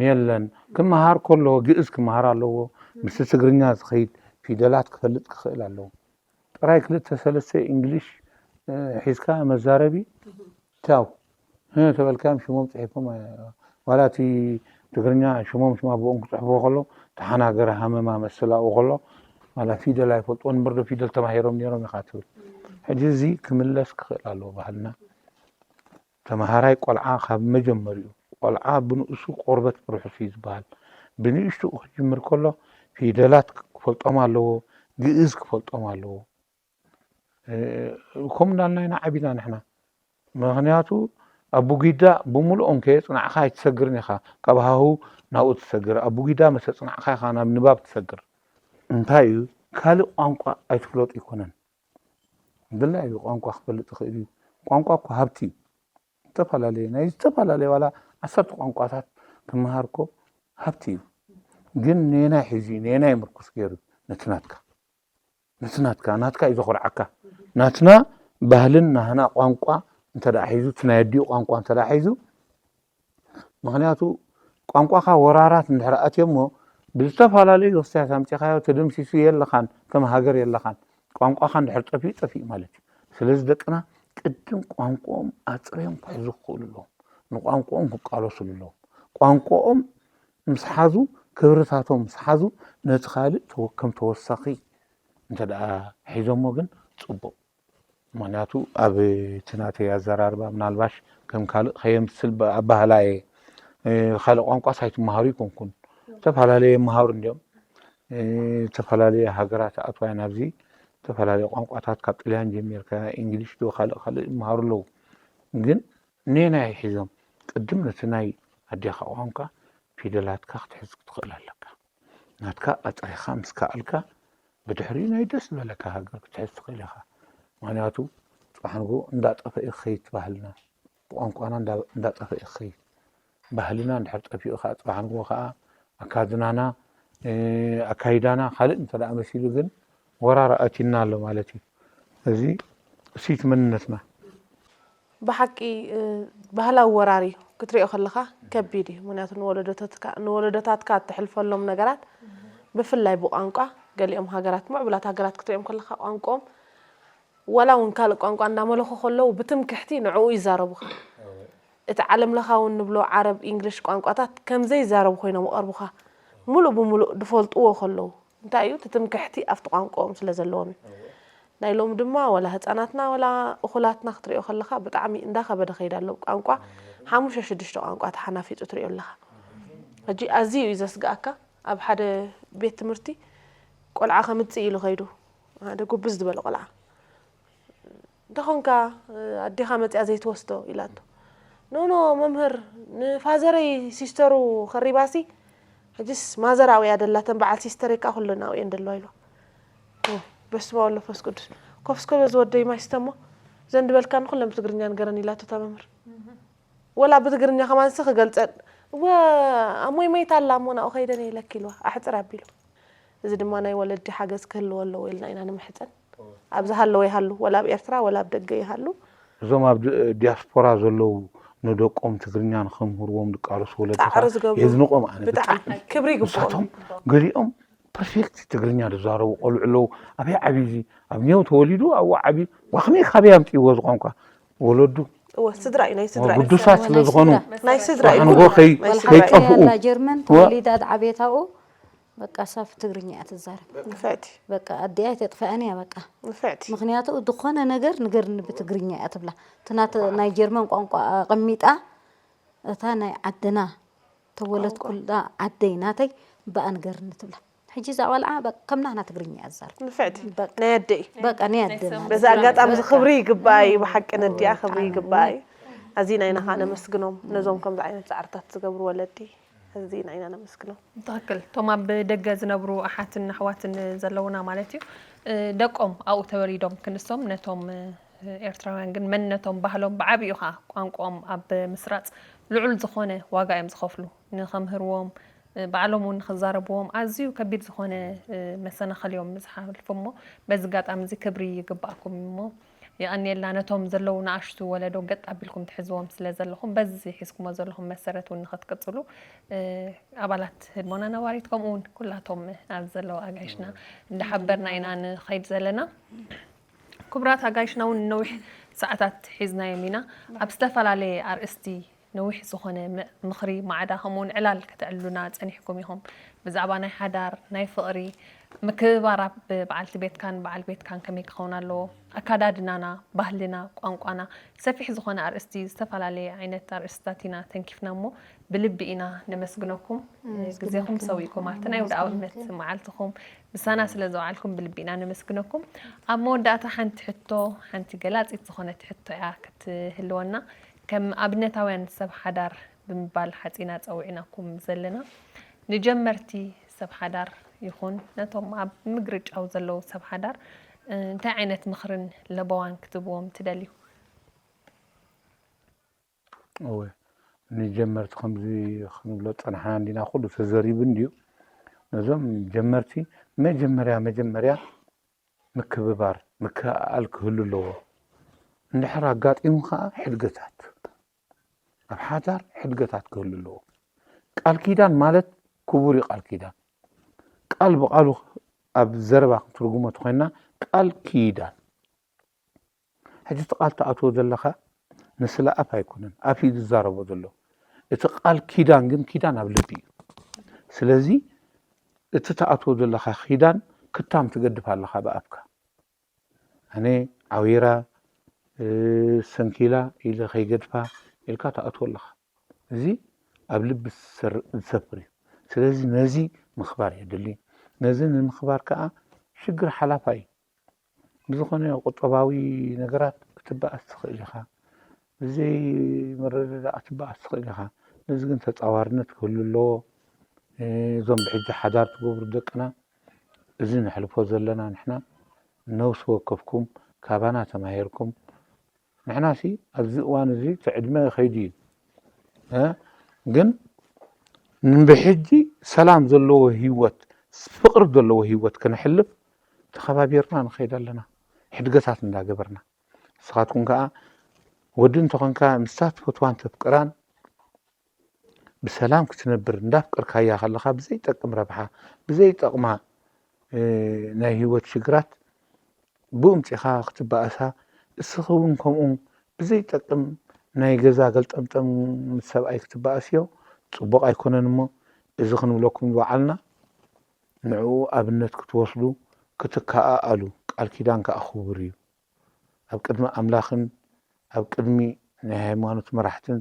የለን። ክመሃር ከሎ ግእዝ ክመሃር ኣለዎ። ምስቲ ትግርኛ ዝኸይድ ፊደላት ክፈልጥ ክኽእል ኣለዎ። ጥራይ ክልተ ሰለስተ እንግሊሽ፣ እ፣ ሒዝካ መዛረቢ ቻው። ህ፣ ተበልካዮም ሽሞም ጽሒፎም፣ እ፣ ዋላ እቲ ትግርኛ ሽሞም ሽም ኣቦኦም ክጽሕፍዎ ከሎ፣ ተሓናገረ ሃመማ መስል ኣብኡ ከሎ፣ ዋላ ፊደል ኣይፈልጥዎን እምበር ዶ ፊደል ተማሂሮም ነይሮም ኢኻ ትብል። ሕጂ እዚ ክምለስ ክኽእል ኣለዎ ባህልና። ተምሃራይ ቆልዓ ካብ መጀመሪኡ፣ ቆልዓ ብንኡሱ ቆርበት ርሑስ እዩ ዝበሃል። ብንእሽትኡ ክጅምር ከሎ ፊደላት ክፈልጦም ኣለዎ፣ ግእዝ ክፈልጦም ኣለዎ። እ፣ ከምኡ እንዳልና ኢና ዓቢና ንሕና። ምኽንያቱ ኣቡጊዳ ብምልኦም ከየጽናዕካ ኣይትሰግርን ኢኻ። ካብ ሃሁ ናብኡ ትሰግር። ኣቡጊዳ መስ ኣጽናዕካ ኢኻ ናብ ንባብ ትሰግር። እንታይ እዩ? ካልእ ቋንቋ ኣይትፍለጡ ኣይኮነን። ድላዩ ቋንቋ ክፈልጥ ይኽእል እዩ። ቋንቋ እኮ ሃብቲ እዩ። ዝተፈላለየ፣ ናይ ዝተፈላለየ ዋላ ዓሰርተ ቋንቋታት ክመሃር እኮ ሃብቲ እዩ። ግን ነየናይ ሒዙ እዩ? ነየናይ ምርኩስ ገይሩ? ነቲ ናትካ። ነቲ ናትካ፣ ናትካ እዩ ዘኹርዓካ። ናትና ባህልን ናህና ቋንቋ እንተ ደኣ ሒዙ፣ እቲ ናይ ኣዲኡ ቋንቋ እንተ ደኣ ሒዙ፣ ምኽንያቱ ቋንቋኻ ወራራት እንድሕር ኣትዮሞ፣ ብዝተፈላለዩ ዮስያስ ኣምጺኻዮ ተደምሲሱ የለኻን፣ ከም ሃገር የለኻን። ቋንቋኻ እንድሕር ጠፊኡ፣ ጠፊኡ ማለት እዩ። ስለዚ ደቅና ቅድም ቋንቋኦም ኣጽርዮም ክሕዙ ክኽእሉ ኣለዎም። ንቋንቋኦም ክቃለሱሉ ኣለዎም። ቋንቋኦም ምስ ሓዙ፣ ክብርታቶም ምስ ሓዙ፣ ነቲ ካልእ ተወ-፣ ከም ተወሳኺ እንተ ደኣ ሒዞሞ ግን ጽቡቕ። ምኽንያቱ ኣብ እቲ ናተይ ኣዘራርባ ምናልባሽ ከም ካልእ ከየምስል ብ-፣ ኣባህላ እየ። እ፣ ካልእ ቋንቋስ ኣይትመሃሩ ኣይኮንኩን። ዝተፈላለየ ይመሃሩ እንዲዮም። እ፣ ዝተፈላለየ ሃገራት ኣትዋያ ናብዚ፣ ዝተፈላለየ ቋንቋታት ካብ ጥልያን ጀሚርካ፣ እንግሊሽ ዶ ካልእ ካልእ ይመሃሩ ኣለዉ። ግን ነናይ ሒዞም ቅድም ነቲ ናይ ኣዴኻ ቋንቋ ፊደላትካ ክትሕዝ ክትኽእል ኣለካ። ናትካ ኣጥሪኻ ምስ ከኣልካ፣ ብድሕሪኡ ናይ ደስ ዝበለካ ሃገር ክትሕዝ ትኽእል ኢኻ። ምኽንያቱ፣ ጽባሕ ንግሆ እንዳጠፈኤ ክኸይድ ባህልና፣ ብቋንቋና እንዳ-፣ እንዳጠፈኤ ክኸይድ። ባህልና እንድሕር ጠፊኡ ከኣ፣ ጽባሕ ንግሆ ከኣ ኣካድናና፣ እ፣ ኣካይዳና ካልእ እንተ ደኣ መሲሉ ግን፣ ወራር ኣእቲና ኣሎ ማለት እዩ። እዚ፣ እሱ እቲ መንነትና። ብሓቂ፣ እ፣ ባህላዊ ወራር እዩ። ክትሪኦ ከለኻ ከቢድ እዩ። ምኽንያቱ ንወለዶታትካ፣ ንወለዶታትካ እተሕልፈሎም ነገራት፣ ብፍላይ ብቋንቋ፣ ገሊኦም ሃገራት፣ ምዕቡላት ሃገራት ክትሪኦም ከለኻ ቋንቋኦም፣ ዋላ እውን ካልእ ቋንቋ እንዳመለኹ ከለዉ፣ ብትምክሕቲ ንዕኡ ይዛረቡኻ። እቲ ዓለም ለኻዊ ንብሎ ዓረብ፣ ኢንግሊሽ ቋንቋታት ከም ዘይዛረቡ ኮይኖም ይቐርቡኻ። ሙሉእ ብሙሉእ ዝፈልጥዎ ከለዉ። እንታይ እዩ? እቲ ትምክሕቲ ኣብቲ ቋንቋኦም ስለ ዘለዎም እዩ። ናይ ሎሚ ድማ ዋላ ህጻናትና ዋላ እኹላትና ክትሪኦ ከለኻ ብጣዕሚ እንዳኸበደ ከይድ ኣሎ። ቋንቋ ሓሙሽተ ሽዱሽተ ቋንቋ ተሓናፊጹ ትሪኦ ኣለኻ። ሕጂ ኣዝዩ እዩ ዘስግኣካ። ኣብ ሓደ ቤት ትምህርቲ ቆልዓ ከምጽእ ኢሉ ከይዱ፣ ሓደ ጉብዝ ዝበለ ቆልዓ፣ "እንተኾንካ፣ ኣዴኻ መጺኣ ዘይትወስዶ?" ኢላቶ። "ኖ፣ ኖ መምህር፣ ንፋዘረይ ሲስተሩ ከሪባሲ፣ ሕጅስ ማዘር ኣብያ ደላ፣ ተን በዓል ሲስተረይ ከኣ ኩለን ኣብየን ደለዋ" ኢልዋ። ኦ፣ በስመ ኣብ ወወልድ ወመንፈስ ቅዱስ። "ኮፍ እስከ በዚ ወደይ ማይ ስተ እሞ፣ ዘን ድበልካኒ ኩለን ብትግርኛ ንገረን" ኢላቶ እታ መምህር። ወላ ብትግርኛ ከማንሲ ክገልጸን፣ "እወ፣ ኣሞይ መይታ ኣላ እሞ ናብኡ ከይደ ነይለኪ" ኢልዋ፣ ኣሕጽር ኣቢሉ። እዚ ድማ ናይ ወለዲ ሓገዝ ክህልዎ ኣለዎ ኢልና ኢና ንምሕጸን። ኣብ ዝሃለወ ይሃሉ፣ ወላ ኣብ ኤርትራ ወላ ኣብ ደገ ይሃሉ። እዞም ኣብ ድ-፣ ዲያስፖራ ዘለዉ ንደቆም ትግርኛ ንኸምህርዎም ዝቃለሱ ወለድኻ ጻዕሪ ዝገብሩ የድንቖም ኣነ ብጣዕሚ። ብጣዕሚ ክብሪ ይግብኦም። ንሳቶም ገሊኦም ፐርፌክት ትግርኛ ዝዛረቡ ቆልዑ ኣለዉ። ኣበይ ዓብዩ እዚ? ኣብ ኒው ተወሊዱ ኣብኡ ዓብዩ። ዋ፣ ከመይ ካበይ ኣምፅእዎ እዚ ቋንቋ? ወለዱ እወ፣ ስድራ እዩ፣ ናይ ስድራ እዩ። ግዱሳት ስለ ዝኾኑ ናይ ስድራ እዩ። ዋሕንጎ ከይ-፣ ናይ ስድራ እዩ። ከይጠፍኡ። ያላ ጀርመን ዋ። ተወሊዳ ዝዓበየት ኣብኡ፣ በቃ ሳፍ ትግርኛ እያ ትዛረብ። ንፍዕቲ። በቃ ኣዲኣ ኣይተጥፍኣን እያ በቃ። ንፍዕቲ። ምኽንያቱ ዝኾነ ነገር ንገርኒ ብትግርኛ እያ ትብላ። እቲ ናት-፣ ናይ ጀርመን ቋንቋ ኣቐሚጣ፣ እታ ናይ ዓድና ተወለድኩላ ዓደይ ናተይ ብኣ ንገርኒ ትብላ። ሕጂ እዛ ቆልዓ በ-፣ ከም ናህና ትግርኛ እያ ትዛረብ። ንፍዕቲ። በቃ። ናይ ኣደይ። በቃ ናይ ኣደና። በዚ ኣጋጣሚ እዚ ክብሪ ይግባእ እዩ፣ ብሓቂ ነዲኣ ክብሪ ይግባእ እዩ። ኣዚና ኢና ከዓ ነመስግኖም፣ ነዞም ከምዚ ዓይነት ጻዕርታት ዝገብሩ ወለዲ። ኣዚና ኢና ነመስግኖም። ትኽክል። እቶም ኣብ ደገ ዝነብሩ ኣሓትን ኣሕዋትን ዘለዉና ማለት እዩ። እ፣ ደቆም ኣብኡ ተወሊዶም ክንሶም ነቶም፣ እ፣ ኤርትራውያን ግን መንነቶም፣ ባህሎም፣ ብዓቢኡ ኸዓ ቋንቋኦም ኣብ ምስራጽ ልዑል ዝኾነ ዋጋ እዮም ዝኸፍሉ። ንኸምህርዎም፣ እ፣ ባዕሎም እውን ንኽዛረብዎም ኣዝዩ ከቢድ ዝኾነ፣ እ፣ መሰናኽል እዮም ዝሓልፉ እሞ፣ በዚ ኣጋጣሚ እዚ ክብሪ ይግባእኩም እሞ፣ የቐንየልና። ነቶም ዘለዉ ንኣሽቱ ወለዶ ገጥ ኣቢልኩም ትሕዝዎም ስለ ዘለኹም፣ በዚ ሒዝኩሞ ዘለኹም መሰረት እውን ንኽትቅጽሉ፣ እ፣ ኣባላት ህድሞና ነባሪት፣ ከምኡ እውን ኩላቶም ኣብዚ ዘለዉ ኣጋይሽና እንዳሓበርና ኢና ንኸይድ ዘለና። ክቡራት ኣጋይሽና እውን ነዊሕ ሰዓታት ሒዝናዮም ኢና። ኣብ ዝተፈላለየ ኣርእስቲ ነዊሕ ዝኾነ ም-፣ ምኽሪ፣ ማዕዳ፣ ከምኡውን ዕላል ከተዕልሉና ጸኒሕኩም ኢኹም። ብዛዕባ ናይ ሓዳር፣ ናይ ፍቕሪ፣ ምክብባር ኣብ በዓልቲ ቤትካን በዓል ቤትካን ከመይ ክኸውን ኣለዎ፣ ኣካዳድናና፣ ባህልና፣ ቋንቋና፣ ሰፊሕ ዝኾነ ኣርእስቲ፣ ዝተፈላለየ ዓይነት ኣርእስትታት ኢና ተንኪፍና እሞ፣ ብልቢ ኢና ነመስግነኩም። ነመስግነኩም። ግዜኹም ሰዊእኩም ኣብቲ ናይ ውድኣውነት መዓልትኹም ምሳና ስለ ዝወዓልኩም ብልቢ ኢና ነመስግነኩም። ኣብ መወዳእታ ሓንቲ ሕቶ፣ ሓንቲ ገላጺት ዝኾነት ሕቶ እያ ክትህልወና። ከም ኣብነታውያን ሰብ ሓዳር ብምባል ሓጺና ጸዊዕናኩም ዘለና። ንጀመርቲ ሰብ ሓዳር ይኹን ነቶም ኣብ ምግርጫው ዘለዉ ሰብ ሓዳር፣ እ፣ እንታይ ዓይነት ምኽርን ለበዋን ክትህብዎም ትደልዩ? እወ፣ ንጀመርቲ ከምዚ ክንብሎ ጸናሕና እንዲና፣ ኩሉ ተዘሪቡ እንድዩ። ነዞም ጀመርቲ መጀመርያ፣ መጀመርያ ምክብባር፣ ምክእኣል ክህሉ ኣለዎ። እንድሕር ኣጋጢሙ ከዓ ሕድገታት፣ ኣብ ሓዳር ሕድገታት ክህሉ ኣለዎ። ቃል ኪዳን ማለት ክቡር እዩ። ቃል ኪዳን ቃል ብቃሉ ኣብ ዘረባ ክትርጉሞ ተኮይና ቃል ኪዳን። ሕጂ እቲ ቃል ትኣትዎ ዘለኻ ንስለ ኣፍ ኣይኮነን፣ ኣፍ እዩ ዝዛረቦ ዘሎ። እቲ ቃል ኪዳን ግን ኪዳን ኣብ ልቢ እዩ። ስለዚ እቲ ትኣትዎ ዘለኻ ኪዳን ክታም ትገድፍ ኣለኻ ብኣፍካ። ኣነ ዓዊራ ሰንኪላ ኢለ ከይገድፋ ኢልካ ትኣትዎ ኣለኻ። እዚ ኣብ ልቢ ዝሰፍር እዩ። ስለዚ ነዚ ምኽባር የድሊ። ነዚ ንምኽባር ከዓ ሽግር ሓላፋ እዩ። ብዝኾነ ቁጠባዊ ነገራት ክትበኣስ ትኽእል ኢኻ። ብዘይ ምርድዳእ ክትበኣስ ትኽእል ኢኻ። ነዚ ግን ተፃዋርነት ክህሉ ኣለዎ። እዞም ብሕጂ ሓዳር ትገብሩ ደቅና እዚ ነሕልፎ ዘለና ንሕና ነውሲ ወከፍኩም ካባና ተማሂርኩም ንሕናሲ ኣብዚ እዋን እዚ እቲ ዕድመ ይኸይድ እዩ ግን ንብሕጂ ሰላም ዘለዎ ህይወት ፍቅሪ ዘለዎ ህይወት ክነሕልፍ ተኸባቢርና ንኸይድ ኣለና ሕድገታት እንዳገበርና ንስኻትኩም ከዓ ወዲ እንተኾንካ ምስታ ትፈትዋን ተፍቅራን ብሰላም ክትነብር እንዳፍቀርካያ ከለኻ ብዘይጠቅም ረብሓ ብዘይጠቅማ ናይ ህይወት ሽግራት ብኡ ምፂኻ ክትበኣሳ እስኺ እውን ከምኡ ብዘይጠቅም ናይ ገዛ ገልጠምጠም ምስ ሰብኣይ ክትበኣስዮ ፅቡቅ ኣይኮነን እሞ እዚ ክንብለኩም ዝወዓልና ንዕኡ ኣብነት ክትወስዱ ክትከኣኣሉ ቃል ኪዳን ከዓ ክቡር እዩ ኣብ ቅድሚ ኣምላኽን ኣብ ቅድሚ ናይ ሃይማኖት መራሕትን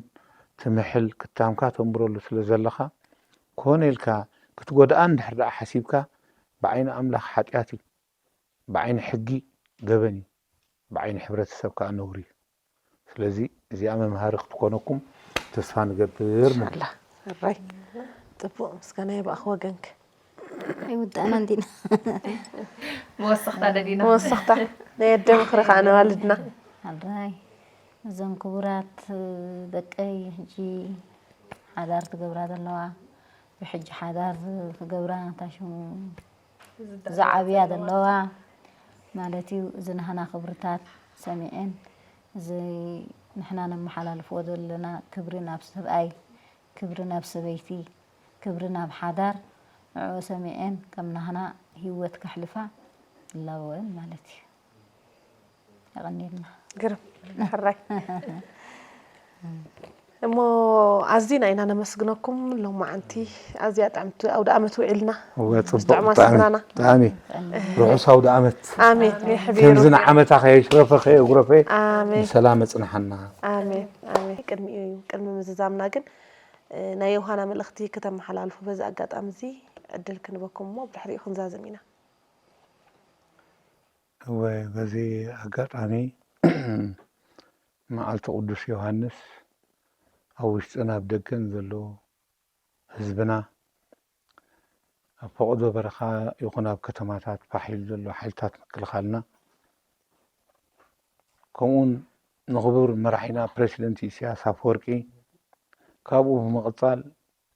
ትምሕል ክታምካ ተንብረሉ ስለ ዘለኻ ኮነ ኢልካ ክትጎድኣ እንድሕር ደኣ ሓሲብካ ብዓይኒ ኣምላኽ ሓጢኣት እዩ፣ ብዓይኒ ሕጊ ገበን እዩ፣ ብዓይኒ ሕብረተሰብ ከዓ ነውሪ እዩ። ስለዚ እዚኣ መምሃሪ ክትኮነኩም ተስፋ ንገብር ንብል። ሕራይ ጥቡቕ ምስጋና የባእኽ ወገንክ። ኣይውዳእና እንዲና መወሰኽታ ደሊና መወሰኽታ ናይ ኣደ ምኽሪ ከዓ ነዋልድና ኣራይ እዞም ክቡራት ደቀይ ሕጂ ሓዳር ትገብራ ዘለዋ ብሕጂ ሓዳር ክገብራ እንታይ ሽሙ ዝዓብያ ዘለዋ ማለት እዩ እዚ ናህና ክብርታት ሰሚዐን እዚ ንሕና ነመሓላልፍዎ ዘለና ክብሪ ናብ ሰብኣይ ክብሪ ናብ ሰበይቲ ክብሪ ናብ ሓዳር ንዕኡ ሰሚዐን ከም ናህና ህይወት ከሕልፋ ይላበወን ማለት እዩ። የቐንየልና። ግርም ሕራይ እሞ ኣዚና ኢና ነመስግነኩም ሎማዓንቲ ኣዝያ ጥዕምቲ ኣውደ ኣመት ውዒልና እወ ጽቡቅ ጥዕማ ብጣዕሚ ስድራና ብጣዕሚ ርሑስ ኣውደ ኣመት ኣሜን የሕቢሩ ከምዚ ንዓመታ ከየሽረፈ ከየጉረፈ ኣሜን ብሰላም እጽንሓና ኣሜን ኣሜን ቅድሚኡ እዩ ቅድሚ ምዝዛምና ግን ናይ ዮሃና መልእኽቲ ከተመሓላልፉ በዚ ኣጋጣሚ እዚ ዕድል ክንበኩም እሞ ብድሕሪኡ ክንዛዘም ኢና እወ በዚ ኣጋጣሚ መዓልቲ ቅዱስ ዮሃንስ ኣብ ውሽጥን ኣብ ደገን ዘሎ ህዝብና ኣብ ፈቐዶ በረኻ ይኹን ኣብ ከተማታት ፋሕ ኢሉ ዘሎ ሓይልታት ምክልኻልና ከምኡውን ንኽቡር መራሒና ፕረሲደንት ኢሳያስ ኣፈወርቂ ካብኡ ብምቕፃል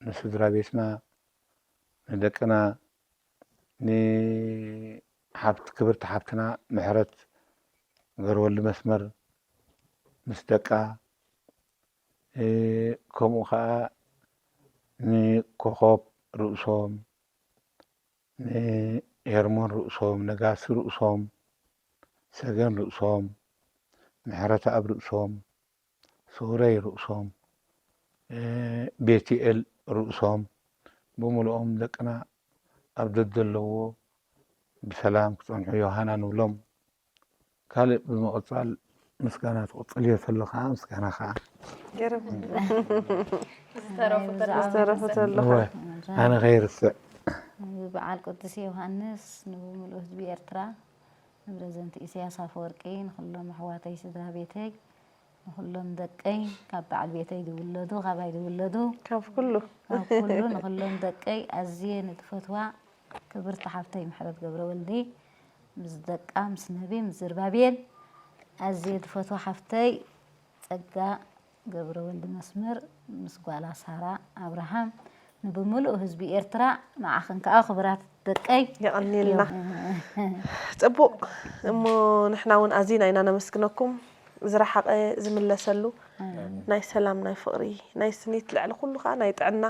ንስድራ ቤትና ንደቅና ንሓብት ክብርቲ ሓብትና ምሕረት ገርወልድ መስመር ምስ ደቃ ከምኡ ከዓ ንኮኾብ ርእሶም ንሄርሞን ርእሶም ነጋሲ ርእሶም ሰገን ርእሶም ምሕረተኣብ ርእሶም ሶረይ ርእሶም ቤቲኤል ርእሶም ብምልኦም ደቅና ኣብ ደደለዎ ብሰላም ክፀንሑ ዮሃና ንብሎም። ካልእ ብምቕፃል ምስጋና ትቕፅልዮ ተሎ ከዓ ምስጋና ከዓ ዝተረፉ ተሎ ኣነ ከይርስዕ ብበዓል ቅዱስ ዮሃንስ ንብምሉእ ህዝቢ ኤርትራ ንፕረዚደንት ኢሳያስ ኣፈወርቂ ንኹሎም ኣሕዋተይ ስድራ ቤተይ ንኹሎም ደቀይ ካብ በዓል ቤተይ ዝውለዱ ካባይ ዝውለዱ ካብ ኩሉ ካብ ኩሉ ንኹሎም ደቀይ ኣዝየ ንትፈትዋ ክብርቲ ሓፍተይ ምሕረት ገብረወልዲ ምስ ደቃ ምስ ነቢ ምስ ዝርባቤል ኣዝየ ትፈትዋ ሓፍተይ ጸጋ ገብረወልዲ መስመር ምስ ጓላ ሳራ ኣብርሃም ንብምሉእ ህዝቢ ኤርትራ ንዓኽን ከኣ ክቡራት ደቀይ የቐንየልና። ጽቡቕ እሞ ንሕና እውን ኣዚና ኢና ነመስግነኩም። ዝረሓቐ ዝምለሰሉ ናይ ሰላም፣ ናይ ፍቕሪ፣ ናይ ስኒት፣ ልዕሊ ኩሉ ከዓ ናይ ጥዕና፣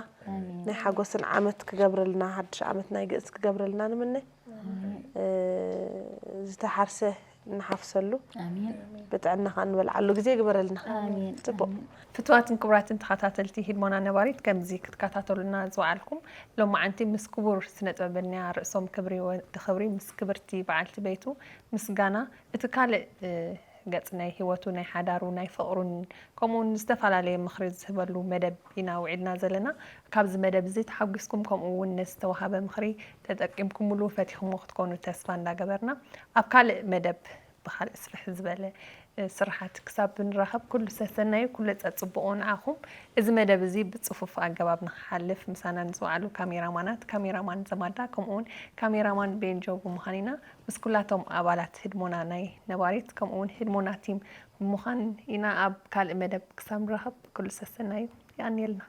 ናይ ሓጎስን ዓመት ክገብረልና፣ ሓድሽ ዓመት ናይ ግእዝ ክገብረልና ንምነ። ዝተሓርሰ እንሓፍሰሉ፣ ብጥዕና ከዓ እንበልዓሉ ግዜ ይግበረልና። ጽቡቕ። ፍትዋትን ክቡራትን ተኸታተልቲ ሂድሞና ነባሪት፣ ከምዚ ክትከታተሉና ዝወዓልኩም ሎማዓንቲ ምስ ክቡር ስነ ጥበበኛ ርእሶም ክብሪ ወዲ ክብሪ፣ ምስ ክብርቲ በዓልቲ ቤቱ ምስጋና፣ እቲ ካልእ ገጽ ናይ ህይወቱ፣ ናይ ሓዳሩ፣ ናይ ፍቕሩን ከምኡ እውን ዝተፈላለየ ምኽሪ ዝህበሉ መደብ ኢና ውዒልና ዘለና። ካብዚ መደብ እዚ ተሓጒስኩም፣ ከምኡ እውን ነዚ ዝተዋሃበ ምኽሪ ተጠቂምኩምሉ ፈቲኹሞ ክትኮኑ ተስፋ እንዳገበርና፣ ኣብ ካልእ መደብ ብኻልእ ስፍሕ ዝበለ ስራሓት ክሳብ ንራኸብ፣ ኩሉ ሰሰናዩ፣ ኩሉ ጸጽብቑ ንዓኹም። እዚ መደብ እዚ ብጽፉፍ ኣገባብ ንክሓልፍ ምሳና ንዝወዓሉ ካሜራማናት፣ ካሜራማን ዘማዳ ከምኡ እውን ካሜራማን ቤንጆ ብምዃን ኢና ምስ ኩላቶም ኣባላት ህድሞና ናይ ነባሪት ከምኡ እውን ህድሞና ቲም ብምዃን ኢና። ኣብ ካልእ መደብ ክሳብ ንራኸብ ኩሉ ሰሰናዩ፣ የቐንየልና።